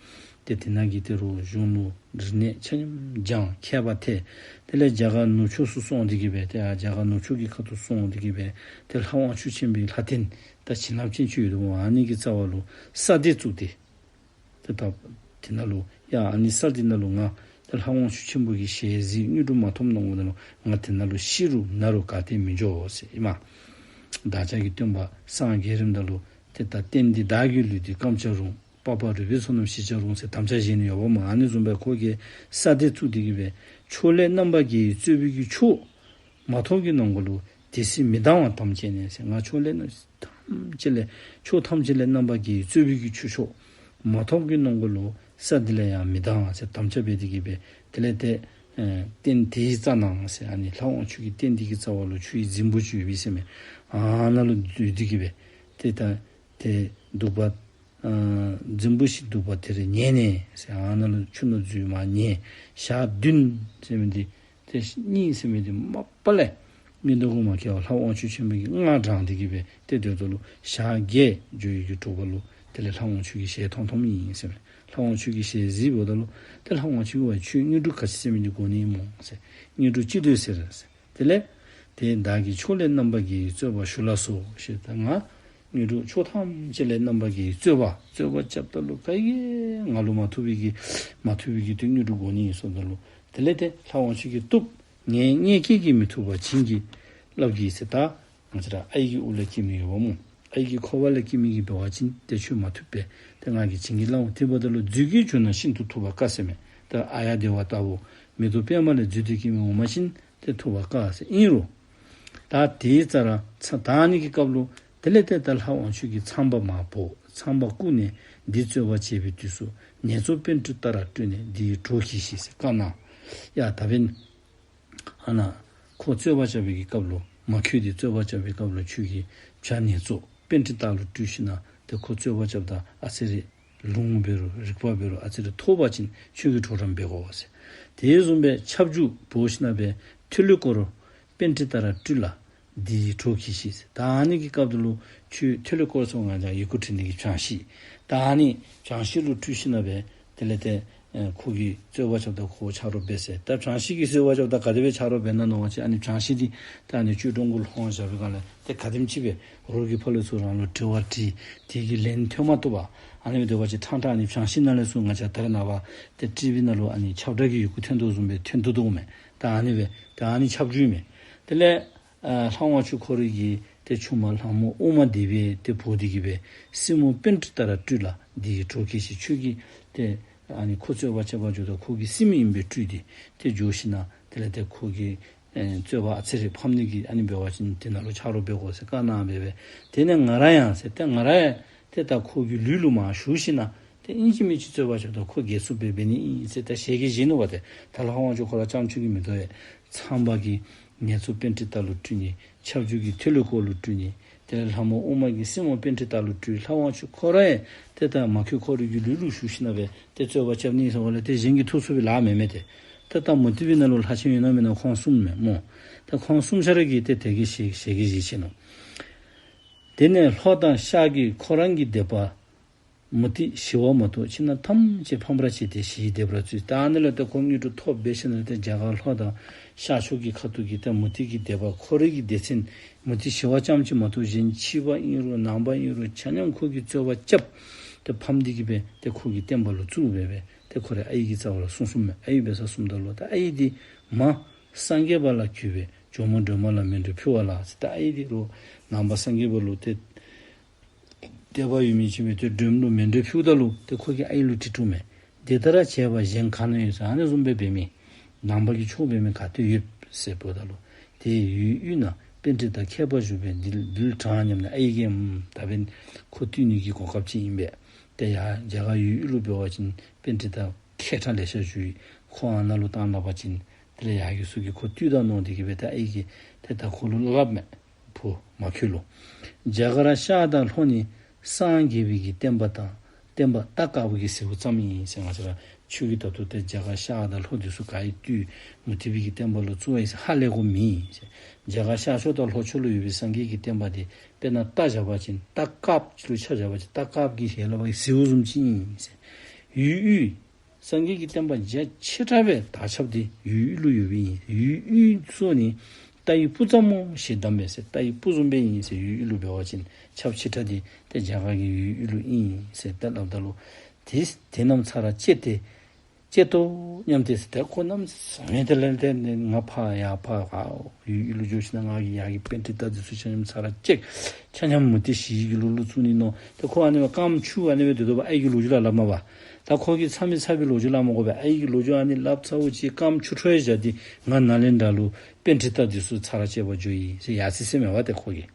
ཏེ་དེ་ནང་གི་ཏེ་རོགས་གཞུང་ལུགས་རིག་གནས་ཆ་མཉམ་སྦྱངས་མཁས་པ་ཐལ། དེ་ལས་རྒྱ་གར་ནུབ་ཕྱོགས་སུ་སོང་སྟེ་གི་སྦེ་ཏེ་ཨ་རྒྱ་གར་ནུབ་ཕྱོགས་ཀྱི་ཁ་ཐུག་སོང་སྟེ་གི་སྦེ་ཏེ་ལྷ་དབང་ཕྱུག་ཆེན་པོའི་ལྷ་རྟེན་ད་བྱིན་རླབས་ཅན་ཅིག་ཡོད་དོ་མས། ཨ་ནི་གི་རྩ་བ་ལུ་ས་སྡེ་བཙུགས་ཏེ། ཏེ་ད་དེ་ནང་ལུ་ཡ་ཨ་ནི་ས་འདི་ནང་ལུ་ང་ཏེ་ལྷ་དབང་ཕྱུག་ཆེན་པོ་གི་ཞལ་གཟིགས་དངོས་གྲུབ་མ་ཐོབ་གནང་བ་ནང་ལུ་ང་དེ་ནང་ལུ་ཤི་རུང་ན་རུང་ག་ཏེ་མི་འགྱོ་ཟེར་ཨིན་མས། བདག་ཅག་གི་སྟོན་པ་སངས་རྒྱས་རནམ་ད་ལུ་ཏེ་ད་རྟེན་འདི་བདག་གི་ལུས་འདི་སྐམ་བྱ་རུང་། པ་པ་རུས་པའི་ཚོགས་རྣམས་ཞི་བྱར་འོང་ཟེར་དམ་བཅའ་བཞེས་ནི་ཡོདཔ་མས། ཨ་ནི་བཟུམ་སྦེ་ཁོ་གིས་ས་སྡེ་བཙུགས་ཏེ་གི་སྦེ་ཕྱོགས་ལས་རྣམ་པ་བརྒྱད་ཀྱིས་གཙོས་པའི་གི་ཕྱོགས་མ་ཐོབ་ཀྱི་ནང་འཁོད་ལུ་དེ་སྲིད་མི་གདའ་བ་དམ་བཅས་ནས་ཟེར། ང་ཕྱོགས་ལས་ཐམས་ཅད་ལས་ཕྱོགས་ཐམས་ཅད་ལས་རྣམ་པ་བརྒྱད་ཀྱིས་གཙོས་པའི་གི་ཆོས་ཕྱོགས་མ་ཐོབ་ཀྱི་ནང་འཁོད་ལུ་ས་འདི་ལས་ཡང་མི་གདའ་བ་ཟེར་དམ་བཅའ་འབད་དེ་གི་སྦེ་དེ་ལས་ཏེ་ཨེ་སྟན་དེའི་རྩ་ནང་ཟེར། ཨ་ནི་ལྷ་དབང་ཕྱུག་གི་སྟན་འདི་གི་རྩ་བ་ལུ་ཆུའི་རྫིང་བུ་ཅིག་ཡོད་པས་ཟེར་མས། ཨ་ནཱ་ལུ་འཛུལ་ཏེ་གི་སྦེ་ཏེ་ད་ཏེ་འདུག་པ། ཨ་རྫིང་བུ་ཞིག་འདུག་པ་དེར་ཉལ་ནས་ཟེར། ཨ་ནཱ་ལུ་ཆུ་ནང་འཛུལ་མར་ཉལ། ཞག་བདུན་ཟེར་མི་འདི་ཏེ་གཉིས་ཟེར་མི་འདི་མ་པ་ལས་མི་འདུག་གོ་མ་ཁེ་བ་ལྷ་དབང་ཕྱུག་ཆེན་པོ་གིས་སྔགས་བགྲངས་ཏེ་གི་སྦེ་ཏེ་སྡོདཔ་ད་ལུ་ཞག་བརྒྱད་འགྱོ་ཡི་གི་དྲོ་པ་ལུ་དེ་ལས་ལྷ་དབང་ཕྱུག་གི་ཞལ་མཐོང་མཐོངམ་ཨིན་ཟེར་མས། ལྷ་དབང་ཕྱུག་གི་ཞལ་གཟིགསཔ་ད་ལུ་ཏེ་ལྷ་དབང་ཕྱུག་གིས་ཁྱོད་དངོས་གྲུབ་ག་ཅི་ཟེར་མི་འདི་དགོ་ནི་སྨོ་ཟེར། དངོས་གྲུབ་ཅི་འདོད་ཟེར་ཟེར། དེ་ལས་ཏེ་བདག་གིས་ཕྱོགས་ལས་རྣམ་པ་བརྒྱད་ཀྱིས་རྩོད་པ་ཞུ་ལགས་སོ་ཞེས། ད་ང་དངོས་གྲུབ་ཕྱོགས་ཐམས་ཅད་ལས་རྣམ་པ་བརྒྱད་ཀྱིས་རྩོད་པ་རྩོད་པ་རྐྱབ་ད་ལུ་ག་གིས་ང་ལུ་མ་ཐུབ་པའི་གི་མ་ཐུབ་པའི་གི་ཏེ་དངོས་གྲུབ་དགོ་ནི་ཨིན་གསུངམ་ད་ལུ་དེ་ལས་ཏེ་ལྷ་དབང་ཕྱུག་གིས་བཏུབ། ངའི་མངལ་སྐྱེས་ཀྱིས་མི་ཐུབ་པ་བྱིན་གྱིས་བརླབས་ཀྱིས་ཟེར། ད་ང་བཅས་ར་ཨའི་གི་དབུགས་ལས་སྐྱེས་མི་ཡོདཔ་མས། ཨའི་གི་ཁོག་པ་ལས་སྐྱེས་མི་གིས་འབད་བ་ཅིན་ཏེ་ཁྱོད་མ་ཐུབ་པས། ཏེ་ང་གིས་བྱིན་གྱིས་བརླབས། དེ་འབདཝ་ད་ལུ་རྫུས་སྐྱེས་བྱུང་ན་ཤིན་ཏུ་ཐུབ་པར་དཀའ་ཟེར་མས། ད་ཨཱརྱ་དེ་བ་ལྟ་བུ་མེ་ཏོག་པདྨ་ལས་རྫུས་ཏེ་སྐྱེས་མི་འོང་པ་ཅིན་ཏེ་ཐུབ་པར་དཀའ་ཟེར། ཨིན་རུང་ད་དེའི་རྩ་ར་ཚ་ད་ཨ་ནི་གི་སྐབས་ལུ་དེ་ལས་ཏེ་ད་ལྷ་དབང་ཕྱུག་གིས་ཚངས་པ་མར་འབོ། ཚངས་པ་བཀུག་ནས་འདི་རྩོད་པ་བྱེད་པའི་དུས་སུ་ནེ་ཙོ་པཎྜི་ཏ་ར་སྤྲུལ་ནས་འདི་ཡི་གྲོགས་གྱིས་ཤིག་ཟེར་བཀའ་གནང་། ཡ་ད་འབདན་ཨ་ནཱ་ཁོ་རྩོད་པ་རྐྱབ་པའི་གི་སྐབས་ལུ་མ་ཁོ་འདི་རྩོད་པ་རྐྱབ་པའི་སྐབས་ལུ་ཁྱོད་ཀྱིས་བྱ་ནེ་ཙོ་པཎྜི་ཏ་ལུ་སྤྲུལ་ཞིན་ན་ཏེ་ཁོ་རྩོད་པ་རྐྱབ་ད་ཨ་ཙི་རེ་ལུང་འབད་རུང་རིག་པ་འབད་རུང་ཨ་ཙི་རེ་མཐོ་བ་ཅིན་ཁྱོད་ཀྱི་གྲོགས་རམ་འབད་དགོ་ཟེར། དེ་བཟུམ་སྦེ་ཁྱབ་འཇུག་འབོ་ཞིན་ན་སྦེ་ཐོད་ལི་ཀོར་པཎྜི་ཏ་ར་སྤྲུལ་ལ་འདི་ཡི་གྲོགས་གྱིས་ཤིག་ཟེར། ད་ཨ་ནི་གི་སྐབས་དེ་ལུ་ཁྱོད་ཐོད་ལི་ཀོར་ཟེར་ང་བཅས་ཡི་གུ་འབྲི་ནི་གི་བྱང་ཤིང་། ད་ཨ་ནི་བྱང་ཤིང་ལུ་སྤྲུལ་ཞིན་ན་སྦེ་དེ་ལས་ཏེ་ཨེ་ཁོ་གིས་རྩོད་པ་རྐྱབ་ད་ཁོ་ཆ་རོགས་འབད་ཟེར། ད་བྱང་ཤིང་གིས་རྩོད་པ་རྐྱབ་ད་ག་དེ་སྦེ་ཆ་རོགས་འབད་ན་མནོ་བ་ཅིན་ཨ་ནི་བྱང་ཤིང་འདི་ད་ཨ་ནི་ཆོས་འབྲོང་གུ་ལྷོང་བཞག་པའི་སྒང་ལས་ཏེ་ག་དེམ་ཅིག་སྦེ་རོགས་ཀྱི་ཕར་ལས་ཚུར་རང་ལུ་དྲི་བ་དྲིས། དེ་གི་ལན་ཐོན་མ་བཏུབ་པར་ཨ་ནི་སྦེ་སྡོད་པ་ཅིན་ཕྲང་ཕྲང་ཨ་ནི་བྱང་ཤིང་ནང་ལས་ཚུར་ང་བཅས་ད་རེས་ནངས་པ་ཏེ་ཊི་ཝི་ནང་ལུ་ཨ་ནི་ཁྱབ་བསྒྲགས་ཀྱི་ཡི་གུ་ཐོན་དོ་བཟུམ་སྦེ་ཐོན་དོ་དོ་མས། ད་ཨ་ནི་སྦེ་ད་ཨ་ནི་ཁྱབ་འཇུག་མས། དེ་ལས་ཨ་ལྷ་དབང་ཕྱུག་ཁོ་རའི་གི་ཏེ་ཆུང་མ་ལྷ་མོ་ཨུ་མ་དེ་བི་ཏེ་འབོ་སྟེ་གི་སྦེ་སྲིང་མོ་པཎྜི་ཏ་ར་སྤྲུལ་ལ་འདི་ཡི་གྲོགས་གྱིས་ཤིག། ཁྱོད་ཀྱིས་ཏེ་ཨ་ནི་ཁོ་རྩོད་པ་རྐྱབ་པར་འགྱོཝ་ད་ཁོ་གི་སྲིངམོ་ཨིན་པས་སྤྲུལ་ཏེ་ཏེ་འགྱོ་ཞིན་ན་དེ་ལས་ཏེ་ཁོ་གི་ཨེ་རྩོད་པ་ཨ་ཙི་རེ་ཕམ་ནི་གི་ཨ་ནི་འབད་བ་ཅིན་དེ་ནང་ལུ་ཆ་རོགས་འབད་དགོ་ཟེར་བཀའ་གནང་སྦེ་སྦེ། དེ་ནས་ང་ར་ཡང་ཟེར་ཏེ་ང་ར་ཡང་ཏེ་ད་ཁོ་གི་ལུས་ལུ་མར་ཞུགས་ཞིན་ན་ཏེ་ཨིན་ཅི་མིན་ཅི་རྩོད་པ་རྐྱབ་ད་ཁོ་རྒྱལ་སོ་སྦེ་འབད་ནི་ཨིན་ཟེར་ད་ཞལ་གྱིས་བཞེས་ནུག་པ། ཏེ་ད་ལྷ་དབང་ཕྱུག་ཁོ་ར་རྐྱངམ་ཅིག་གིས་མི་དོ་བས། ཚངས་པ་གིས་ནེ་ཙོ་པཎྜི་ཏ་ལུ་སྤྲུལ་ནི། ཁྱབ་འཇུག་གིས་ཐོད་ལི་ཀོར་ལུ་སྤྲུལ་ནི། དེ་ལས་ལྷ་མོ་ཨུ་མ་གིས་སྲིང་མོ་པཎྜི་ཏ་ལུ་སྤྲུལ། ལྷ་དབང་ཕྱུག་ཁོ་ར་ཡང་ཏེ་ད་མ་ཁོ་ཁོ་རའི་གི་ལུས་ལུ་ཞུགས་ཞིན་ན་སྦེ་ཏེ་རྩོད་པ་རྐྱབ་ནི་ཟེར་བ་ལས་ཏེ་གཞན་གྱིས་ཐུབ་ཚུགས་པའི་ལཱ་མེན་མས། ཏེ་ཏེ་ད་མུ་སྟེགས་པའི་ནང་ལུ་ལྷ་ཆེན་ཡོད་ན་མེད་ན་ཁོང་གསུམ་མས་སྨོ། ཏེ་ཁོང་གསུམ་ཆ་ར་གིས་ཏེ་དེ་གི་ཞལ་ཞལ་གྱིས་བཞེས་ཅི་ནུག། དེ་ནས་ལྷོ་དང་ཤར་གྱི་ཁོ་རང་གི་སྡེ་པ་མུ་སྟེགས་ཞི་བ་མ་གཏོགས་ཕྱི་ནང་ཐམས་ཅད་ཕམ་པར་བྱས་ཏེ་ཞི་བའི་སྡེ་པར་བཙུད། ད་ཨ་ནི་ལས་ཏེ་ཁོ་དངོས་གྲུབ་ཐོབ་འབད་ཞིན་ན་ཏེ་རྒྱ་གར་ལྷོ་དང་ཤར་ཕྱོགས་ཀྱི་ཁ་ཐུག་གི་ཏེ་མུ་སྟེགས་ཀྱི་སྡེ་པ་ཁོ་རའི་གི་སྡེ་ཚན་མུ་སྟེགས་ཞི་བ་རྐྱངམ་ཅིག་མ་གཏོགས་གཞན་ཕྱི་པ་ཨིན་རུང་ནང་པ་ཨིན་རུང་ཆ་མཉམ་ཁོ་གིས་རྩོད་པ་རྐྱབ་སྟེ་ཕམ་སྟེ་གི་སྦེ་ཏེ་ཁོ་གི་བསྟན་པ་ལུ་བཙུགས་སྦེ་སྦེ་ཏེ་ཁོ་རའི་ཨའི་གི་རྩ་བ་ལུ་སོང་སོངམ་མས། ཨའི་འབད་སར་སོངམ་ད་ལུ་ཏེ་ཨའི་འདི་མ་སངས་རྒྱས་པ་ལ་གུས་པས། ཇོ་མོ་སྒྲོལ་མ་ལ་མཎྜལ་ཕུལ་བ་ལགས་ཟེར། ཏེ་ཨའི་འདི་རུང་ནང་པ་སངས་རྒྱས་པ་ལུ་ཏེ་དད་པ་ཡོད་མི་ཅིག་སྦེ་ཏེ་སྒྲོལ་མ་ལུ་མཎྜལ་ཕུལཝ་ད་ལུ་ཏེ་ཁོ་གིས་ཨའི་ལུ་དྲི་དྲིཝ་མས། འདི་ལྟར་བྱས་པ་གཞན་གང་ན་ཡོད་ཟེར། ཨ་ནི་བཟུམ་སྦེ་འབད་མི་ནང་པ་གི་ཕྱོགས་འབད་མི་ག་ཏེ་ཡོད་ཟེར་འབདཝ་ད་ལུ་ཏེ་ཡུལ་དབུས་ན་པཎྜི་ཏ་མཁས་པ་བཞུགས་པས་འདིར་འདིར་དྲངས་སྙམ་ནས། ཨའི་གིས་ཨམ་ད་འབདན་ཁོ་བཏུལ་ནི་གི་གོ་སྐབས་ཅིག་ཨིན་པས། ཏེ་ཡར་རྒྱ་གར་ཡུལ་དབུས་ལུ་འབད་བ་ཅིན་པཎྜི་ཏ་མཁས་དྲགས་ལེ་ཤ་བཞུགས་ཡི། ཁོ་ཨ་ནཱ་ལུ་བཏང་ད་པ་ཅིན་དེ་ལས་ཡར་གྱི་ཚུ་གིས་ཁོ་བཏུལ་ད་མནོ་སྟེ་གི་སྦེ་ཏེ་ཨའི་གིས་ཏེ་ད་ཁོ་ལུ་སླབ་མས། བུ་མ་ཁོ་ལུ། རྒྱ་གར་ཤར་དང་ལྷོ་ནི་སངས་རྒྱས་པའི་གི་བསྟན་པ་དང་བསྟན་པ་རྟ་དཀར་པོ་གི་ཟེའུ་ཙམ་ཨིན་ཟེར། ང་བཅས་ར་ཆོས་ཀྱི་ད་ལྟོ་ཏེ་རྒྱ་གར་ཤར་དང་ལྷོ་འདི་ཚུ་ག་ཡི་བཏུལ་མུ་སྟེགས་པའི་གི་བསྟན་པ་ལུ་བཙུགས་པ་ཨིན་ཟེར་ཧ་ལས་དགོཔ་མེད་ཟེར། རྒྱ་གར་ཤར་ཕྱོགས་དང་ལྷོ་ཕྱོགས་ལུ་ཡོད་པའི་སངས་རྒྱས་ཀྱི་བསྟན་པ་འདི་དཔེར་ན་རྟ་བཞག་པ་ཅིན་རྟ་དཀརཔོ་ཅིག་ལུ་ཆ་བཞག་པ་ཅིན་རྟ་དཀརཔོ་གི་ཞལ་ལག་པའི་ཟེའུ་བཟུམ་ཅིག་ཨིན་ཟེར། ཡུལ་དབུས་སངས་རྒྱས་ཀྱི་བསྟན་པ་རྒྱ་ཆེ་དྲགས་སྦེ་དར་ཁྱབ་འདི་ཡུལ་དབུས་ལུ་ཡོད་པའི་ཨིན། ཡུལ་དབུས་སོགས་ནི་རྟ་ཡི་སྤུ་ཙམ་མོ་ཞེས་གདམས་པས་ཟེར། རྟ་ཡི་སྤུ་བཟུམ་སྦེ་ཨིན་ཟེར། ཡུལ་དབུས་ལུ་འབད་བ་ཅིན་ཁྱབ་ཆེ་དྲགས་འདི་ཏེ་རྒྱ་གར་གྱི་ཡུལ་དབུས་ལུ་ཨིན་ཟེར་ཏེ་སླབ་ད་ལུ་དེ་དེ་རྣམས་ཚར་བཅད་དེ་ བཅད་དོ་སྙམ་སྟེ་ཟེར། ཏེ་ཁོ་གནམ་མེད་ས་མེད་དེ་ལས་ཏེ་ང་ཕར་ཡར་ཕར་ཡུལ་ཡུལ་ལུ་འགྱོ་ཞིནམ་ལས་ང་གིས་ཡར་གྱི་པཎྜི་ཏ་འདི་ཚུ་ཆ་མཉམ་ཚར་ར་བཅད། ཆ་མཉམ་མུ་སྟེགས་བཞི་གི་ལུགས་ལུ་བཙུགས་ནི་མནོ། ཏེ་ཁོ་ཨ་ནི་སྦེ་རྐངམ་ཆུ་ཨ་ནི་སྦེ་སྡོད་དོ་བ། ཨའི་གི་ལོ་རྒྱུས་ར་སླབ་མ་པ། ད་ཁོ་གིས་ཚ་མི་ཚ་བའི་ལོ་རྒྱུས་སླབ་མ་དགོ་པས། ཨའི་གི་ལོ་རྒྱུས་ཨ་ནི་སླབ་ཚརཝ་ཅིག་རྐངམ་ཆུ་འཕྲོ་ཡང་བཞག་སྟེ་ང་ནཱ་ལེནྡྲ་ལུ་པཎྜི་ཏ་འདི་ཚུ་ཚར་ར་བཅད་པར་འགྱོ་ཡི་ཟེར་ཡར་སོ་ཡི་ཟེར་མས་པ་ཏེ་ཁོ་གིས།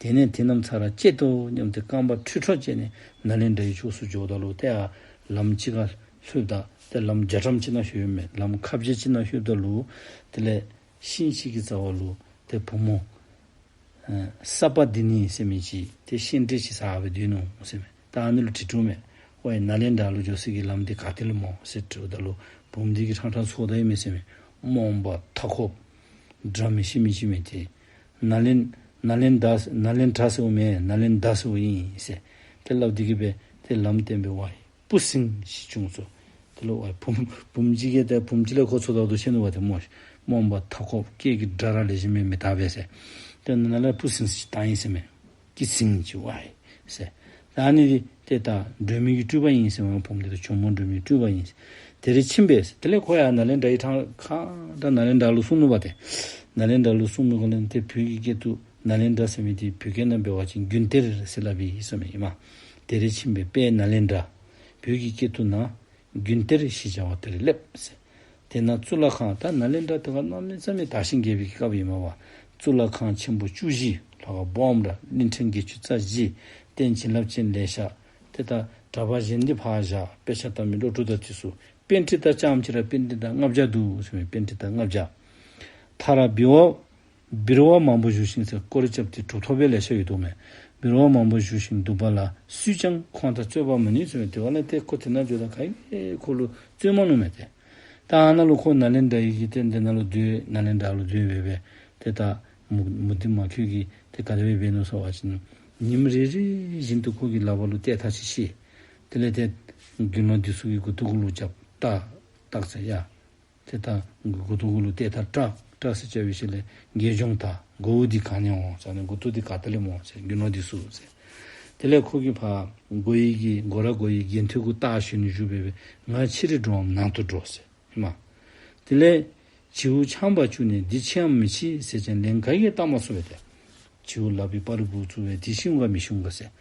དེ་ནས་དེ་རྣམས་ཚར་ར་བཅད་དོ་སྙམ་སྟེ་རྐང་པ་ཁྲུས་ཁྲོ་བཅས་ནས་ནཱ་ལེནྡྲ་ཡི་ཕྱོགས་སུ་འགྱོཝ་ད་ལུ་ཏེ་ཨ་ལམ་ཅིག་ཁར་ལྷོདཔ་ད་ཏེ་ལམ་རྒྱ་གྲམ་ཅིག་ནང་ལྷོདཔ་མས། ལམ་ཁ་བརྒྱ་ཅིག་ནང་ལྷོདཔ་ད་ལུ་དེ་ལས་ཤིང་ཅིག་གི་རྩ་བ་ལུ་ཏེ་བུམོ་ཨ་སརྦ་དྷི་ནི་ཟེར་མི་ཅིག་ཏེ་ཤིང་འབྲས་ཅིག་ཟ་སྦེ་སྡོད་ནུག་ཟེར་མས། ད་ཨ་ནི་ལུ་དྲི་དྲིཝ་མས། ཝའི་ནཱ་ལེནྡྲ་ལུ་འགྱོ་སའི་གི་ལམ་འདི་ག་ཏེ་ལས་སྨོ་ཟེར་དྲིཝ་ད་ལུ་བུམོ་འདི་གིས་ཕྲང་ཕྲང་ཚོར་ད་ཡི་མས་ཟེར་མས། རྨོངས་པ་མཐའ་འཁོབ་སྒྲ་མི་ཤེས་མི་ཅིག་མས། ཏེ་ནཱ་ལེན་ནཱ་ལེནྡྲ་ནཱ་ལེནྡྲ་ཟེརཝ་མེན་ནཱ་ལེནྡྲ་ཟེརཝ་ཨིན་ཟེར་ཏེ་སླབ་སྟེ་གི་སྦེ་ཏེ་ལམ་བསྟན་སྦེ་ཝའི་སྤུ་ཟིང་ཞིག་བྱུང་སོ། དེ་ལུ་ཝའི་བུམོ་བུམོ་ཅིག་གིས་ཏེ་བུམོ་ཅིག་ལས་ཁོ་ཚོར་ད་འདུག་ཟེར་ནུག་པ་ཏེ་སྨོ། རྨོངས་པ་མཐའ་འཁོབ་སྐད་ཀྱི་སྒྲ་ར་ལེགས་ཤོམ་མེད་མི་དག་པས་ཟེར། ཏེ་ནཱ་ལས་སྤུ་ཟིང་ཞིག་བཏང་ཡི་ཟེར་མས། ཀི་ཟིང་ཅིག་ཝའི་ཟེར། ད་ཨ་ནི་འདི་ཏེ་ད་སྒྲོལ་མའི་གི་སྤྲུལ་པ་ཨིན་ཟེར་མས། བུམོ་འདི་ད་ཇོ་མོ་སྒྲོལ་མའི་སྤྲུལ་པ་ཨིན་ཟེར། དེར་ཕྱིན་པས་ཟེར། དེ་ལས་ཁོ་ཡར་ནཱ་ལེནྡྲ་ཡི་ཕྲང་ཁ་ད་ནཱ་ལེནྡྲ་ལུ་སོང་ནུག་པ་ཏེ། ནཱ་ལེནྡྲ་ལུ་སོང་མི་ག་ལས་ཏེ་བོད་ཀྱི་སྐད་དུ་ནཱ་ལེནྡྲ་ཟེར་མི་འདི་བོད་སྐད་ནང་འབད་བ་ཅིན་དགུན་གཏེར་ཟེར་སླབ་ཨིན་ཟེར་མས་ཨིན་མས། དེར་ཕྱིན་པས་དཔལ་ནཱ་ལེནྡྲ། བོད་ཀྱི་སྐད་དུ་ན་དགུན་གཏེར་ཞེས་བྱ་བ་དེར་སླེབས་ཟེར། དེ་ན་གཙུག་ལག་ཁང་ད་ནཱ་ལེནྡྲ་དེ་ཁར་གནམ་མེད་ས་མེད་དར་ཞིང་རྒྱས་པའི་སྐབས་ཨིན་མས་པ། གཙུག་ལག་ཁང་ཆེན་པོ་བཅུ་བཞི་ལྷ་ཁང་སྦོམ་ར་གླིང་ཕྲན་བརྒྱད་ཅུ་རྩ་བཞི་རྟེན་བྱིན་རླབས་ཅན་ལེ་ཤ། ཏེ་ད་གྲྭ་པ་གཞན་འདི་ཕར་བཞག་དཔེ་ཆ་ལྟ་མི་བློ་གྲོས་དང་འདི་ཚུ། པཎྜི་ཏ་རྐྱངམ་གཅིག་ར་པཎྜི་ཏ་ལྔ་བརྒྱ་འདུག་ཟེར་མས། པཎྜི་ཏ་ལྔ་བརྒྱ། མཐར་འབུལ་བ་འབུལ་བ་མང་པོ་ཞུ་ཞིང་ཟེར། སྐོར་ར་རྐྱབ་སྟེ་གྲུབ་ཐོབ་སྦེ་ལེ་ཤ་ཡོད་དོ་མས། འབུལ་བ་མང་པོ་ཞུ་ཞིང་འདུག་པ་ལ་སུས་ཀྱང་ཁོང་དང་རྩོད་པ་མ་ནུས་ཟེར་མས། དེ་བ་ལས་ཏེ་ཁོ་དེ་ནང་འགྱོཝ་ད་ག་གིས་ཁོ་ལུ་རྩོད་མ་ནུག་མས་ཏེ། ད་ཨ་ནཱ་ལུ་ཁོ་ནཱ་ལེནྡྲ་ཡི་གི་ཏེ་འདི་ནང་ལུ་སྡོད་ནཱ་ལེནྡྲ་ལུ་སྡོད་སྦེ་སྦེ་ཏེ་ད་མུ་མུ་སྟེགས་མ་ཁྱོད་ཀྱིས་ཏེ་ག་དེ་སྦེ་འབད་ནུག་ཟེར་བ་ཅིན་ཉིནམ་རེ་རེ་བཞིན་དུ་ཁོ་གི་ལག་པ་ལུ་ཏེ་ཐག་ཅིག་བཤེད། དེ་ལས་ཏེ་དགེ་སློང་འདི་ཚུ་གི་མགུ་ཏོ་གུ་ལུ་རྐྱབ་ཏག་ཏག་ཟེར་ཡ། ཏེ་ད་མགུ་ཏོ་གུ་ལུ་ཏེ་ད་ཏྲག་ཏྲག་ཟེར་རྐྱབ་པའི་ཤུལ་ལས་དགེ་སྦྱོང་དག་མགོ་བོ་འདི་ག་ནས་འོང་ཟེར་ནི་མགུ་ཏོ་འདི་ག་ཏེ་ལས་སྨོ་ཟེར་དགེ་སློང་འདི་ཚུ་ཟེར། དེ་ལས་ཁོ་གིས་ཕར་མགོ་ཡི་གི་མགོ་ར་མགོ་ཡི་གི་གྱེན་ཐོད་གུ་བཏགས་ཞོན་ནི་བཞུགས་སྦེ་སྦེ་ང་ཕྱི་རུ་འགྲོའམ་ནང་དུ་འགྲོ་ཟེར་ཨིན་མས། དེ་ལས་བྱིའུ་འཆང་པར་བཅུག་ནས་འདི་ཕྱིའམ་མི་ཕྱི་ཟེར་ཀྱང་ལན་ག་གིས་བཏབ་མ་ཚུགས་པས་ཏེ། བྱིའུ་ལག་པའི་པར་བུ་བཙུགས་པས་འདི་ཕྱིའུ་ག་མི་ཕྱིའུ་ག་ཟེར།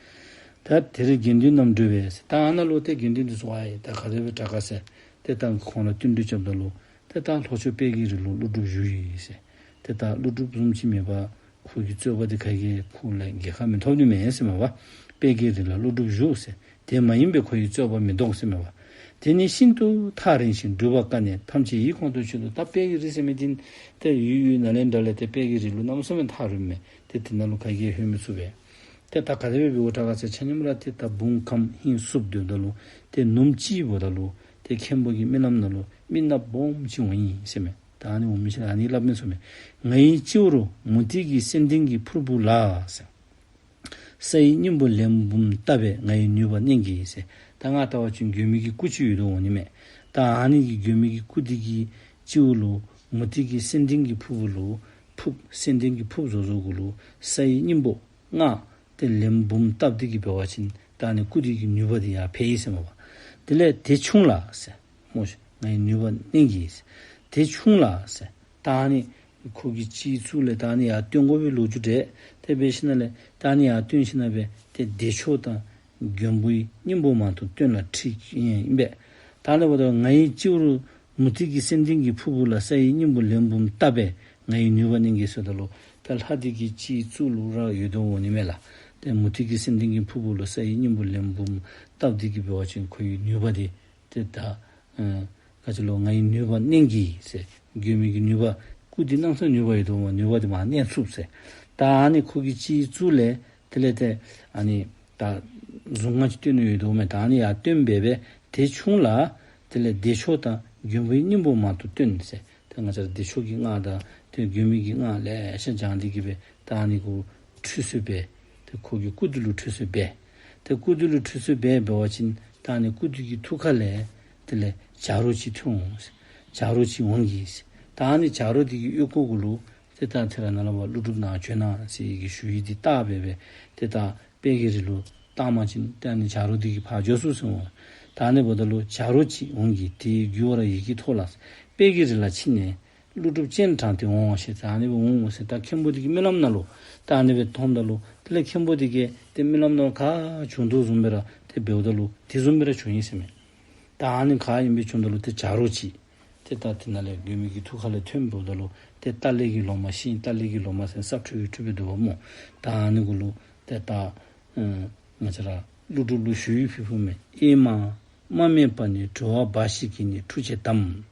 ད་དེར་དགེ་འདུན་རྣམས་འགྲོ་བས་ཟེར། ད་ཨ་ནཱ་ལུ་ཏེ་དགེ་འདུན་འདི་ཚུ་ཨའི་ད་ག་དེ་སྦེ་དྲག་ག་ཟེར། ཏེ་ད་ཁོང་ལུ་བསྟུན་གྲོས་རྐྱབ་ད་ལུ་ཏེ་ད་ལྷོ་ཕྱོགས་དཔལ་གྱི་རི་ལུ་ཀླུ་སྒྲུབ་བཞུགས་ཡི་ཟེར། ཏེ་ད་ཀླུ་སྒྲུབ་བཟུམ་ཅིག་མེད་པར་ཁོ་གི་རྩོད་པ་འདི་ག་གིས་ཁོ་ལས་རྒྱལ་ཁ་མི་ཐོབ་ནི་མས་ཟེར་མས་པ། དཔལ་གྱི་རི་ལ་ཀླུ་སྒྲུབ་བཞུགས་ཟེར། དེ་མ་ཡིན་པའི་ཁོ་ཡི་རྩོད་པ་མི་བཟློག་ཟེར་མས་པ། དེ་ནི་ཤིན་ཏུ་ཐག་རིང་ཞིང་སྒྲུབ་པ་དཀའ་ནས་ཐམས་ཅད་ཡིད་ཁོང་དུ་ཆུད་དོ། ད་དཔལ་གྱི་རི་ཟེར་མི་འདི་ཏེ་ཡུལ་ཡུལ་ནཱ་ལེནྡྲ་ལས་ཏེ་དཔལ་གྱི་རི་ལུ་གནམ་མེད་ས་མེད་ཐག་རིངམ་མས། ཏེ་དེ་ནང་ལུ་ག་གིས་ལྷོད་མི་ཚུགས་པས། ཏེ་ད་ག་དེ་སྦེ་འབདཝ་དྲག་ག་ཟེར་ཆ་མཉམ་ར་ཏེ་ད་བུང་ཁམས་ཧིང་སུབ་སྡོདཔ་ད་ལུ་ཏེ་ནུབ་མོ་ཅིག་འབདཝ་ད་ལུ་ཏེ་མཁན་པོ་གི་རྨི་ལམ་ནང་ལུ་མི་ནགཔོ་སྦོམ་ཅིག་འོང་ཡི་ཟེར་མས། ད་ཨ་ནི་འོང་མི་ཅིག་ཨ་ནི་སླབ་མས་ཟེར་མས། ང་ཡི་སྤྱི་བོ་རུ་མུ་ཏིག་གི་སེང་ལྡེང་གི་ཕུར་བུ་ལ་ཟེར། ས་ཡི་སྙིང་པོ་ལན་འབུམ་བཏབ་པས་ང་ཡི་ནུས་པ་གནས་གྱིས་ཟེར། ད་ང་ལྟ་བ་ཅིན་མགོན་པོའི་གི་སྐུ་ཅིག་ཡོད་དོ་འོང་ནི་མས། ད་ཨ་ནི་གི་མགོན་པོའི་གི་སྐུ་འདི་གི་སྤྱི་བོ་ལུ་མུ་ཏིག་གི་སེང་ལྡེང་གི་ཕུར་བུ་ལུ་ཕུརཔ་སེང་ལྡེང་གི་ཕུརཔ་བཟོ་བཟོཝ་གུ་ལུ་ས་ཡི་སྙིང་པོ་ལྔ་ཏེ་ལན་འབུམ་བཏབ་སྟེ་གི་འབད་བ་ཅིན་ད་ཨ་ནི་སྐུ་འདི་གི་ནུས་པ་འདི་ཡར་འཕེལ་ཡི་ཟེར་མས་པ། དེ་ལས་དེ་ཆུང་ལ་ཟེར། སྨོ་ཤིག། ང་ཡི་ནུས་པ་གནས་གྱིས་ཟེར། དེ་ཆུང་ལ་ཟེར། ད་ཨ་ནི་ཁོ་གི་སྤྱི་གཙུག་ལས་ད་ཨ་ནི་ཡར་བཏོན་དགོ་པའི་ལོ་རྒྱུས་འདྲས། ཏེ་འབད་ཞིནམ་ལས་ད་ཨ་ནི་ཡར་བཏོན་ཞིནམ་ལས་ཏེ་བདེ་མཆོག་དང་མགོན་པོའི་སྙིང་པོ་མང་དུ་བཏོན་ལ་ཁྲིད་ཨིན་པས། ད་ཨ་ནི་འབདཝ་ད་ང་ཡི་སྤྱི་བོ་རུ་མུ་ཏིག་གི་སེང་ལྡེང་གི་ཕུར་བུ་ལ་ས་ཡི་སྙིང་པོ་ལན་འབུམ་བཏབ་པས་ང་ཡི་ནུས་པ་གནས་གྱིས་ཟེརཝ་ད་ལུ་ད་ལྷ་འདི་གི་སྤྱི་གཙུག་ལུ་ར་ཡོད་དོ་འོང་ནི་མས་ལགས། ཏེ་མུ་ཏིག་གི་སེང་ལྡེང་གི་ཕུར་བུ་ལུ་ས་ཡི་སྙིང་པོ་ལན་འབུམ་བཏབ་སྟེ་གི་འབད་བ་ཅིན་ཁོ་ཡི་ནུས་པ་འདི་ཏེ་ད་ཨ་ག་ཅི་ལོ་ང་ཡི་ནུས་པ་གནས་གྱིས་ཟེར། མགོན་པོའི་གི་ནུས་པ་སྐུ་འདི་གནམ་མེད་ས་མེད་ནུས་པ་ཡོད་དོ་འོང་། ནུས་པ་འདི་མར་གནས་ཚུགས་ཟེར། ད་ཨ་ནི་ཁོ་གི་སྤྱི་གཙུག་ལས་དེ་ལས་ཏེ་ཨ་ནི་ད་གཟུངས་སྔགས་ཅིག་བཏོན་ནི་ཡོད་དོ་མས། ད་ཨ་ནི་ཡར་བཏོན་འབད་བས་དེ་ཆུང་ལ་དེ་ལས་བདེ་མཆོག་དང་མགོན་པོའི་སྙིང་པོ་མང་དུ་བཏོན་ཟེར། ཏེ་ང་བཅས་ར་བདེ་མཆོག་གི་སྔགས་དང་ཏེ་མགོན་པོའི་གི་སྔགས་ལེ་ཤ་བགྱང་སྟེ་གི་སྦེ་ད་ཨ་ནི་གུ་ཁྲུས་གསོལ་འབད། ཏེ་ཁོ་གི་སྐུ་འདི་ལུ་ཁྲུས་གསོལ་འབད། ཏེ་སྐུ་འདི་ལུ་ཁྲུས་གསོལ་འབད་འབད་བ་ཅིན་ད་ཨ་ནི་སྐུ་འདི་གི་ཐུགས་ཁ་ལས་དེ་ལས་བྱ་རོག་ཅིག་ཐོན་འོང་ཟེར། བྱ་རོག་ཅིག་འོང་གིས་ཟེར། ད་ཨ་ནི་བྱ་རོག་འདི་གི་ཨོལ་ཀོ་གུ་ལུ་ཏེ་ད་ཐེ་ར་ནཱ་ལས་ཕར་ཀླུ་སྒྲུབ་ནཱ་བྱོན་གནང་ཟེར་གི་ཞུ་ཡིག་འདི་བཏབ་འབད་བས་ཏེ་ད་དཔལ་གྱི་རི་ལུ་ བཏང་པ་ཅིན་ཏེ་ཨ་ནི་བྱ་རོག་འདི་གིས་ཕར་འགྱོ་ཚུགས་ཟེར་འོང་། ད་ཨ་ནི་འབདཝ་ད་ལུ་བྱ་རོག་ཅིག་འོང་གི་དེ་རྒྱུ་བ་ར་ཡི་གེ་ཐོགས་ལ། དཔལ་གྱི་རི་ལ་ཕྱིན་ནས་ཀླུ་སྒྲུབ་སྤྱན་དྲངས་ཏེ་འོང་ཞེས་ཟེར་ཨ་ནི་སྦེ་འོང་ཟེར། ད་མཁན་པོ་འདི་གི་རྨི་ལམ་ནང་ལུ་ད་ཨ་ནི་སྦེ་མཐོངམ་ད་ལུ་དེ་ལས་མཁན་པོ་འདི་གིས་ཏེ་རྨི་ལམ་ནང་ག་བྱུང་དོ་བཟུམ་སྦེ་ར་ཏེ་འབདཝ་ད་ལུ་དེ་བཟུམ་སྦེ་ར་བྱུང་ཡི་ཟེར་མས། ད་ཨ་ནི་ག་ཨིན་པའི་བྱུང་ད་ལུ་ཏེ་བྱ་རོག་ཅིག་ཏེ་ད་དེ་ནང་ལས་མགོན་པོའི་གི་ཐུགས་ཁ་ལས་ཐོན་འབདཝ་ད་ལུ་ཏེ་ཏཱ་ལའི་གི་ལོ་མ་ཤིང་ཏཱ་ལའི་གི་ལོ་མ་ཟེར་སྲབ་ཁྲོ་བོའི་ཁྲོ་བོ་འདུག་པ་སྨོ། ད་ཨ་ནི་གུ་ལུ་ཏེ་ད་ཨ་ང་བཅས་ར་ཀླུ་སྒྲུབ་ལུ་ཞུ་ཡིག་ཕུལ་ཕུལཝ་མས། ཨེ་མ། མ་སྨད་པ་ནས་གྲོལ་བ་འབའ་ཞིག་གིས་ནི་ཁྲུས་བྱེད་དམ།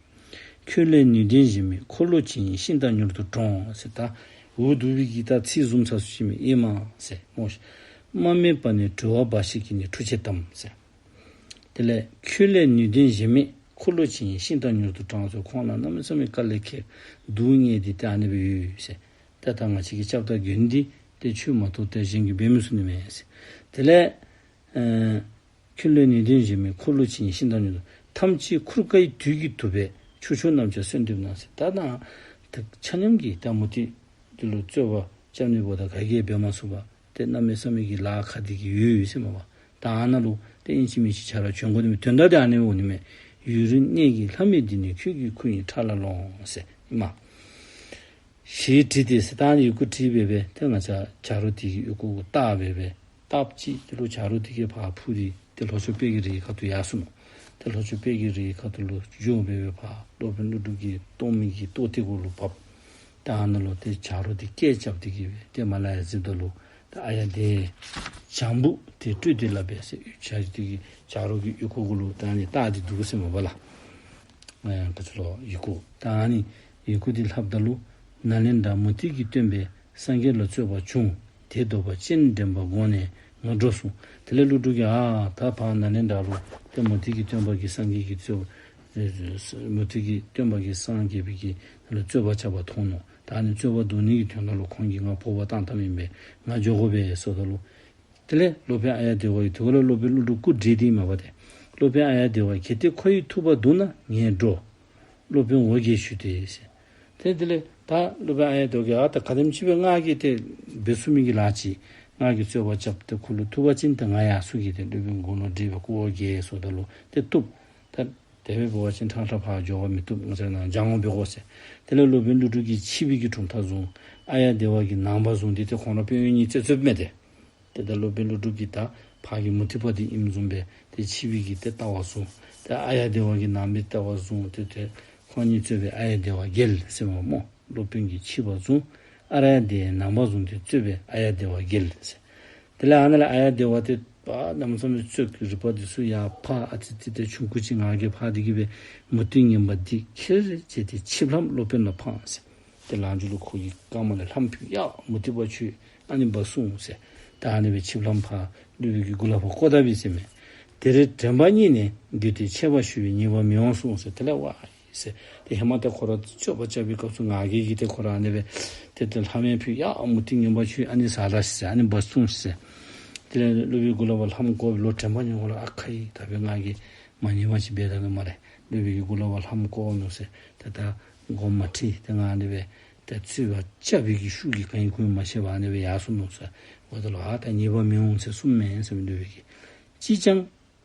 ཁྱོད་ལས་ནུས་ལྡན་གཞན་མེད་འཁོར་ལོ་ཆེན་ཡིས་ཤིང་རྟ་མྱུར་དུ་དྲོངས་ཟེར། ད་འུ་སྡུག་པའི་གི་ད་ཚིག་བཟུམ་ཚ་སུ་ཅིག་མས། ཨེ་མ་ཟེར་སྨོ་ཤིག། མ་སྨད་པ་ནས་གྲོལ་བ་འབའ་ཞིག་གིས་ནི་ཁྲུས་བྱེད་དམ་ཟེར། དེ་ལས་ཁྱོད་ལས་ནུས་ལྡན་གཞན་མེད་འཁོར་ལོ་ཆེན་ཡིས་ཤིང་རྟ་མྱུར་དུ་དྲོངས་ཟེར། ཁོང་ལ་གནམ་མེད་ས་མེད་དཀའ་ལས་ཁག་སྡུག་བསྔལ་འདི་ཏེ་ཨ་ནི་སྦེ་ཡོད་ཟེར། ཏེ་ད་ང་བཅས་ཀྱི་སྐྱབས་དང་མགོན་འདི་ཏེ་ཁྱོད་མ་གཏོགས་ཏེ་གཞན་གྱིས་འབད་མི་ཚུགས་ནི་མས་ཟེར། དེ་ལས་ཨེ་ཁྱོད་ལས་ནུས་ལྡན་གཞན་མེད་འཁོར་ལོ་ཆེན་ཡིས་ཤིང་རྟ་མྱུར་དུ། ཐམས་ཅད་འཁུར་དཀའི་དུས་ཀྱིས་དུབ་པས་ཁྱོ་ཆོ་རྣམས་ཀྱང་གསོན་འདོད་ན་ཟེར། ད་ནཱ་ཏེ་ཆ་མཉམ་གྱིས་ད་མུ་སྟེགས་འདི་ལུ་རྩོད་པ་རྐྱབ་ནི་འབདཝ་ད་ག་གིས་འབད་མ་ཚུགས་པར་ཏེ་གནམ་མེད་ས་མེད་ཀྱི་ལཱ་ཁག་འདི་གི་ཡོད་ཡོད་ཟེར་མས་པ། ད་ཨ་ནཱ་ལུ་ཏེ་ཨིན་ཅི་མིན་ཅི་ཆ་ར་བྱོན་དགོ་ནི་མས། དོན་དག་འདི་ཨ་ནི་འོང་ནི་མས། ཡུན་རིང་གནས་ཀྱི་ལྷམ་མེ་འདི་ནི། ཁྱོད་ཀྱི་ཁུར་ཡིན་ཕྲག་ལ་ལོངས་ཟེར་ཨིན་མས། ཞེས་བྲིས་ཏེ་ཟེར་ད་ཨ་ནི་ཡི་གུ་བྲིས་སྦེ་སྦེ་ཏེ་ང་བཅས་བྱ་རོག་འདི་གི་ཡི་གུ་གུ་བཏགས་སྦེ་སྦེ་བཏབ་ཅི། དེ་ལུ་བྱ་རོག་འདི་གིས་ཕར་འཕུར་ཏེ་ཏེ་ལྷོ་ཕྱོགས་དཔལ་གྱི་རི་ཁ་ཐུག་ཡར་སོང་ནུག། ཏེ་ལྷོ་ཕྱོགས་དཔལ་གྱི་རི་ཁ་ཐུག་ལུ་འགྱོ་སྦེ་སྦེ་ཕར་སློབ་དཔོན་ཀླུ་སྒྲུབ་ཀྱི་སྟོང་མི་གི་ཏོག་དེ་གུ་ལུ་བབས། ད་ཨ་ནཱ་ལུ་ཏེ་བྱ་རོག་འདི་སྐད་རྐྱབ་སྟེ་གི་སྦེ་ཏེ་མར་ལས་ཡར་གཟིགསཔ་ད་ལུ་ད་ཨཱརྱ་དེ་བྱང་བུ་དེ་སྤྲུལ་ཏེ་སླབ་པས་ཟེར། བྱ་རོག་འདི་གིས་བྱ་རོག་གི་ཡི་གུ་གུ་ལུ་ད་ཨ་ནི་བཏགས་ཏེ་འདུག་ཟེར་མས་པ་ལགས། ཨེ་ག་ཅི་ལོ་ཡི་གུ། ད་ཨ་ནི་ཡི་གུ་འདི་ལྷགཔ་ད་ལུ་ནཱ་ལེནྡྲར་མུ་སྟེགས་ཀྱིས་སྟོན་པས་སངས་རྒྱས་ལ་རྩོད་པ་བྱུང་། དེ་བཟློག་པར་སྤྱན་འདྲེན་པ་དགོངས་ནས་ངོ་སྤྲོད་གསུངས། དེ་ལས་ཀླུ་སྒྲུབ་ཀྱིས་ཨ་ད་ཕར་ནཱ་ལེནྡྲ་ལུ་ཏེ་མུ་སྟེགས་ཀྱི་སྟོན་པ་གིས་སངས་རྒྱས་ཀྱི་རྩོད་ཨེ་མུ་སྟེགས་ཀྱི་སྟོན་པ་གིས་སངས་རྒྱས་པའི་གི་ལུ་རྩོད་པ་རྐྱབ་པ་མཐོང་ནུག། ད་ཨ་ནི་རྩོད་པ་བཟློག་ནི་གི་དོན་དག་ལུ་ཁོང་གིས་ང་འཕོ་བ་བཏང་བཏངམ་ཨིན་པས། ང་འགྱོ་དགོ་པས་ཟེརཝ་ད་ལུ་དེ་ལས་སློབ་དཔོན་ཨཱརྱ་དེ་ཝ་གིས་དེ་གུ་ལུ་སློབ་དཔོན་ཀླུ་སྒྲུབ་སྐུ་བགྲེས་ཏེ་མ་པ་ཏེ། སློབ་དཔོན་ཨཱརྱ་དེ་ཝ་གལ་ཏེ་ཁོ་ཡི་ཐུབ་པ་འདུག་ན་ངེས་འགྲོ། སློབ་དཔོན་འོ་བརྒྱལ་ཞུས་ཏེ་ཟེར། ཏེ་དེ་ལས་ད་སློབ་དཔོན་ཨཱརྱ་དེ་ཝ་གིས་ཨ་ད་ག་དེམ་ཅིག་སྦེ་ང་གིས་ཏེ་འབད་ཚུགས་མི་གི་ལཱ་ཅིག་ང་གིས་རྩོད་པ་རྐྱབ་སྟེ་ཁོ་ལུ་ཐུབ་པ་ཅིན་ཏེ་ང་ཡང་ཚུགས་ཀྱི། ཏེ་སློབ་དཔོན་དགུང་ལོ་བགྲེས་པས་སྐུ་འོ་བརྒྱལ་ཟེརཝ་ད་ལུ་ཏེ་བཏུབ། ད་དེ་སྦེ་འབད་བ་ཅིན་ཁྲང་ཁྲ་ཕར་འགྱོ་བ་མི་བཏུབ། ང་བཅས་ནཱ་སྦྱང་བ་འབད་དགོ་ཟེར། དེ་ལས་སློབ་དཔོན་ཀླུ་སྒྲུབ་ཀྱིས་ཆིབས་པའི་གི་གྲུབ་མཐའ་བཟུང་། ཨཱརྱ་དེ་ཝ་གིས་ནངས་པ་བཟུང་སྟེ་ཏེ་ཁོང་ར་དཔོན་གཡོག་གཉིས་རྩད་རྩོདཔ་མས་ཏེ། ཏེ་ད་སློབ་དཔོན་ཀླུ་སྒྲུབ་ཀྱིས་ད་ཕར་གྱི་མུ་སྟེགས་པ་འདི་ཨིནམ་བཟུམ་སྦེ་ཏེ་ཆིབས་པའི་གི་ཏེ་ལྟ་བ་བཟུང་། ཏེ་ཨཱརྱ་དེ་ཝ་གིས་ནངས་པའི་ལྟ་བ་བཟུང་སྟེ་ཏེ་ཁོང་གཉིས་རྩོད་པས་ཨཱརྱ་དེ་ཝ་རྒྱལ་ཟེར་མས་སྨོ། སློབ་དཔོན་གྱིས་ཆིབས་པ་བཟུང་། ཨཱརྱ་དེ་ནངས་པ་བཟུང་སྟེ་རྩོད་པས་ཨཱརྱ་དེ་ཝ་རྒྱལ་ཟེར། དེ་ལས་ཨ་ནཱ་ལས་ཨཱརྱ་དེ་ཝ་ཏེ་ཕར་གནམ་མེད་ས་མེད་རྩོད་ཀྱི་རིག་པ་འདི་ཚུ་ཡར་འཕར། ཨ་ཙི་ཙི་ཏེ་ཆུང་ཀུ་ཅིག་ངར་གྱིས་འཕར་ཏེ་གི་སྦེ་མུ་སྟེགས་ངན་པ་འདི་ཁྱེར་བྱས་ཏེ་ཆིབས་ལྷམ་སློབ་དཔོན་ལ་འཕངས་ཟེར། ཏེ་ལམ་འཇུག་ལུ་ཁོ་གི་རྐངམ་ལས་ལྷམ་ཕུད། ཡ་མུ་སྟེགས་པ་ཁྱོད་ཨ་ནི་འབག་སོང་ཟེར། ད་ཨ་ནི་སྦེ་ཆིབས་ལྷམ་ཕར་སློབ་དཔོན་གྱི་མགུ་ལས་ཕར་བཀོ་ད་པས་ཟེར་མས། དེར་དྲན་པ་རྙེད་ནས་འདུད་དེ་ཆད་པ་ཞུ་བས་ཉེས་པ་མི་འོང་གསུངས་ཟེར། དེ་ལས་ཝའི་ཟེར། ཏེ་ཧེ་མ་ཏེ་ཁོ་ར་རྩོད་པ་རྐྱབ་པའི་སྐབས་སུ་ངར་གྱིས་ཏེ་ཁོ་ར་ཨ་ནི་སྦེ་ཏེ་ཏེ་ལྷམ་ཡང་ཕུད། ཡ་མུ་སྟེགས་ངན་པ་ཁྱོད་ཨ་ནི་ཟ་ད་ཤིག་ཟེར། ཨ་ནི་འབག་སོང་ཤིག་ཟེར། དེ་ལས་སློབ་དཔོན་གྱི་མགུ་ལས་ཕར་ལྷམ་བཀོ་བའི་ལོ་དྲན་པ་ཉོ་གོ་ལ། ཨ་ཁ་ཡི་ད་སྦེ་ངར་གྱིས་མ་ཉེས་པ་ཅིག་འབད་ད་ནུག་སྨ་རེ། སློབ་དཔོན་གྱི་མགུ་ལས་ཕར་ལྷམ་བཀོ་ནུག་ཟེར། ཏེ་ད་དགོངསམ་མ་ཁྲེལ། ཏེ་ང་ཨ་ནི་སྦེ་ཏེ་རྩོད་པ་རྐྱབ་པའི་གི་ཤུགས་ཀྱིས་ག་ཨིན་ཁུངས་མ་ཤེས་པར་ཨ་ནི་སྦེ་ཡར་སོང་ནུག་ཟེར། འབདཝ་ད་ལུ་ཨ་ད་ཉེས་པ་མི་འོང་ཟེར་གསུངམ་མས་ཟེར་མི་འདུག་པའི་གི། ཅིས་ཀྱང་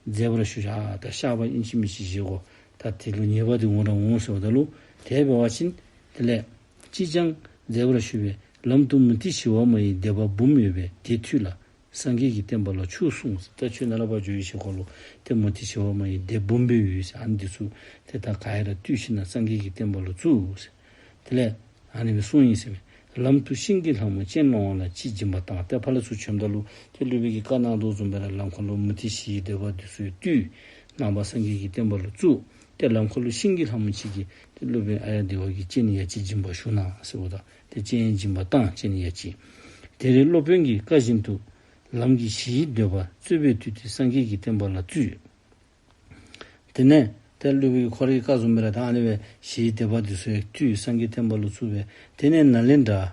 མཛད་པར་ཞུ་བྱ། ད་བཤགས་པ་ཨིན་ཅི་མིན་ཅི་བཞེས་དགོ། ད་དེ་ལུ་ཉེས་པ་འདི་འོང་ར་འོང་ཟེརཝ་ད་ལུ་དེ་འབད་བ་ཅིན་དེ་ལས་ཅིས་ཀྱང་མཛད་པར་ཞུ་བས། ལམ་དུ་མུ་སྟེགས་ཞི་བ་མ་ཡི་སྡེ་པ་འབུམ་ཡོད་པས། དེ་མཐུད་ལ་སངས་རྒྱས་ཀྱི་བསྟན་པ་ལ་བཙུགས་གསུངས་ཟེར། ད་ཁྱོད་ནཱ་ལས་ཕར་འགྱོ་བའི་ཤུལ་ཁ་ལུ་ཏེ་མུ་སྟེགས་ཞི་བ་མ་ཡི་སྡེ་འབུམ་སྦེ་ཡོད་ཟེར། ཨ་ནི་འདི་ཚུ་ཏེ་ད་ག་ར་བཏུལ་ཞིནམ་ལས་སངས་རྒྱས་ཀྱི་བསྟན་པ་ལུ་བཙུགས་ཟེར། དེ་ལས་ཨ་ནི་སྦེ་གསུངས་ཡི་ཟེར་མས། ལམ་དུ་ཤིང་གི་ལྷ་མོ་སྤྱན་སློང་བ་ལ་ཅིས་སྦྱིན་པ་བཏང་། ཏེ་ཕར་ལས་ཚུར་བྱོནམ་ད་ལུ་ཏེ་སློབ་དཔོན་གྱིས་བཀའ་གནང་དོ་བཟུམ་སྦེ་ར་ལམ་ཁ་ལུ་མུ་སྟེགས་ཞི་བའི་སྡེ་པ་འདི་ཚུ་བཏུལ། ནངས་པ་སངས་རྒྱས་ཀྱི་བསྟན་པ་ལུ་བཙུགས། ཏེ་ལམ་ཁ་ལུ་ཤིང་གི་ལྷ་མོ་ཅིག་གིས་ཏེ་སློབ་དཔོན་ཨཱརྱ་དེ་ཝ་གི་སྤྱན་ཡ་གཅིག་སྦྱིན་པ་ཞུ་གནང་ཟེརཝ་ད་ཏེ་སྤྱན་སྦྱིན་པ་བཏང་། སྤྱན་ཡ་གཅིག། དེར་སློབ་དཔོན་གྱི་བཀའ་བཞིན་དུ་ལམ་གྱི་ཞི་བའི་སྡེ་པ་རྩོད་པས་བཏུལ་ཏེ་སངས་རྒྱས་ཀྱི་བསྟན་པ་ལ་བཙུགས། དེ་ནས་ཏེ་སློབ་དཔོན་ཁོ་རའི་བཀའ་བཟུམ་སྦེ་ར་ད་ཨ་ནི་སྦེ་ཞི་བའི་སྡེ་པ་འདི་ཚུ་ཡང་བཏུལ་སངས་རྒྱས་བསྟན་པ་ལུ་བཙུགས་པས། དེ་ནས་ནཱ་ལེནྡྲ་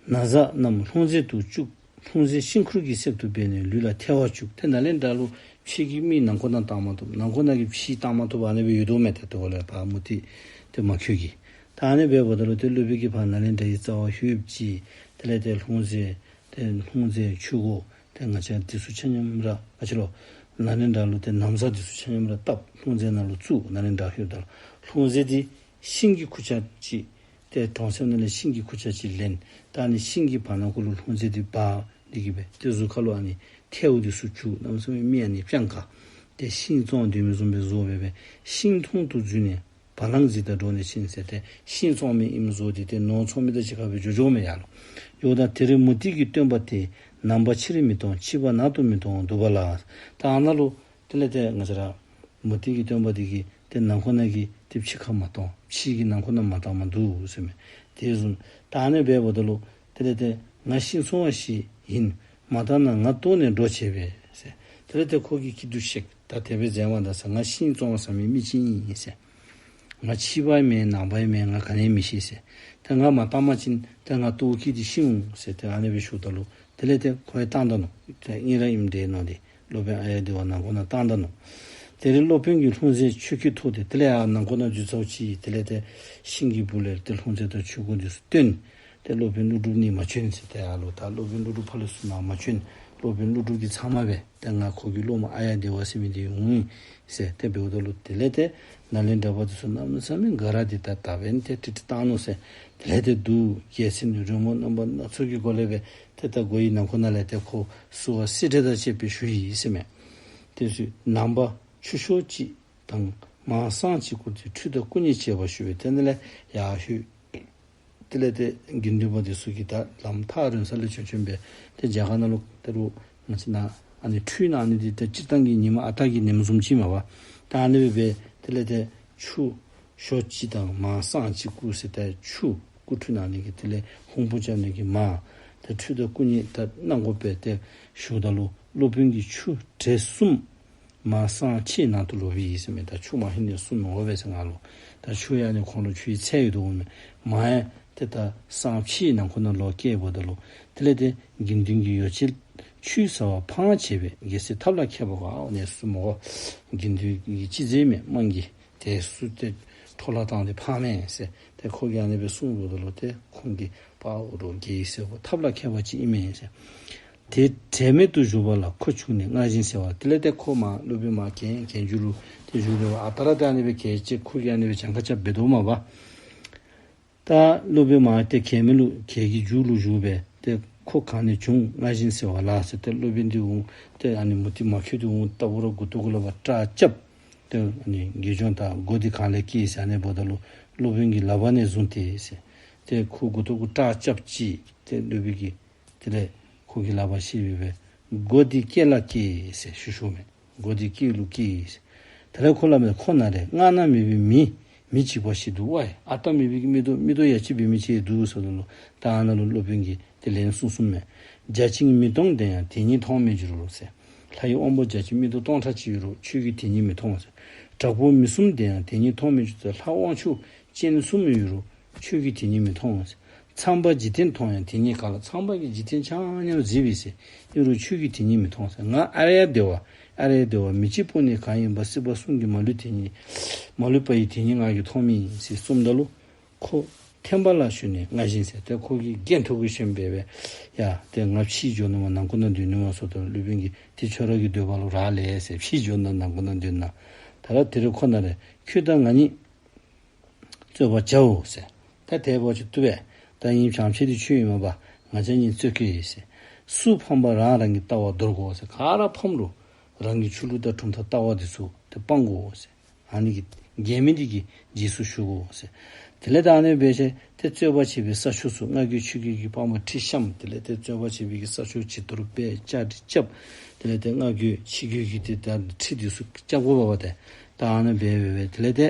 ན་བཟའ་རྣམས་ལྷུང་བཟེད་དུ་བཅུག། ལྷུང་བཟེད་ཤིང་ཁུར་གྱི་གསེབ་ཏུ་སྦས་ནས་ལུས་ལ་ཐལ་བ་བཅུག། ཏེ་ནཱ་ལེནྡྲ་ལུ་ཕྱི་གི་མི་ནང་འཁོད་ནང་བཏང་མ་བཏུབ། ནང་འཁོད་ནང་གི་ཕྱི་བཏང་མ་བཏུབ། ཨ་ནི་སྦེ་ཡོད་དོ་མས། ཏེ་དེ་འོག་ལས་ཕར་མུ་སྟེགས་ཏེ་མ་ཁྱོད་ཀྱིས། ད་ཨ་ནི་སྦེ་འབདཝ་ད་ལུ་ཏེ་སློབ་དཔོན་གྱིས་ཕར་ནཱ་ལེནྡྲ་གི་རྩ་བར་ལྷོདཔ་ཅིག། དེ་ལས་ཏེ་ལྷུང་བཟེད་ཏེ་ལྷུང་བཟེད་ཆུ་འགོ་ ཏེ་ང་བཅས་འདི་ཚུ་ཆ་མཉམ་ར་ག་ཅི་ལོ། ནཱ་ལེནྡྲ་ལུ་ཏེ་ན་བཟའ་འདི་ཚུ་ཆ་མཉམ་ར་བཏབ། ལྷུང་བཟེད་ནང་ལུ་བཙུགས། ནཱ་ལེནྡྲ་ལྷོདཔ་ད་ལུ་ལྷུང་བཟེད་འདི་ཤིང་གི་ཁུར་ཆ་ཅིག་ཏེ་གྲོང་གསེབ་ནང་ལས་ཤིང་གི་ཁུར་ཆ་ཅིག་ལེན། ད་ཨ་ནི་ཤིང་གི་བར་ན་ཁོ་ལུ་ལྷུང་བཟེད་འདི་སྦ་འདི་གིས་སྦེ་ཏེ་གཟུགས་ཁ་ལུ་ཨ་ནི་ཐལཝ་འདི་ཚུ་བྱུག། གནམ་མེད་ས་མེད་མི་ཨ་ནི་སྤྱང་ཀ་ཏེ་ཤིང་བཙོང་སྡོད་མི་བཟུམ་སྦེ་བཟོ་སྦེ་སྦེ་ཤིང་འཐུང་དུ་འཛུལ་ནས་བ་ལང་གཟིག་དང་འགྲོགས་ནས་ཕྱིན་ཟེར། ཏེ་ཤིང་བཙོང་མི་ཨིནམ་བཟོ་སྟེ་ཏེ་ནོར་འཚོ་མི་དང་གཅིག་ཁར་སྦེ་འགྱོ་འགྱོཝ་མས་ཡར་ལུ། འགྱོཝ་ད་དེར་མུ་སྟེགས་ཀྱི་སྟོན་པ་དེས། ནམ་པ་ཕྱི་རུ་མི་གཏོང་། ཕྱི་པ་ནང་དུ་མི་གཏོང་འདུག་པ་ལ། ད་ཨ་ནཱ་ལུ་དེ་ལས་ཏེ་ང་བཅས་ར་མུ་སྟེགས་ཀྱི་སྟོན་པ་འདི་གིས་ཏེ་ནང་ཁོག་ནང་གི་ཏེ་ཕྱི་ཁར་མ་གཏོང་། ཕྱི་གི་ནང་ཁོག་ནང་མ་བཏང་མ་འདུག་ཟེར་མས། དེ་བཟུམ་ད་ཨ་ནི་འབདཝ་ད་ལུ་དེ་ལས་ཏེ་ང་ཤིང་བཙོང་བ་ཞིག་ཡིན། མ་བཏང་ན་ང་བཏོག་ནས་འགྲོ་བྱས་པས་ཟེར། དེ་ལས་ཏེ་ཁོ་གིས་སྐྱིད་སྡུག་བཤད། ད་དེ་སྦེ་མཛད་མ་ད་ཟེར། ང་ཤིང་བཙོང་བ་ཟེར་མི་མི་ཅིག་ཨིན་ཟེར། ང་ཕྱི་པ་མེན་ནང་པ་མེན། ང་ག་ནི་མི་ཤེས་ཟེར། ཏེ་ང་མ་བཏང་པ་ཅིན་ཏེ་ང་བཏོག་སྐྱེས་ཏེ་ཤི་འོང་ཟེར། ཏེ་ཨ་ནི་སྦེ་ཞུཝ་ད་ལུ་དེ་ལས་ཏེ་ཁོ་ཡང་བཏང་ད་ནུག། ཏེ་ཨིན་ར་ཨིནམ་འདྲས་མནོ་སྟེ་སློབ་དཔོན་ཨཱརྱ་དེ་ཝ་ནང་ཁོག་ནང་བཏང་ད་ནུག། དེར་སློབ་དཔོན་གྱིས་ལྷུང་བཟེད་ཆུ་ཁྱུད་ཐོགས་ཏེ། དེ་ལས་ཡར་ནང་ཁོག་ནང་འཛུལ་ཚརཝ་ཅིག་དེ་ལས་ཏེ་ཤིང་གི་སྦུག་ལས་ཏེ་ལྷུང་བཟེད་དང་ཆུ་ཁུ་འདི་ཚུ་བཏོན། ཏེ་སློབ་དཔོན་ཀླུ་སྒྲུབ་ནི་མ་བྱོན་ཟེར། ཏེ་ཡར་ལུ་ད་སློབ་དཔོན་ཀླུ་སྒྲུབ་ཕར་ལས་ཚུར་ནཱ་མ་བྱོན། སློབ་དཔོན་ཀླུ་སྒྲུབ་ཀྱིས་ཚང་མ་སྦེ་ཏེ་ང་ཁོ་གི་སློབ་མ་ཨཱརྱ་དེ་ཝ་ཟེར་མི་འདི་འོང་ཡི་ཟེར། ཏེ་འབདཝ་ད་ལུ་དེ་ལས་ཏེ་ནཱ་ལེནྡྲ་པ་འདི་ཚུ་གནམ་མེད་ས་མེད་དགའ་ར་སྟེ་ད་ད་འབདན་ཏེ་ཏིག་ཏིག་བཏང་ནུག་ཟེར། དེ་ལས་ཏེ་འདུག། རྒྱལ་མཚན་རོལ་མོ་རྣམ་པ་སྣ་ཚོགས་ཀྱི་སྒོ་ལས་སྦེ་ཏེ་ད་སྒོ་ཡི་ནང་ཁོག་ནང་ལས་ཏེ་ཁོ་བསུ་བ་སེར་ཕྲེང་དང་བཅས་པ་ཞུ་ཡི་ཟེར་མས། དེ་ཚུ་ནང་པ་ཆུ་ཤོག་གཅིག་དང་མར་སྲང་གཅིག་བསྐུར་ཏེ་ཁྲུས་དང་སྐུ་མཉེ་བྱས་པ་ཞུ་བས། དེ་ནང་ལས་ཡར་ལྷོད། དེ་ལས་ཏེ་དགེ་འདུན་པ་འདི་ཚུ་གིས་ད་ལམ་ཐག་རིང་ས་ལས་བྱོན་བྱོནམ་སྦེ་ཏེ་རྒྱ་གར་ནང་ལུ་ད་རུང་ང་བཅས་ནཱ་ཨ་ནི་ཁྲུས་གནང་ནི་འདི་ཏེ་སྤྱིར་བཏང་གི་ཉིནམ་ཨ་རྟག་གི་ཉིནམ་བཟུམ་ཅིག་མས་པ། ད་ཨ་ནི་སྦེ་སྦེ་དེ་ལས་ཏེ་ཆུ་ཤོག་གཅིག་དང་མར་སྲང་གཅིག་བསྐུར་ཟེར། ཏེ་ཆུ་སྐུ་ཁྲུས་གནང་ནི་གི་དེ་ལས་ཧོང་པོ་རྐྱབ་ནི་གི་མར་ཏེ་ཁྲུས་དང་སྐུ་མཉེ་ད་གནང་དགོ་པས། ཏེ་ཞུཝ་ད་ལུ་སློབ་དཔོན་གྱིས་ཆུ་བྲེ་གསུམ་མར་སྲང་ཕྱེད་ནང་དུ་ལོག་པའི་ཟེར་མས། ད་ཆུ་མར་ཧིང་ནི་གསུམ་འོང་བས་ཟེར་ང་ལུ། ད་ཆུ་ཡང་ནི་ཁོང་ལུ་ཆུ་ཡི་ཚད་ཡོད་དོ་མས། མར་ཡང་ཏེ་ད་སྲང་ཕྱེད་ནང་ཁོག་ནང་ལོག་བསྐྱལཝ་ད་ལུ་དེ་ལས་ཏེ་དགེ་འདུན་གྱི་ཡོ་བྱད་ཆུད་ཟ་བ་ཕངས་བྱས་པས། རྒྱལ་སྲས་ཐབས་ལ་མཁས་པ་གང་། ཨ་ནི་གསུམ་འོང་། དགེ་འདུན་གྱི་སྤྱི་རྫས་མས། དམངས་ཀྱི་དེ་ཚུ་ཏེ་འཕྲོ་བརླག་བཏང་སྟེ་ཕངས་མས་ཟེར། ཏེ་ཁོ་གིས་ཨ་ནི་སྦེ་གསུངསམ་ད་ལུ་ཏེ་ཁོང་གིས་པའོ་རོགས་རྒྱལ་སྲས་ཐབས་ལ་མཁས་པ་ཅིག་ཨིན་མས་ཟེར། དེ་དྲན་མེད་དུ་བཞུགས་པ་ལ་ཁོ་བྱུང་ནས་སྔར་བཞིན་ཟེར་བ། དེ་ལས་ཏེ་ཁོ་མར་སློབ་དཔོན་མར་གྱལ་གྱལ་མཇུག་ལུ་ཏེ་བཞུགས་ཏེ་འབདཝ་ཨ་རྟག་ར་ཏེ་ཨ་ནི་སྦེ་གྱལ་ཅིག་ཁོ་གིས་ཨ་ནི་སྦེ་གྱངས་ཁ་རྐྱབ་འབད་དོ་མས་པ། ད་སློབ་དཔོན་མར་ཏེ་གྱལ་མི་ལུ་གྱལ་གྱི་མཇུག་ལུ་བཞུགས་སྦེ་ཏེ་ཁོ་གང་ནས་བྱུང་སྔར་བཞིན་ཟེར་བ་ལ་ཟེར། ཏེ་སློབ་དཔོན་འདི་འོང་ཏེ་ཨ་ནི་མུ་སྟེགས་མ་ཁྱོད་འདི་འོངམ་ད་ལྟ་བུ་ར་མགུ་ཏོ་གུ་ལགཔ་སྐྲ་རྐྱབ། ཏེ་ཨ་ནི་དགེ་སྦྱོང་དང་མགོ་འདི་གང་ལས་སྐྱེས་ཟེར་ཨ་ནི་འབདཝ་ད་ལུ་སློབ་དཔོན་གྱི་ལག་པ་ནས་བཟུང་སྟེ་ཟེར། ཏེ་ཁོ་མགུ་ཏོ་གུ་སྐྲ་རྐྱབ་ཅི། ཏེ་སློབ་དཔོན་གྱིས་དེ་ལས་ཁོ་གི་ལག་པ་བཤེད་སྦེ་སྦེ་མགོ་འདི་སྐེ་ལ་སྐྱེས་ཟེར་ཞུ་ཞུཝ་མས། མགོ་འདི་སྐེ་ལུ་སྐྱེས་ཟེར། དེ་ལས་ཁོ་ལ་མས། ཁོ་ན་རེ་སྔར་ན་མེད་པའི་མི་མི་གཅིག་པ་ཞིག་འདུག་པ། ཨ་རྟག་མེད་པའི་གི་མིག་ཏོ་མིག་ཏོ་ཡ་གཅིག་འབད་མི་ཅིག་འདུག་ཟེརཝ་ད་ལུ་ད་ཨ་ནཱ་ལུ་སློབ་དཔོན་གྱིས་དེ་ལན་གསུངས་གསུངསམ་མས། བརྒྱ་བྱིན་མི་སྟོང་ལྡན་ཡང་དེ་ཉིད་མཐོང་མི་འགྱུར་རོ་ཟེར། ལྷ་ཡི་དབང་པོ་བརྒྱ་བྱིན་མིག་ཏོ་སྟོང་ཕྲག་གཅིག་ཡོད་རུང་ཁྱོད་ཀྱིས་དེ་ཉིད་མི་མཐོང་ཟེར། དྲག་པོ་མི་གསུམ་ལྡན་ཡང་དེ་ཉིད་མཐོང་མི་འགྱུར་ཟེར། ལྷ་དབང་ཕྱུག་སྤྱན་གསུམ་ཡོད་རུང་ཁྱོད་ཀྱིས་དེ་ཉིད་མི་མཐོང་ཟེར། ཚངས་པ་འཇིག་རྟེན་མཐོང་ཡང་དེ་ཉིད་ག་ལ། ཚངས་པ་གིས་འཇིག་རྟེན་ཆ་མཉམ་གཟིགས་པས་ཟེར། ཨིན་རུང་ཁྱོད་ཀྱིས་དེ་ཉིད་མི་མཐོང་ཟེར། ང་ཨཱརྱ་དེ་ཝ་ཨཱརྱ་དེ་ཝ་མི་གཅིག་པོ་ནི་གང་ཡིན་པ། སྲིད་པ་གསུམ་གྱིས་མ་ལུས་དེ་ཉིད་མ་ལུས་པ་ཡི་དེ་ཉིད་ང་གིས་མཐོང་མི་ཨིན་ཟེར་གསུངསམ་ད་ལུ་ཁོ་ཐེམ་པ་ལ་ཞོན་ནས་སྔར་བཞིན་ཟེར། ཏེ་ཁོ་གིས་སྐད་མཐོ་གུ་ཞོན་སྦེ་སྦེ་ཡ་ཏེ་ང་ཕྱི་འགྱོ་ནི་མས་ནང་ཁོག་ནང་སྡོད་ནི་མས་ཟེརཝ་ད་ལུ་སློབ་དཔོན་གྱིས་ཏེ་ཁྱོད་ར་གི་འདོད་པ་ལུ་རག་ལས་ཟེར། ཕྱི་འགྱོ་ནི་ནང་ཁོག་ནང་སྡོད་ནི། ད་ར་དེ་རུ་ཁོ་ན་རེ་ཁྱོད་དང་ང་གཉིས་རྩོད་པ་བྱའོ་ཟེར། ད་དེ་འབདཝ་ཅིག་བཏུབ་པས། ད་ཨིན་བྱང་ཆེ་འདི་ཁྱོད་ཨིན་མས་པ། ང་བཅས་གཉིས་རྩོད་གེ་ཟེར། སུ་ཕམ་པ་རང་རང་གི་ལྟ་བ་འདོར་དགོ་ཟེར། ག་ར་ཕམ་རུང་རང་གི་ཆོས་ལུགས་དང་གྲུབ་མཐའ་ལྟ་བ་འདི་ཚུ་ཏེ་སྤང་དགོ་ཟེར། ཨ་ནི་གི་རྒྱལ་མི་འདི་གི་རྗེས་སུ་ཞུ་དགོ་ཟེར། དེ་ལས་ད་ཨ་ནི་འབད་ཞིནམ་ཏེ་རྩོད་པ་བྱེད་པའི་ས་ཕྱོགས་སུ་སྔར་རྒོལ་ཕྱི་རྒོལ་གྱི་དཔང་པོ་ཁྲི་བཤམས། དེ་ལས་ཏེ་རྩོད་པ་བྱེད་པའི་གི་ས་ཕྱོགས་བྱི་དོར་སྦེ་བཅའ་སྒྲིག་རྐྱབ། དེ་ལས་ཏེ་སྔར་རྒོལ་ཕྱི་རྒོལ་གྱི་ཏེ་ད་ཁྲི་འདི་ཚུ་རྐྱབ་དགོ་པས་པ། ཏེ་ད་ཨ་ནི་འབད་འབད་འབད་དེ་ལས་ཏེ་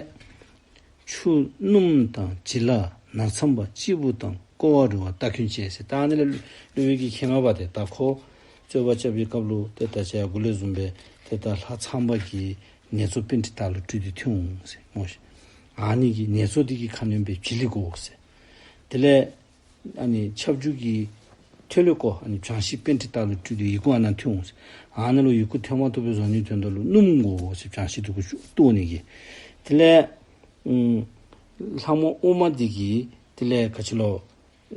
ཆུ་སྣུམ་དང་བྱི་ལ་ནག་ཚང་པ་སྤྱིལ་བུ་དང་ཀོ་བ་རུལ་བ་སྟ་གོན་བཅས་ཟེར། ད་ཨ་ནི་ལས་སློབ་དཔོན་གྱིས་མཁྱེན་པས་པ། ཏེ་ད་ཁོ་རྩོད་པ་རྐྱབ་པའི་སྐབས་ལུ་ཏེ་ད་ཅི་ཡར་གུ་ལས་བཟུང་སྦེ་ཏེ་ད་ལྷ་ཚངས་པ་གི་ནེ་ཙོ་པཎྜི་ཏ་ལུ་སྤྲུལ་ཏེ་ཐོན་འོང་ཟེར་སྨོ་ཤིག། ཨ་ནི་གི་ནེ་ཙོ་འདི་གི་ཁ་གནོན་སྦེ་བྱི་ལི་དགོ་ཟེར། དེ་ལས་ཨ་ནི་ཁྱབ་འཇུག་གི་ཐོད་ལེ་ཀོ་ཨ་ནི་བྱང་ཤིང་པཎྜི་ཏ་ལུ་སྤྲུལ་ཏེ་ཡི་གུ་ཨ་ནཱ་ཐོན་འོང་ཟེར། ཨ་ནཱ་ལུ་ཡི་གུ་ཐོན་མ་ཐོབ་པའི་བཟོ་ནིའི་དོན་དག་ལུ་སྣུམ་དགོ་ཟེར། བྱང་ཤིང་འདི་གུ་ཤུགས་གཏོར་ནི་གི། དེ་ལས་ཨུམ་ལྷ་མོ་ཨུ་མ་འདི་གིས་དེ་ལས་ག་ཅི་ལོ།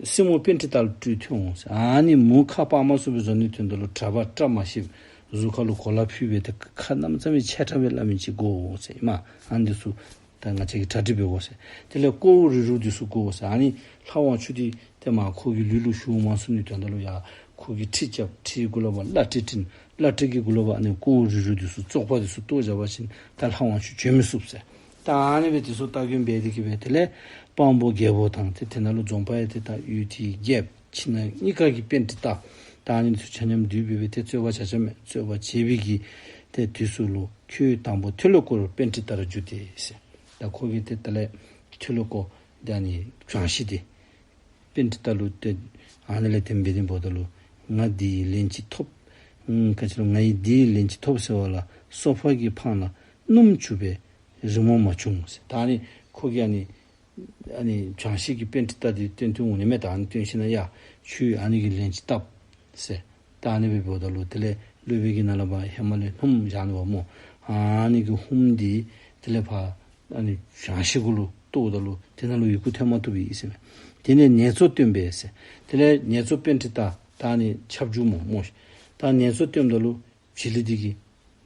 སྲིན་མོ་པཎྜི་ཏ་ལུ་སྤྲུལ་ཐོན་འོང་ཟེར། ཨ་ནི་མོ་ཁ་སྤར་མ་ཚུགས་པའི་བཟོ་ནི་དོན་དག་ལུ་གྲྭ་པ་བཀྲ་མ་ཤིསཔ་གཟུགས་ཁ་ལུ་གོ་ལ་ཕུད་སྦེ་ཏེ་ཁ་གནམ་མེད་ས་མེད་ཆེ་དྲགས་སྦེ་སླབ་མི་ཅིག་དགོ་འོང་ཟེར་ཨིན་མས། ཨ་ནི་འདི་ཚུ་ད་ང་བཅས་ཀྱིས་གྲ་སྒྲིག་འབད་དགོ་ཟེར། དེ་ལས་ཀོཝ་རིལ་རུལ་འདི་ཚུ་དགོ་ཟེར། ཨ་ནི་ལྷ་དབང་ཕྱུག་འདི་ཏེ་མར་ཁོ་གི་ལུས་ལུ་ཞུགས་མ་ཚུགས་ནི་དོན་དག་ལུ་ཡང་ཁོ་གིས་ཁྲི་རྐྱབ། ཁྲིའི་གུ་ལས་ཕར་བླ་བྲེ་བྲེ། བླ་བྲེ་གི་གུ་ལས་ཕར་ཨ་ནི་ཀོཝ་རིལ་རུལ་འདི་ཚུ་བཙོག་པ་འདི་ཚུ་བཏོག་བཞག་པ་ཅིན་ད་ལྷ་དབང་ཕྱུག་བྱོན་མི་ཚུགས་ཟེར། ད་ཨ་ནི་སྦེ་འདི་ཚུ་སྟ་གོན་འབད་དེ་གིས་སྦེ་དེ་ལས་དཔང་པོ་རྒྱལ་པོ་དང་ཏེ་དེ་ནང་ལུ་འཛོམས་པ་ཡང་ཏེ་ད་ཡུལ་དེའི་རྒྱལཔོ་ཕྱི་ནང་གཉིས་ཀ་གི་པཎྜི་ཏ་ད་ཨ་ནི་འདི་ཚུ་ཆ་མཉམ་འདུས་སྦེ་སྦེ་ཏེ་རྩོད་པ་རྐྱབ་རྐྱབ་མས། རྩོད་པ་རྐྱབ་པའི་གི་ཏེ་དུས་སུ་ལུ་ཁྱོད་དང་པོ་ཐོས་ལེ་ཀོ་རུ་པཎྜི་ཏ་ར་འགྱུར་ཏེ་ཟེར། ད་ཁོ་གིས་ཏེ་དེ་ལས་ཐོས་ལེ་ཀོ་ད་ཨ་ནི་བྱང་ཤིང་འདི་པཎྜི་ཏ་ལུ་ཏེ་ཨ་ནི་ལས་དེ་སྦེ་འདི་འབདཝ་ད་ལུ་ང་འདི་ལན་ཅིག་ཐོབ། ཨུམ་ག་ཅི་ལོ་ང་ཡི་འདི་ལན་ཅིག་ཐོབ་ཟེར་བ་ལ་སོ་པ་གི་ཕང་ལ་སྣུམ་བྱུགས་པས་རི་མོ་མ་བྱུང་ཟེར། ད་ཨ་ནི་ཁོ་གིས་ཨ་ནི་ཨ་ནི་བྱང་ཤིང་གི་པཎྜི་ཏ་འདི་བསྟན་ཏེ་འོང་ནི་མས། ད་ཨ་ནི་བསྟན་ཞིན་ན་ཡ་ཁྱོད་ཨ་ནི་གི་ལན་ཅིག་བཏབ་ཟེར། ད་ཨ་ནི་སྦེ་འབདཝ་ད་ལུ་དེ་ལས་སློབ་དཔོན་གྱིས་ནཱ་ལས་ཕར་ཧེ་མ་ལས་སྣུམ་བཞག་ནུག་པ་སྨོ། ཨ་ནི་གི་སྣུམ་འདི་དེ་ལས་ཕར་ཨ་ནི་བྱང་ཤིང་གུ་ལུ་གཏོརཝ་ད་ལུ་དེ་ནང་ལུ་ཡི་གུ་ཐོན་མ་བཏུབ་པས་ཟེར་མས། དེ་ནས་ནེ་ཙོ་སྟོན་པས་ཟེར། དེ་ལས་ནེ་ཙོ་པཎྜི་ཏ་ད་ཨ་ནི་ཁྱབ་འཇུག་སྨོ་སྨོ། ད་ནེ་ཙོ་སྟོནམ་ད་ལུ་བྱི་ལི་འདི་གིས་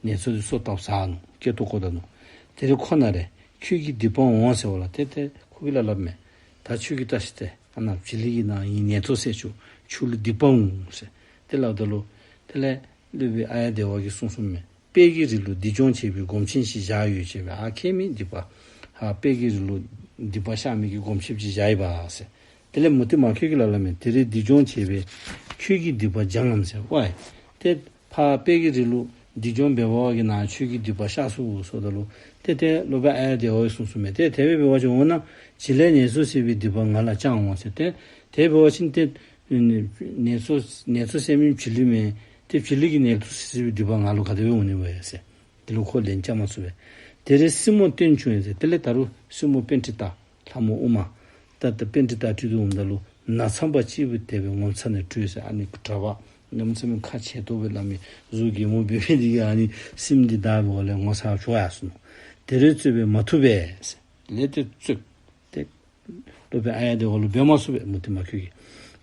ནེ་ཙོ་འདི་སོ་བཏབ་ཟ་ནུག། སྐེ་ཏོ་བཀོག་ད་ནུག། དེ་ལས་ཁོ་ན་རེ་ཁྱོད་ཀྱི་སྡིག་པ་འོང་ཟེར་བ་ལ་ཏེ་ཏེ་ཁོ་གིས་སླབ་སླབ་མས། ད་ཁྱོད་ཀྱིས་བལྟ་ཤིག་ཏེ་ཨ་ནཱ་བྱི་ལི་གི་ནང་ཨིན་ནེ་ཙོ་ཟེར་ཁྱོད་ཁྱོད་ལུ་སྡིག་པ་འོང་ཟེར་ཏེ་སླབ་ད་ལུ་དེ་ལས་སློབ་དཔོན་ཨཱརྱ་དེ་ཝ་གིས་གསུངས་གསུངསམ་མས། དཔལ་གྱི་རི་ལུ་སྡིག་སྦྱོང་བྱེད་པའི་སྒོམ་ཆེན་ཞིག་བཞག་ཡོད་ཅེས་པས། ཨ་ཁྱེད་མི་སྡིག་པ། ཨ་དཔལ་གྱི་རི་ལུ་སྡིག་པ་བཤགས་མི་གི་སྒོམ་ཆེན་ཅིག་བཞག་ཡི་པ་ཟེར། དེ་ལས་མུ་སྟེགས་མ་ཁྱོད་ཀྱིས་སླབ་སླབ་མས། དེ་རིང་སྡིག་སྦྱོང་བྱེད་པས་ཁྱོད་ཀྱི་སྡིག་པ་སྦྱང་ངམ་ཟེར། ཝའི་ཏེ་ཕར་དཔལ་གྱི་རི་ལུ་སྡིག་སྦྱོང་འབད་བ་གིས་ནཱ་ཁྱོད་ཀྱི་སྡིག་པ་བཤགས་ཚུགས་གོ་ཟེརཝ་ད་ལུ་ཏེ་ཏེ་སློབ་དཔོན་ཨཱརྱ་དེ་ཝ་གིས་གསུངས་གསུངསམ་མས། ཏེ་དེ་སྦེ་འབད་བ་ཅིན་འོ་ན་བྱི་ལའི་ནེ་ཙོ་ཟེར་བའི་སྡིག་པ་ང་ལ་སྦྱང་འོང་ཟེར། ཏེ་དེ་འབད་བ་ཅིན་ཏེ་ནེ་ཙོ་ནེ་ཙོ་ཟེར་མི་བྱི་ལི་མས། ཏེ་བྱི་ལི་གི་ནེ་ཙོ་ཟེར་བའི་སྡིག་པ་ང་ལུ་ག་དེ་སྦེ་འོང་ནི་སྨོ་ཟེར། དེ་ལུ་ཁོ་ལན་རྐྱབ་མ་ཚུགས་པས། དེ་རིང་སྲིན་མོ་སྟོན་བྱུང་ཡང་ཟེར། དེ་ལས་ད་རུང་སྲིན་མོ་པཎྜི་ཏ་ལྷ་མོ་ཨུ་མ་ད་ད་པཎྜི་ཏ་སྤྲུལ་ཏེ་འོངམ་ད་ལུ་ནགས་ཚངས་པ་སྐྱེས་བུ་དེ་བས་ངོ་མཚར་ནས་སྤྲུལ་ཟེར། ཨ་ནི་གྲྭ་པ་གནམ་མེད་ས་མེད་ཁ་ཆེ་ཏོག་སྦེ་སླབ་མི་གཟུགས་གད་མོ་འབད་མི་འདི་གིས་ཨ་ནི་སྲིནམ་འདི་བདའ་བའི་འོག་ལས་ངོ་ཚ་བྱོག་ཡར་སོ་ནུག། དེ་རིང་རྩོད་པས་མ་ཐུབ་པས་ཟེར། ལས་ཏེ་རྩོད་ཏེ་སློབ་དཔོན་ཨཱརྱ་དེ་ཝ་ལུ་འབད་མ་ཚུགས་པས་མུ་སྟེགས་མ་ཁྱོད་ཀྱིས།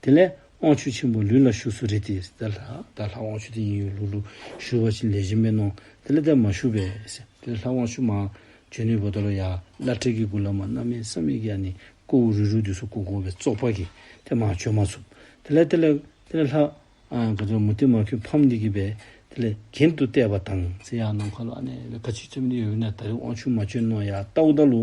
དེ་ལས་དབང་ཕྱུག་ཆེན་པོ་ལུས་ལ་ཞུགས་སུ་རེ་སྟེ་ཟེར། ད་ལྷ་ད་ལྷ་དབང་ཕྱུག་འདི་ཨིན་ཡོད་ལུས་ལུ་ཞུགས་པ་ཅིན་ལེགས་ཤོམ་འབད་ནོ། དེ་ལས་ད་མ་ཞུགས་པས་ཟེར། དེ་ལས་ལྷ་དབང་ཕྱུག་མར་བྱོན་ནི་འབདཝ་ད་ལུ་ཡར་བླ་བྲེ་གི་གུ་ལས་མར་གནམ་མེད་ས་མེད་ཀྱི་ཨ་ནི་ཀོཝ་རིལ་རུལ་འདི་ཚུ་གོག་གོག་སྦེ་བཙོག་པ་གིས་ཏེ་མར་བྱོན་མ་ཚུགས། དེ་ལས་དེ་ལས་དེ་ལས་ལྷ་ཨ་ག་ཅི་མུ་སྟེགས་མ་ཁྱོད་ཕམ་འདི་གིས་སྦེ་དེ་ལས་གྱེན་དུ་བལྟས་པ་དང་ཟེར། ཡར་ནམ་མཁའ་ལུ་ཨ་ནི་ལས་ག་ཅི་བཙུགས་ནི་ཡོད་ན་ད་རུང་དབང་ཕྱུག་མ་བྱོན་ནོ་ཡར་བལྟཝ་ད་ལུ་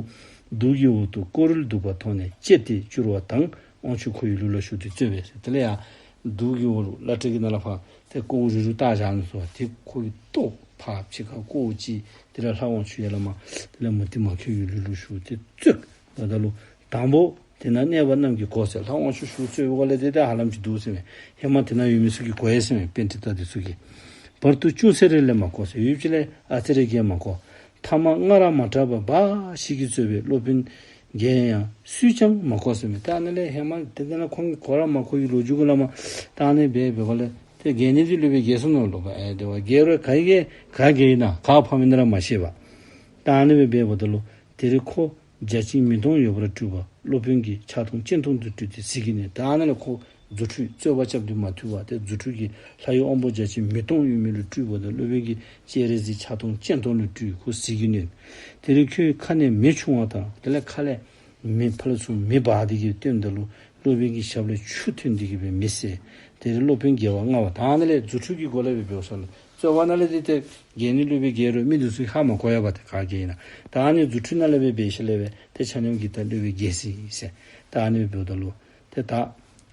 གདུགས་ཀྱི་འོག་ཏུ་ཀོཝ་རིལ་གདུག་པ་མཐོང་ནས་བཅིར་ཏེ་བསྐྱུར་བ་དང་། དབང་ཕྱུག་ཁོ་ཡི་ལུས་ལ་ཞུགས་ཏེ་རྩོད་པས་ཟེར། དེ་ལས་ཡར་གདུགས་ཀྱི་འོག་ལུ་བླ་བྲེ་གི་ནང་ལས་ཕར་ཏེ་ཀོཝ་རིལ་རུལ་བཏགས་བཞག་ནུག་ཟེར་བ་དེ་ཁོ་གིས་བཏོག། ཕར་ཕྱི་ཁར་བཀོ་ཅི། དེ་ལས་ལྷ་དབང་ཕྱུག་ཡར་ལས་མར་དེ་ལས་མུ་སྟེགས་མ་ཁྱོད་ཀྱི་ལུས་ལུ་ཞུགས་ཏེ་རྩོད། འབདཝ་ད་ལུ་དང་པོ་དེ་ན་གནས་པ་རྣམས་ཀྱིས་གོ་ཟེར། ལྷ་དབང་ཕྱུག་ཞུགས་རྩོད་པའི་སྒང་ལས་ཏེ་ཏེ་ཧ་ལམ་ཅིག་འདུག་ཟེར་མས། ཧེ་མ་དེ་ན་ཡོད་མི་ཚུ་གིས་གོ་ཡི་ཟེར་མས། པཎྜི་ཏ་འདི་ཚུ་གིས། བར་དུ་ཅུང་ཟད་རེ་ལས་མ་གོ་ཟེར། ཡུདཔ་ཅིག་ལས་ཨ་ཙི་རེ་གིས་མ་གོ། ཐ་མ་སྔར་མ་གྲགས་པ་འབའ་ཞིག་གིས་རྩོད་པས་སློབ་དཔོན་རྒྱལ་ཡང་སུས་ཀྱང་མ་གོ་ཟེར་མས། ད་ཨ་ནི་ལས་ཧེ་མ་དེ་ནང་ཁོང་གིས་གོ་ར་མ་གོ་བའི་ལོ་རྒྱུས་གུ་ལས་མར་ད་ཨ་ནི་སྦེ་འབདཝ་ལས་ཏེ་རྒྱལ་ནི་འདི་སློབ་དཔོན་རྒྱལ་སོང་ནུག། སློབ་དཔོན་ཨཱརྱ་དེ་ཝ་རྒྱལ་རུང་ག་གིས་ག་རྒྱལ་ཡི་ན་ག་ཕམ་ཡི་ན་ར་མ་ཤེས་པར། ད་ཨ་ནི་སྦེ་འབདཝ་ད་ལུ་དེ་རིང་ཁོ་བརྒྱ་བྱིན་མི་གཏོང་ཡོད་པར་སྤྲུལ་པ་སློབ་དཔོན་གྱིས་ཕྱག་སྟོང་སྤྱན་སྟོང་དུ་སྤྲུལ་ཏེ་གཟིགས་ཀྱི་ནས། ད་ཨ་ནཱ་ལས་ཁོ་རྫུ་འཕྲུལ་རྩོད་པ་རྐྱབ་སྟེ་མ་ཐུབ་པར་ཏེ་རྫུ་འཕྲུལ་གྱིས་ལྷ་ཡི་དབང་པོ་བརྒྱ་བྱིན་མི་གཏོང་ཡོད་མི་ལུ་སྤྲུལ་པ་དང་སློབ་དཔོན་གྱིས་སྤྱན་རས་གཟིགས་ཕྱག་སྟོང་སྤྱན་སྟོང་ལུ་སྤྲུལ། ཁོ་གཟིགས་ཀྱི་ནས། དེ་རིང་ཁོའི་ཁ་ནས་མེ་ཕྱུང་བ་དང་དེ་ལས་ཁ་ལས་མེ་ཕར་ལས་ཚུར་མེ་འབར་ཏེ་གིས་སྟོནམ་ད་ལུ་སློབ་དཔོན་གྱི་ཞབས་ལས་ཆུ་ཐོན་ཏེ་གིས་སྦེ་མེ་བསད། དེ་རིང་སློབ་དཔོན་རྒྱལ་བ་མངའ་བ་ད་ཨ་ནཱ་ལས་རྫུ་འཕྲུལ་གྱི་སྒོ་ལས་སྦེ་འབདཝ་ས་ལུ་རྩོད་པ་ནང་ལས་ཏེ་ཏེ་རྒྱལ་ནི་སློབ་དཔོན་རྒྱལ་རུང་མི་འདི་ཚུ་ཧ་མ་གོ་ཡ་པ་ཏེ་ག་རྒྱལ་ཡི་ན། ད་ཨ་ནི་རྫུ་འཕྲུལ་ནང་ལས་སྦེ་འབད་ཞིནམ་ལས་སྦེ་ཏེ་ཆ་མཉམ་གྱིས་ད་སློབ་དཔོན་རྒྱལ་སྲིད་ཟེར། ད་ཨ་ནི་སྦེ་འབདཝ་ད་ལུ་ཏེ་ད་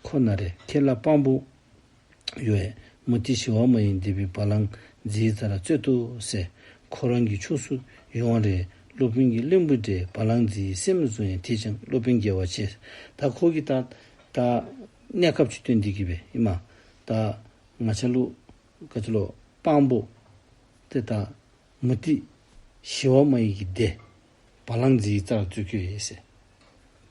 ཁོ་ན་རེ་ཁྱེད་ལ་དཔང་པོ་ཡོད་ཨེ། མུ་སྟེགས་ཞི་བ་མ་ཡི་སྡེ་པའི་བ་ལང་རྫིའི་རྩར་རྩོད་དོ་ཟེར། ཁོ་རང་གི་ཕྱོགས་སུ་ཡོང་བ་རེ། སློབ་དཔོན་གྱིས་གླིང་བུ་འདྲའི་བ་ལང་རྫིའི་སེན་མོ་བཟུང་ཡང་དེས་ཀྱང་སློབ་དཔོན་རྒྱལ་བ་ཆེ། ད་ཁོ་གིས་ད་ད་གནས་སྐབས་ཅིག་སྟོན་ཏེ་གིས་སྦེ་ཨིན་མས། ད་ང་བཅས་ལུ་ག་ཅི་ལོ་དཔང་པོ་ཏེ་ད་མུ་སྟེགས་ཞི་བ་མ་ཡི་གི་སྡེ་བ་ལང་རྫིའི་རྩར་རྩོད་གེ་ཟེར།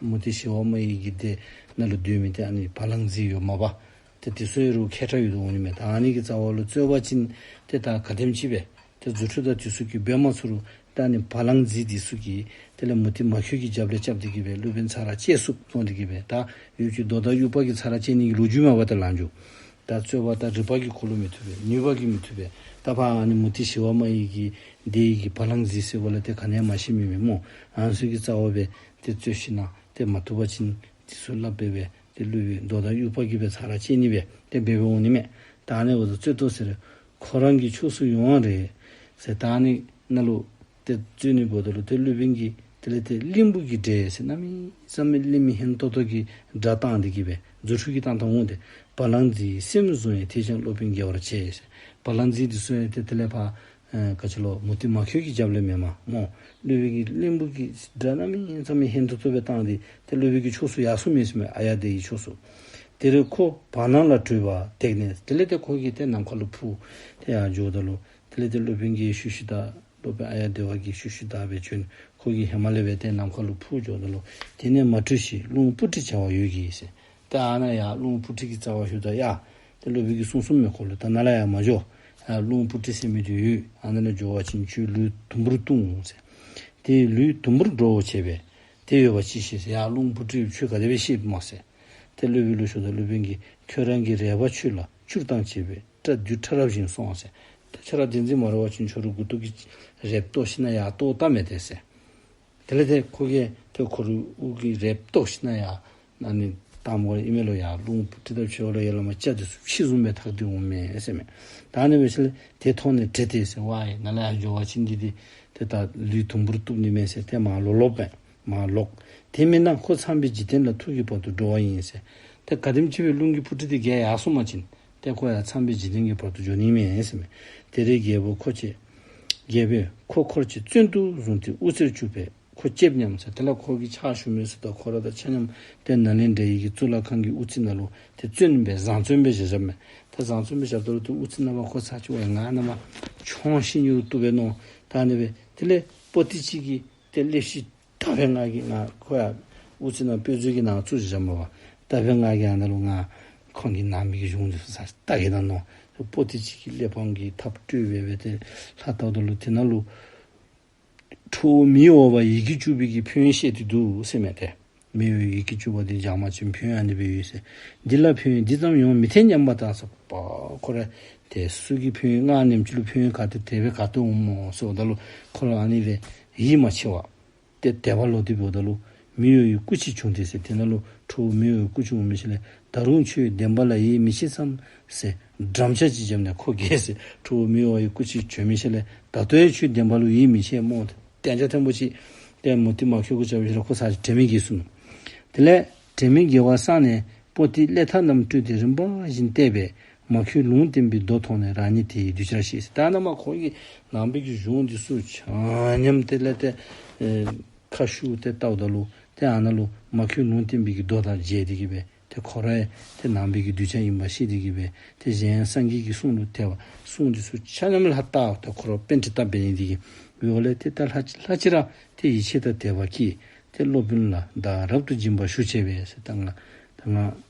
མུ་སྟེགས་ཞི་བ་མ་ཡི་གི་སྡེ་ནང་ལུ་སྡོད་མི་ཏེ་ཨ་ནི་བ་ལང་རྫི་ཡོདཔ་མས་པ། ཏེ་དེ་ཚུ་ཡང་རུང་མཁས་དྲགས་ཡོད་དོ་འོང་ནི་མས། ད་ཨ་ནི་གི་རྩ་བ་ལུ་རྩོད་པ་ཅིན་ཏེ་ད་ག་དེམ་ཅིག་སྦེ་ ཏེ་རྫུ་འཕྲུལ་དང་དེ་ཚུ་གིས་འབད་མ་ཚུགས་རུང་ད་ཨ་ནི་བ་ལང་རྫི་འདི་ཚུ་གིས་དེ་ལས་མུ་སྟེགས་མ་ཁྱོད་ཀྱི་རྒྱབ་ལས་རྐྱབ་སྟེ་གི་སྦེ་སློབ་དཔོན་ཚར་བཅད་བཅུག་གཏང་སྟེ་གི་སྦེ། ད་ཡུལ་གྱི་མདོ་དང་དབྱུག་པ་གིས་ཚར་བཅད་ནི་གི་ལོ་རྒྱུས་མས་པ། ད་ལང་འགྱོ། ད་རྩོད་པ་དང་རིག་པ་གིས་ཁོ་ལུ་མི་ཐུབ་པས། ནུས་པ་གིས་མི་ཐུབ་པས། ད་ཕར་ཨ་ནི་མུ་སྟེགས་ཞི་བ་མ་ཡི་གི་སྡེ་ཡི་གི་བ་ལང་རྫི་ཟེར་བ་ལས་ཏེ་ག་ནི་ཡང་མ་ཤེས་མི་མེད་སྨོ། ཨ་ནི་ཚུ་གིས་རྩ་བ་སྦེ་ཏེ་རྩོད་ཞིནམ་ཏེ་མ་བཏུབ་པ་ཅིན་དེ་ཚུ་སླབ་སྦེ་སྦེ་ཏེ་སློབ་དཔོན་མདོ་དང་དབྱུག་པ་གིས་སྦེ་ཚར་བཅད་ནི་སྦེ་ཏེ་འབད་འབདཝ་འོང་ནི་མས། ད་ཨ་ནི་འབདཝ་ད་རྩོད་དོ་ཟེར། ཁོ་རང་གི་ཕྱོགས་སུ་ཡོང་བ་རེད་ཟེར། ད་ཨ་ནི་ནང་ལུ་ཏེ་རྩོད་ནི་འབདཝ་ད་ལུ་ཏེ་སློབ་དཔོན་གྱིས་དེ་ལས་ཏེ་གླིང་བུ་གི་སྒྲ་ཟེར་གནམ་མེད་ས་མེད་གླེང་མི་ཧན་ཏོང་ཏོ་གི་སྒྲ་བཏང་སྟེ་གི་སྦེ་རྫུ་འཕྲུལ་གྱིས་བཏང་བཏངམ་འོང་སྟེ། བ་ལང་རྫིའི་སེམས་བཟུང་ཡང་དེས་ཀྱང་སློབ་དཔོན་དགྱེས་པར་བྱས་ཟེར། བ་ལང་རྫི་འདི་ཚུ་ཡང་ཏེ་དེ་ལས་ཕར་ཨེ་ག་ཅི་ལོ་མུ་སྟེགས་མ་ཁྱོད་ཀྱི་རྒྱབ་ལས་མེན་མས་སྨོ། སློབ་དཔོན་གྱིས་གླིང་བུ་གི་སྒྲ་གནམ་མེད་ས་མེད་ཧན་ཏོང་ཏོ་སྦེ་བཏང་སྟེ་ཏེ་སློབ་དཔོན་གྱི་ཕྱོགས་སུ་ཡར་སོང་མི་ཟེར་མས། ཨཱརྱ་དེ་ཡི་ཕྱོགས་སུ། དེར་ཁོ་བར་སྣང་ལ་བྲོས་པ་དེ་ནས་དེ་ལས་ཏེ་ཁོ་གིས་ཏེ་ནམ་མཁའ་ལུ་འཕུར། ཏེ་ཡར་འགྱོཝ་ད་ལུ་དེ་ལས་ཏེ་སློབ་དཔོན་གྱིས་ཤུལ་ཤུལ་བདའ། སློབ་དཔོན་ཨཱརྱ་དེ་བ་གིས་ཤུལ་ཤུལ་བདའ་སྦེ་བྱོན། ཁོ་གིས་ཧེ་མ་ལས་སྦེ་ཏེ་ནམ་མཁའ་ལུ་འཕུར་འགྱོཝ་ད་ལུ་དེ་ནས་མ་བྲོས་ཤིག། རླུང་སྤུ་གྲི་བྱ་བ་ཡོད་ཀྱིས་ཟེར། ཏེ་ཨ་ནཱ་ཡར་རླུང་སྤུ་གྲི་གི་རྩ་བ་ཞུཝ་ད་ཡ་ཏེ་སློབ་དཔོན་གྱིས་གསུངས་གསུངསམ་མས། ཁོ་ལུ་ད་ནཱ་ལས་ཡར་མ་འགྱོ། ཡར་རླུང་སྤུ་གྲི་ཟེར་མི་འདི་ཡོད། ཨ་ནཱ་ལུ་འགྱོ་བ་ཅིན་ཁྱོད་ལུས་དུམ་བུར་ལྟུང་ཟེར། ཏེ་ལུས་དུམ་བུར་འདྲོག་བྱས་པས། དེ་ཡོད་པ་ཅི་ཤེས་ཟེར། ཡར་རླུང་སྤུ་གྲི་ཁྱོད་ག་དེ་སྦེ་ཤེས་སྨོ་ཟེར། ཏེ་སློབ་དཔོན་ལུ་ཞུཝ་ད་སློབ་དཔོན་གྱིས་ཁྱོད་རང་གི་རལ་པ་ཆུ་ལ་བསྐྱུར་བཏང་བྱས་པས། སྐྲ་རྡུལ་ཕྲ་རབ་བཞིན་སོང་ཟེར། ཏེ་ཁྱོད་ར་བདེན་འཛིན་མ་རེད་པ་ཅིན་ཁྱོད་རའི་མགུ་ཏོ་གི་རལཔ་བཏོག་ཞིནམ་ཡར་བཏོག་བཏང་མས་ཏེ་ཟེར། དེ་ལས་ཏེ་ཁོ་གིས་ཏེ་ཁོ་རའི་དབུ་གི་རལཔ་བཏོག་ཞིནམ་ཡར་ཨ་ནི་བཏངམ་ཨིན་མས་ལོ། ཡར་རླུང་སྤུ་གྲི་དང་ཕྱད་པ་ལས་ཡར་ལས་མར་སྐྲ་འདི་ཚུ་ཕྱེ་བཟུམ་སྦེ་ཐལ་ཏེ་འོངམ་མས་ཟེར་མས། ད་ཨ་ནི་འབད་ཞིནམ་ལས་དེ་མཐོང་ནས་བྲེད་དེ་ཟེར། ཝའི་ནཱ་ལས་ཡར་འགྱོ་བ་ཅིན་འདི་འདི་ཏེ་ད་ལུས་དུམ་བུར་གཏུབ་ནི་མས་ཟེར། ཏེ་མར་ལོག་ལོག་པས། མར་ལོག། དེ་མིན་ན་ཁོ་ཚངས་པའི་འཇིག་རྟེན་ལ་ཐུག་གི་བར་དུ་འགྲོ་བ་ཡིན་ཟེར། ཏེ་ག་དེམ་ཅིག་སྦེ་རླུང་གི་སྤུ་གྲི་འདི་རྒྱལ་ཡར་སོང་པ་ཅིན་ཏེ་ཁོ་ཡང་ཚངས་པའི་འཇིག་རྟེན་གྱི་བར་དུ་འགྱོ་ནི་མས་ཟེར་མས། དེར་རྒྱལ་པོ་འཁོར་བཅས། རྒྱལ་པོས་ཁོ་འཁོར་བཅས་བཙོན་དུ་བཟུང་སྟེ་དབུ་རྩེར་བཅུག་པས། ཁོ་ལྕེབ་སྙམ་ཟེར། དེ་ལས་ཁོ་གི་ཕྱག་ཞུ་མི་ཚུ་དང་ཁོ་ར་དང་ཆ་མཉམ་ཏེ་ནཱ་ལེནྡྲ་ཡི་གི་གཙུག་ལག་ཁང་གི་དབུ་རྩེ་ནང་ལུ་ཏེ་བཙོན་སྦེ་བཟང་བཙོན་སྦེ་བཞག་བཞགཔ་མས། ཏེ་བཟང་བཙོན་སྦེ་བཞགཔ་ད་ལུ་ཏེ་དབུ་རྩེ་ནང་ཕར་ཁོ་ཚར་ཅིག་ཝའི་ང་ནཱ་མར་མཆོང་ཤེས་ནི་རུང་བཏུབ་པས་མནོ། ད་ཨ་ནི་སྦེ་དེ་ལས་པོ་ཏི་ཅིག་གིས་ཏེ་ལེབ་ཤི་ད་འབདན་ང་གིས་ང་ཁོ་ཡར་དབུ་རྩེ་ནང་དཔེ་མཛོད་ཀྱི་ནང་བཙུགས་བཞགཔ་མས་པ། ད་འབདན་ང་གིས་ཨ་ནཱ་ལུ་ང་ཁོང་གི་ནང་པའི་གི་གཞུང་འདི་ཚུ་ཚར་ཅིག་བལྟ་གེ་ད་མནོ། པོ་ཏི་ཅིག་གིས་གླེགས་བམ་གྱི་ཐགཔ་བཀྲུས་སྦེ་སྦེ་ཏེ་ལྷག་བལྟཝ་ད་ལུ་དེ་ནང་ལུ་ཁྲོ་བོ་མི་གཡོ་བ་ཡི་གེ་བཅུ་པའི་གི་ཕན་ཡོན་བཤད་དེ་འདུག་ཟེར་མས་ཏེ། མི་གཡོ་བའི་ཡི་གེ་བཅུ་པ་འདི་སྦྱང་པ་ཅིན་ཕན་ཡོན་ཨ་ནི་སྦེ་ཡོད་ཟེར། འདི་ལ་ཕན་ཡོན་འདི་ཙམ་ཡང་མི་འཐད་སྙམ་པ་དང་ཟེར། པ་ཁོ་ར་དེ་ཚུ་གི་ཕན་ཡོན་ལྔ་ནེམ་ཅིག་ལུ་ཕན་ཡོན་ག་ཏེ་དེ་སྦེ་ག་ཏེ་འོང་སྨོ་ཟེརཝ་ད་ལུ་ཁོ་ར་ཨ་ནི་སྦེ་ཡིད་མ་ཆེས་པར་ཏེ་དད་པ་ལོག་སྟེ་འབདཝ་ད་ལུ་མི་གཡོ་བའི་སྐུ་ཅིག་བྱུང་སྟེ་ཟེར། དེ་ནང་ལུ་ཁྲོ་བོ་མི་གཡོ་བའི་སྐུ་ཅིག་འོང་མི་ཤུལ་ལས་ད་རུང་ཁྱོད་བདེན་པ་ལ་ཡིད་མི་ཆེས་སམ་ཟེར་འགྲམ་ལྕག་ཅིག་བརྒྱབ་ནས་ཁོ་བརྒྱལ་ཟེར། ཁྲོ་བོ་མི་གཡོ་བའི་སྐུ་ཅིག་བྱོན་མི་ཤུལ་ལས་ད་ལྟོ་ཡང་ཁྱོད་བདེན་པ་ལུ་ཡིད་མི་ཆེས་སྨོ། ཏེ་ཏན་ཅ་ཐེམ་པོ་ཅིག་ཏེ་མུ་སྟེགས་མ་ཁྱོད་གུ་རྐྱབ་ཤུལ་ལས་ཁོ་ཚར་ཅིག་དྲན་མེད་བརྒྱལ་སོ་ནུག། དེ་ལས་དྲན་མེད་བརྒྱལ་བ་སངས་ནས་པོ་ཏི་ཀླད་ཐག་རྣམས་བཀྲུས་ཏེ་རིམ་པ་བཞིན་བལྟས་པས། མ་ཁྱོད་ལུང་བསྟན་པའི་མདོ་མཐོང་ནས་རང་ཉིད་དེ་ཡི་གདུལ་བྱར་ཤེས་ཟེར། ད་ནཱ་མར་ཁོ་གིས་ནང་པའི་གི་གཞུང་འདི་ཚུ་ཆ་མཉམ་དེ་ལས་ཏེ་ཨེ་ཁ་ཤུ་ཏེ་བལྟཝ་ད་ལུ་ཏེ་ཨ་ནཱ་ལུ་མ་ཁྱོད་ལུང་བསྟན་པའི་གི་མདོ་དང་མཇལ་ཏེ་གི་སྦེ་ཏེ་ཁོ་ར་ཡང་ཏེ་ནང་པའི་གི་གདུལ་བྱ་ཨིན་པ་ཤེས་ཏེ་གི་སྦེ་ཏེ་གཞན་སངས་རྒྱས་ཀྱི་གསུང་ལུ་དད་པ། གསུང་འདི་ཚུ་ཆ་མཉམ་ལྷག་བལྟ་ཏེ་ཁོ་ར་པཎྜི་ཏ་འབད་ནི་འདི་གིས་འབདཝ་ལས་ཏེ་ད་ལྷག་ཅི་ལྷག་ཅི་ར་ཏེ་ཡིད་ཆེས་དང་དད་པ་སྐྱེས། ཏེ་སློབ་དཔོན་ལ་བདག་རབ་ཏུ་སྦྱིན་པ་ཞུ་བྱས་པས་ཟེར། ད་ང་ད་ང་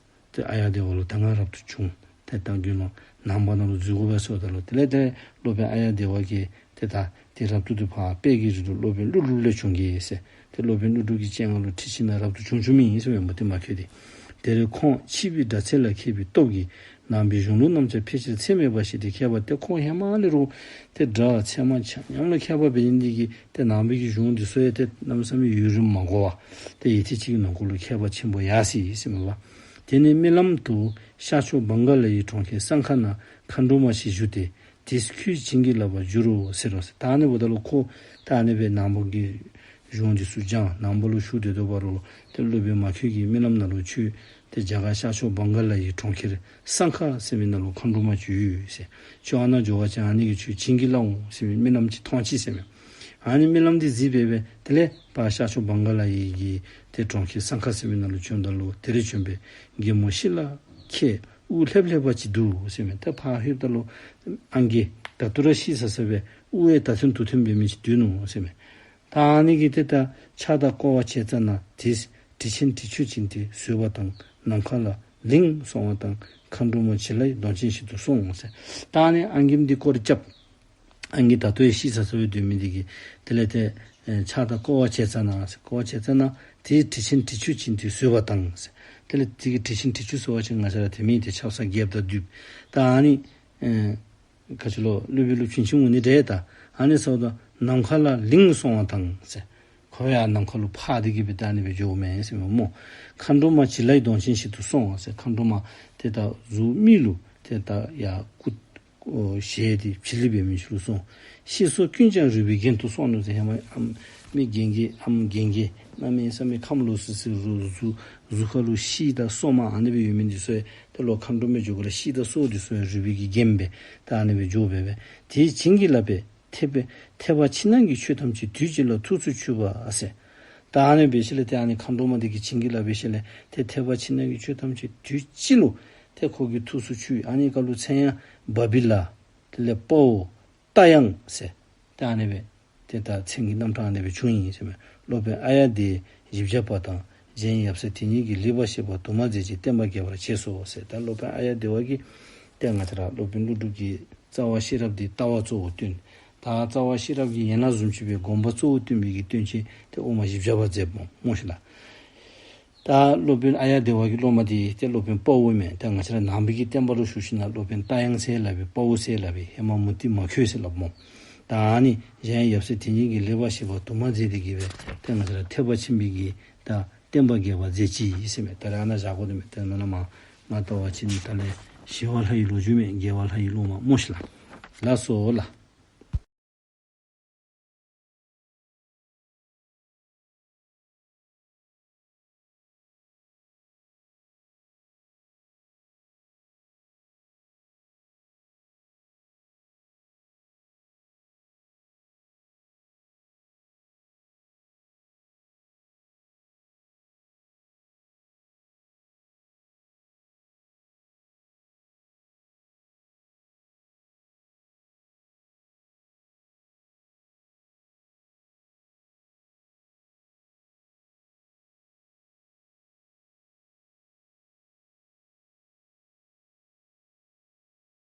ཏེ་ཨཱརྱ་དེ་བ་ལུ་ད་ང་རབ་ཏུ་བྱུང་། ཏེ་ད་དགེ་སློང་ནང་པ་ནང་ལུ་འཛུལ་དགོ་པས་ཟེརཝ་ད་ལུ་དེ་ལས་ཏེ་སློབ་དཔོན་ཨཱརྱ་དེ་བ་གིས་ཏེ་ད་ཏེ་རབ་ཏུ་ཏེ་ཕར་དཔལ་གྱི་རི་ལུ་སློབ་དཔོན་ཀླུ་སྒྲུབ་ལས་བྱུང་གེ་ཟེར། ཏེ་སློབ་དཔོན་ཀླུ་སྒྲུབ་ཀྱི་སྤྱན་སྔར་ལུ་ཁྲིད་ཞིནམ་རབ་ཏུ་བྱུང་བྱུངམ་ཨིན་ཟེར་མས་མུ་སྟེགས་མ་ཁྱོད་འདི། དེར་ཁོང་ཕྱིས་པའི་སྒྲ་ཚད་ལ་མཁས་པའི་སྟོབས་ཀྱིས་ནང་པའི་གཞུང་ལུགས་རྣམས་ཀྱང་ཕལ་ཆེར་ཚད་མེད་པ་ཞིག་སྟེ་མཁས་པ་ཏེ་ཁོང་ཧེ་མ་ལས་རུང་ཏེ་སྒྲ་ཚད་མ་ཆ་མཉམ་ལུ་མཁས་པ་འབད་ནི་འདི་གིས་ཏེ་ནང་པའི་གི་གཞུང་འདི་ཚུ་ཡང་ཏེ་གནམ་མེད་ས་མེད་ཡུན་རིངམོ་མ་འགོར་བར་ཏེ་ཡུད་ཐེངས་ཅིག་གི་ནང་འཁོད་ལུ་མཁས་པ་ཆེན་པོ་ཡར་སོ་ཡི་ཟེར་མས་པ། དེ་ནས་རྨི་ལམ་དུ་ཤར་ཕྱོགས་བང་ག་ལ་ཡི་གྲོང་ཁྱེར་སཾ་ཁ་ན་མཁའ་འགྲོ་མ་ཞིག་བཞུགས་ཏེ། དེས་ཁྱོད་བྱིན་གྱིས་བརླབ་པར་འགྱུར་རོ་ཟེར་རོ་ཟེར། ད་ཨ་ནི་འབདཝ་ད་ལུ་ཁོ་ད་ཨ་ནི་སྦེ་ནང་པ་གི་གཞུང་འདི་ཚུ་སྦྱང་ནང་པ་ལུ་ཞུགས་སྡོད་དོ་བ་རུང་ཏེ་སློབ་དཔོན་མ་ཁྱོད་ཀྱིས་རྨི་ལམ་ནང་ལུ་ཁྱོད་ཏེ་རྒྱ་གར་ཤར་ཕྱོགས་བང་ག་ལ་ཡི་གྲོང་ཁྱེར་སཾ་ཁ་ཟེར་མི་ནང་ལུ་མཁའ་འགྲོ་མ་ཅིག་ཡོད་ཟེར། ཁྱོད་ཨ་ནཱ་འགྱོ་བ་ཅིན་ཨ་ནི་གིས་ཁྱོད་བྱིན་གྱིས་བརླབ་འོང་ཟེར་མི་རྨི་ལམ་ཅིག་མཐོང་ཅི་ཟེར་མས། ཨ་ནི་རྨི་ལམ་འདི་གཟིགས་སྦེ་སྦེ་དེ་ལས་ཕར་ཤར་ཕྱོགས་བང་ག་ལ་ཡི་གི་ཏེ་གྲོང་ཁྱེར་སཾ་ཁ་ཟེར་མི་ནང་ལུ་བྱོནམ་ད་ལུ་དེར་བྱོན་པས་རྒན་མོ་ཤི་ལ་ཁད་དབུགས་ལྷེབ་ལྷེབ་པ་ཅིག་འདུག་ཟེར་མས། ཏེ་ཕར་ལྷོདཔ་ད་ལུ་ཨང་རྒས་ད་ལྟོ་ར་ཤི་ས་ས་སྦེ་དབུགས་ཡང་ད་ཐོན་དུ་ཐོན་འབད་མི་ཅིག་འདུག་ནུག་ཟེར་མས། ད་ཨ་ནི་གིས་ཏེ་ད་ཕྱག་དང་སྐོར་བ་བྱས་ཙ་ན་དེས་དྲི་ཆེན་དྲི་ཆུ་བྱིན་ཏེ་ཟོས་པ་དང་ནམ་མཁའ་ལ་ལིང་སོང་བ་དང་མཁའ་འགྲོ་མ་བྱི་ལའི་གདོང་ཅན་ཞིག་ཏུ་སོང་ཟེར། ད་ཨ་ནི་ཨང་རྒསམ་འདི་སྐོར་རྐྱབ། ཨང་རྒས་ད་ལྟོ་ཡང་ཤི་ཚར་ཚརཝ་སྦེ་སྡོད་མི་འདི་གིས་དེ་ལས་ཏེ་ཨེ་ཕྱག་དང་བསྐོར་བ་བྱས་ཚར་ན་ཟེར། བསྐོར་བ་བྱས་ཚར་ན་དེའི་དྲི་ཆེན་དྲི་ཆུ་བྱིན་ཏེ་བསུ་བ་དང་ཟེར། དེ་ལས་དེ་གི་དྲི་ཆེན་དྲི་ཆུ་ཟེར་བ་ཅིན་ང་བཅས་ར་དེ་མིན་ཏེ་ཆབ་གསང་རྒྱསཔ་དང་བསྡུ་བ། ད་ཨ་ནི་ཨེ་ག་ཅི་ལོ་སློབ་དཔོན་ཀླུ་ཆུང་ཆུང་འོང་ནི་འདྲས། ད་ཨ་ནི་ཟེརཝ་ད་ནམ་མཁའ་ལ་ལིང་སོང་བ་དང་ཟེར། ཁོ་ཡང་ནམ་མཁའ་ལུ་འཕར་ཏེ་གི་སྦེ་ད་ཨ་ནི་སྦེ་འགྱོཝ་མས་ཟེར་མས་སྨོ། མཁའ་འགྲོ་མ་བྱི་ལའི་གདོང་ཅན་ཞིག་ཏུ་སོང་བ་ཟེར། མཁའ་འགྲོ་མ་ཏེ་ད་གཟུགས་མི་ལུ་ཏེ་ད་ཡར་སྐུ་ཨོ་ཞལ་འདི་བྱི་ལི་འབད་མི་ཅིག་ལུ་སོང་། ཤེས་སོགས་ཀུན་ཀྱང་རུས་པའི་རྒྱན་དུ་སོང་ནུག་ཟེར། ཧེ་མ་ཨམ་མི་རྒན་རྒས་ཨམ་རྒན་རྒས་གནམ་མེད་ས་མེད་ཁམས་ལོག་སི་སི་རུ་གཟུགས་གཟུགས་ཁ་ལུ་ཤིག་དང་སོ་མ་ཨ་ནི་སྦེ་ཡོད་མི་འདི་ཚུ་ཏེ་ལོག་མཁའ་འགྲོ་མའི་རྒྱུད་ལུ་ཤིག་དང་སོ་འདི་ཚུ་རུས་པའི་གི་རྒྱན་སྦེ་ད་ཨ་ནི་སྦེ་འགྱོ་སྦེ་སྦེ་དེ་བྱིན་གྱིས་བརླབས་པས། ཐེག་པའི་ཐེག་པ་ཕྱི་ནང་གི་ཆོས་ཐམས་ཅད་དུས་གཅིག་ལ་ཐུགས་སུ་ཆུད་པ་ཟེར། ད་ཨ་ནི་འབད་ཞིནམ་ལས་ཏེ་ཨ་ནི་མཁའ་འགྲོ་མ་འདི་གིས་བྱིན་གྱིས་བརླབས་པའི་ཤུལ་ལས་ཏེ་ཐེག་པ་ཕྱི་ནང་གི་ཆོས་ཐམས་ཅད་དུས་གཅིག་ལུ་ཏེ་ཁོ་གི་ཐུགས་སུ་ཆུད། ཨ་ནི་སྐབས་ལུ་མཚན་ཡང་བ་བི་ལ། དེ་ལས་དཔའ་བོ། རྟ་དབྱངས་ཟེར། ཏེ་ཨ་ནི་སྦེ་ཏེ་ད་མཚན་གྱི་རྣམ་གྲངས་ཨ་ནི་སྦེ་བྱུང་ཡི་ཟེར་མས། སློབ་དཔོན་ཨཱརྱ་དེ་བཞི་བརྒྱ་པ་དང་། གཞན་ཡབ་སྲས་དེ་ཉིད་ཀྱིས་ལེགས་པར་བཤད་པ་དུ་མ་མཛད་ཅིང་བསྟན་པ་རྒྱས་པར་བྱས་སོ་ཟེར། ད་སློབ་དཔོན་ཨཱརྱ་དེ་བ་གིས་ཏེ་ང་བཅས་ར་སློབ་དཔོན་ཀླུ་སྒྲུབ་ཀྱི་རྩ་བ་ཤེས་རབ་འདི་ལྟ་བ་གཙོ་བོ་སྟོན། ད་རྩ་བ་ཤེས་རབ་ཀྱི་ཡན་ལག་བཟུམ་ཅིག་སྦེ་དགོངས་པ་གཙོ་བོ་སྟོན་པའི་གི་སྟོན་ཅིག་ཏེ་དབུ་མ་བཞི་བརྒྱ་པ་མཛདཔ་སྨོ་ཤིག་ལགས། ད་སློབ་དཔོན་ཨཱརྱ་དེ་བ་གི་སློབ་མ་འདི་ཏེ་སློབ་དཔོན་དཔའ་བོ་མས། ད་ང་བཅས་ར་ནང་པའི་གི་བསྟན་པ་ལུ་ཞུགས་ཞིནམ་ལས་སློབ་དཔོན་རྟ་དབྱངས་ཟེར་སླབ་པས། དཔའ་བོ་ཟེར་སླབ་པས། ཧེ་མ་མུ་སྟེགས་མ་ཁྱོད་ཟེར་སླབ་སྨོ། ད་ཨ་ནི་གཞན་ཡབ་སྲས་དེ་ཉིད་ཀྱིས་ལེགས་པར་བཤད་པ་དུ་མ་མཛད་དེ་གི་སྦེ་ཏེ་ང་བཅས་ར་ཐེག་པ་ཆེན་པོའི་གི་ད་བསྟན་པ་རྒྱས་པར་མཛད་ཅི་ཟེར་མས། ད་རེས་ཨ་ནཱ་བཞག་དགོ་དེ་མས། ཏེ་ནཱ་ལས་མར་མར་ལྟ་བ་ཅིན་ད་ལས་ཞི་བ་ལྷ་ཡི་ལོ་རྒྱུས་མས། རྒྱལ་བ་ལྷ་ཡི་སློབ་མ་སྨོ་ཤིག་ལགས། ལགས་སོ་ལགས།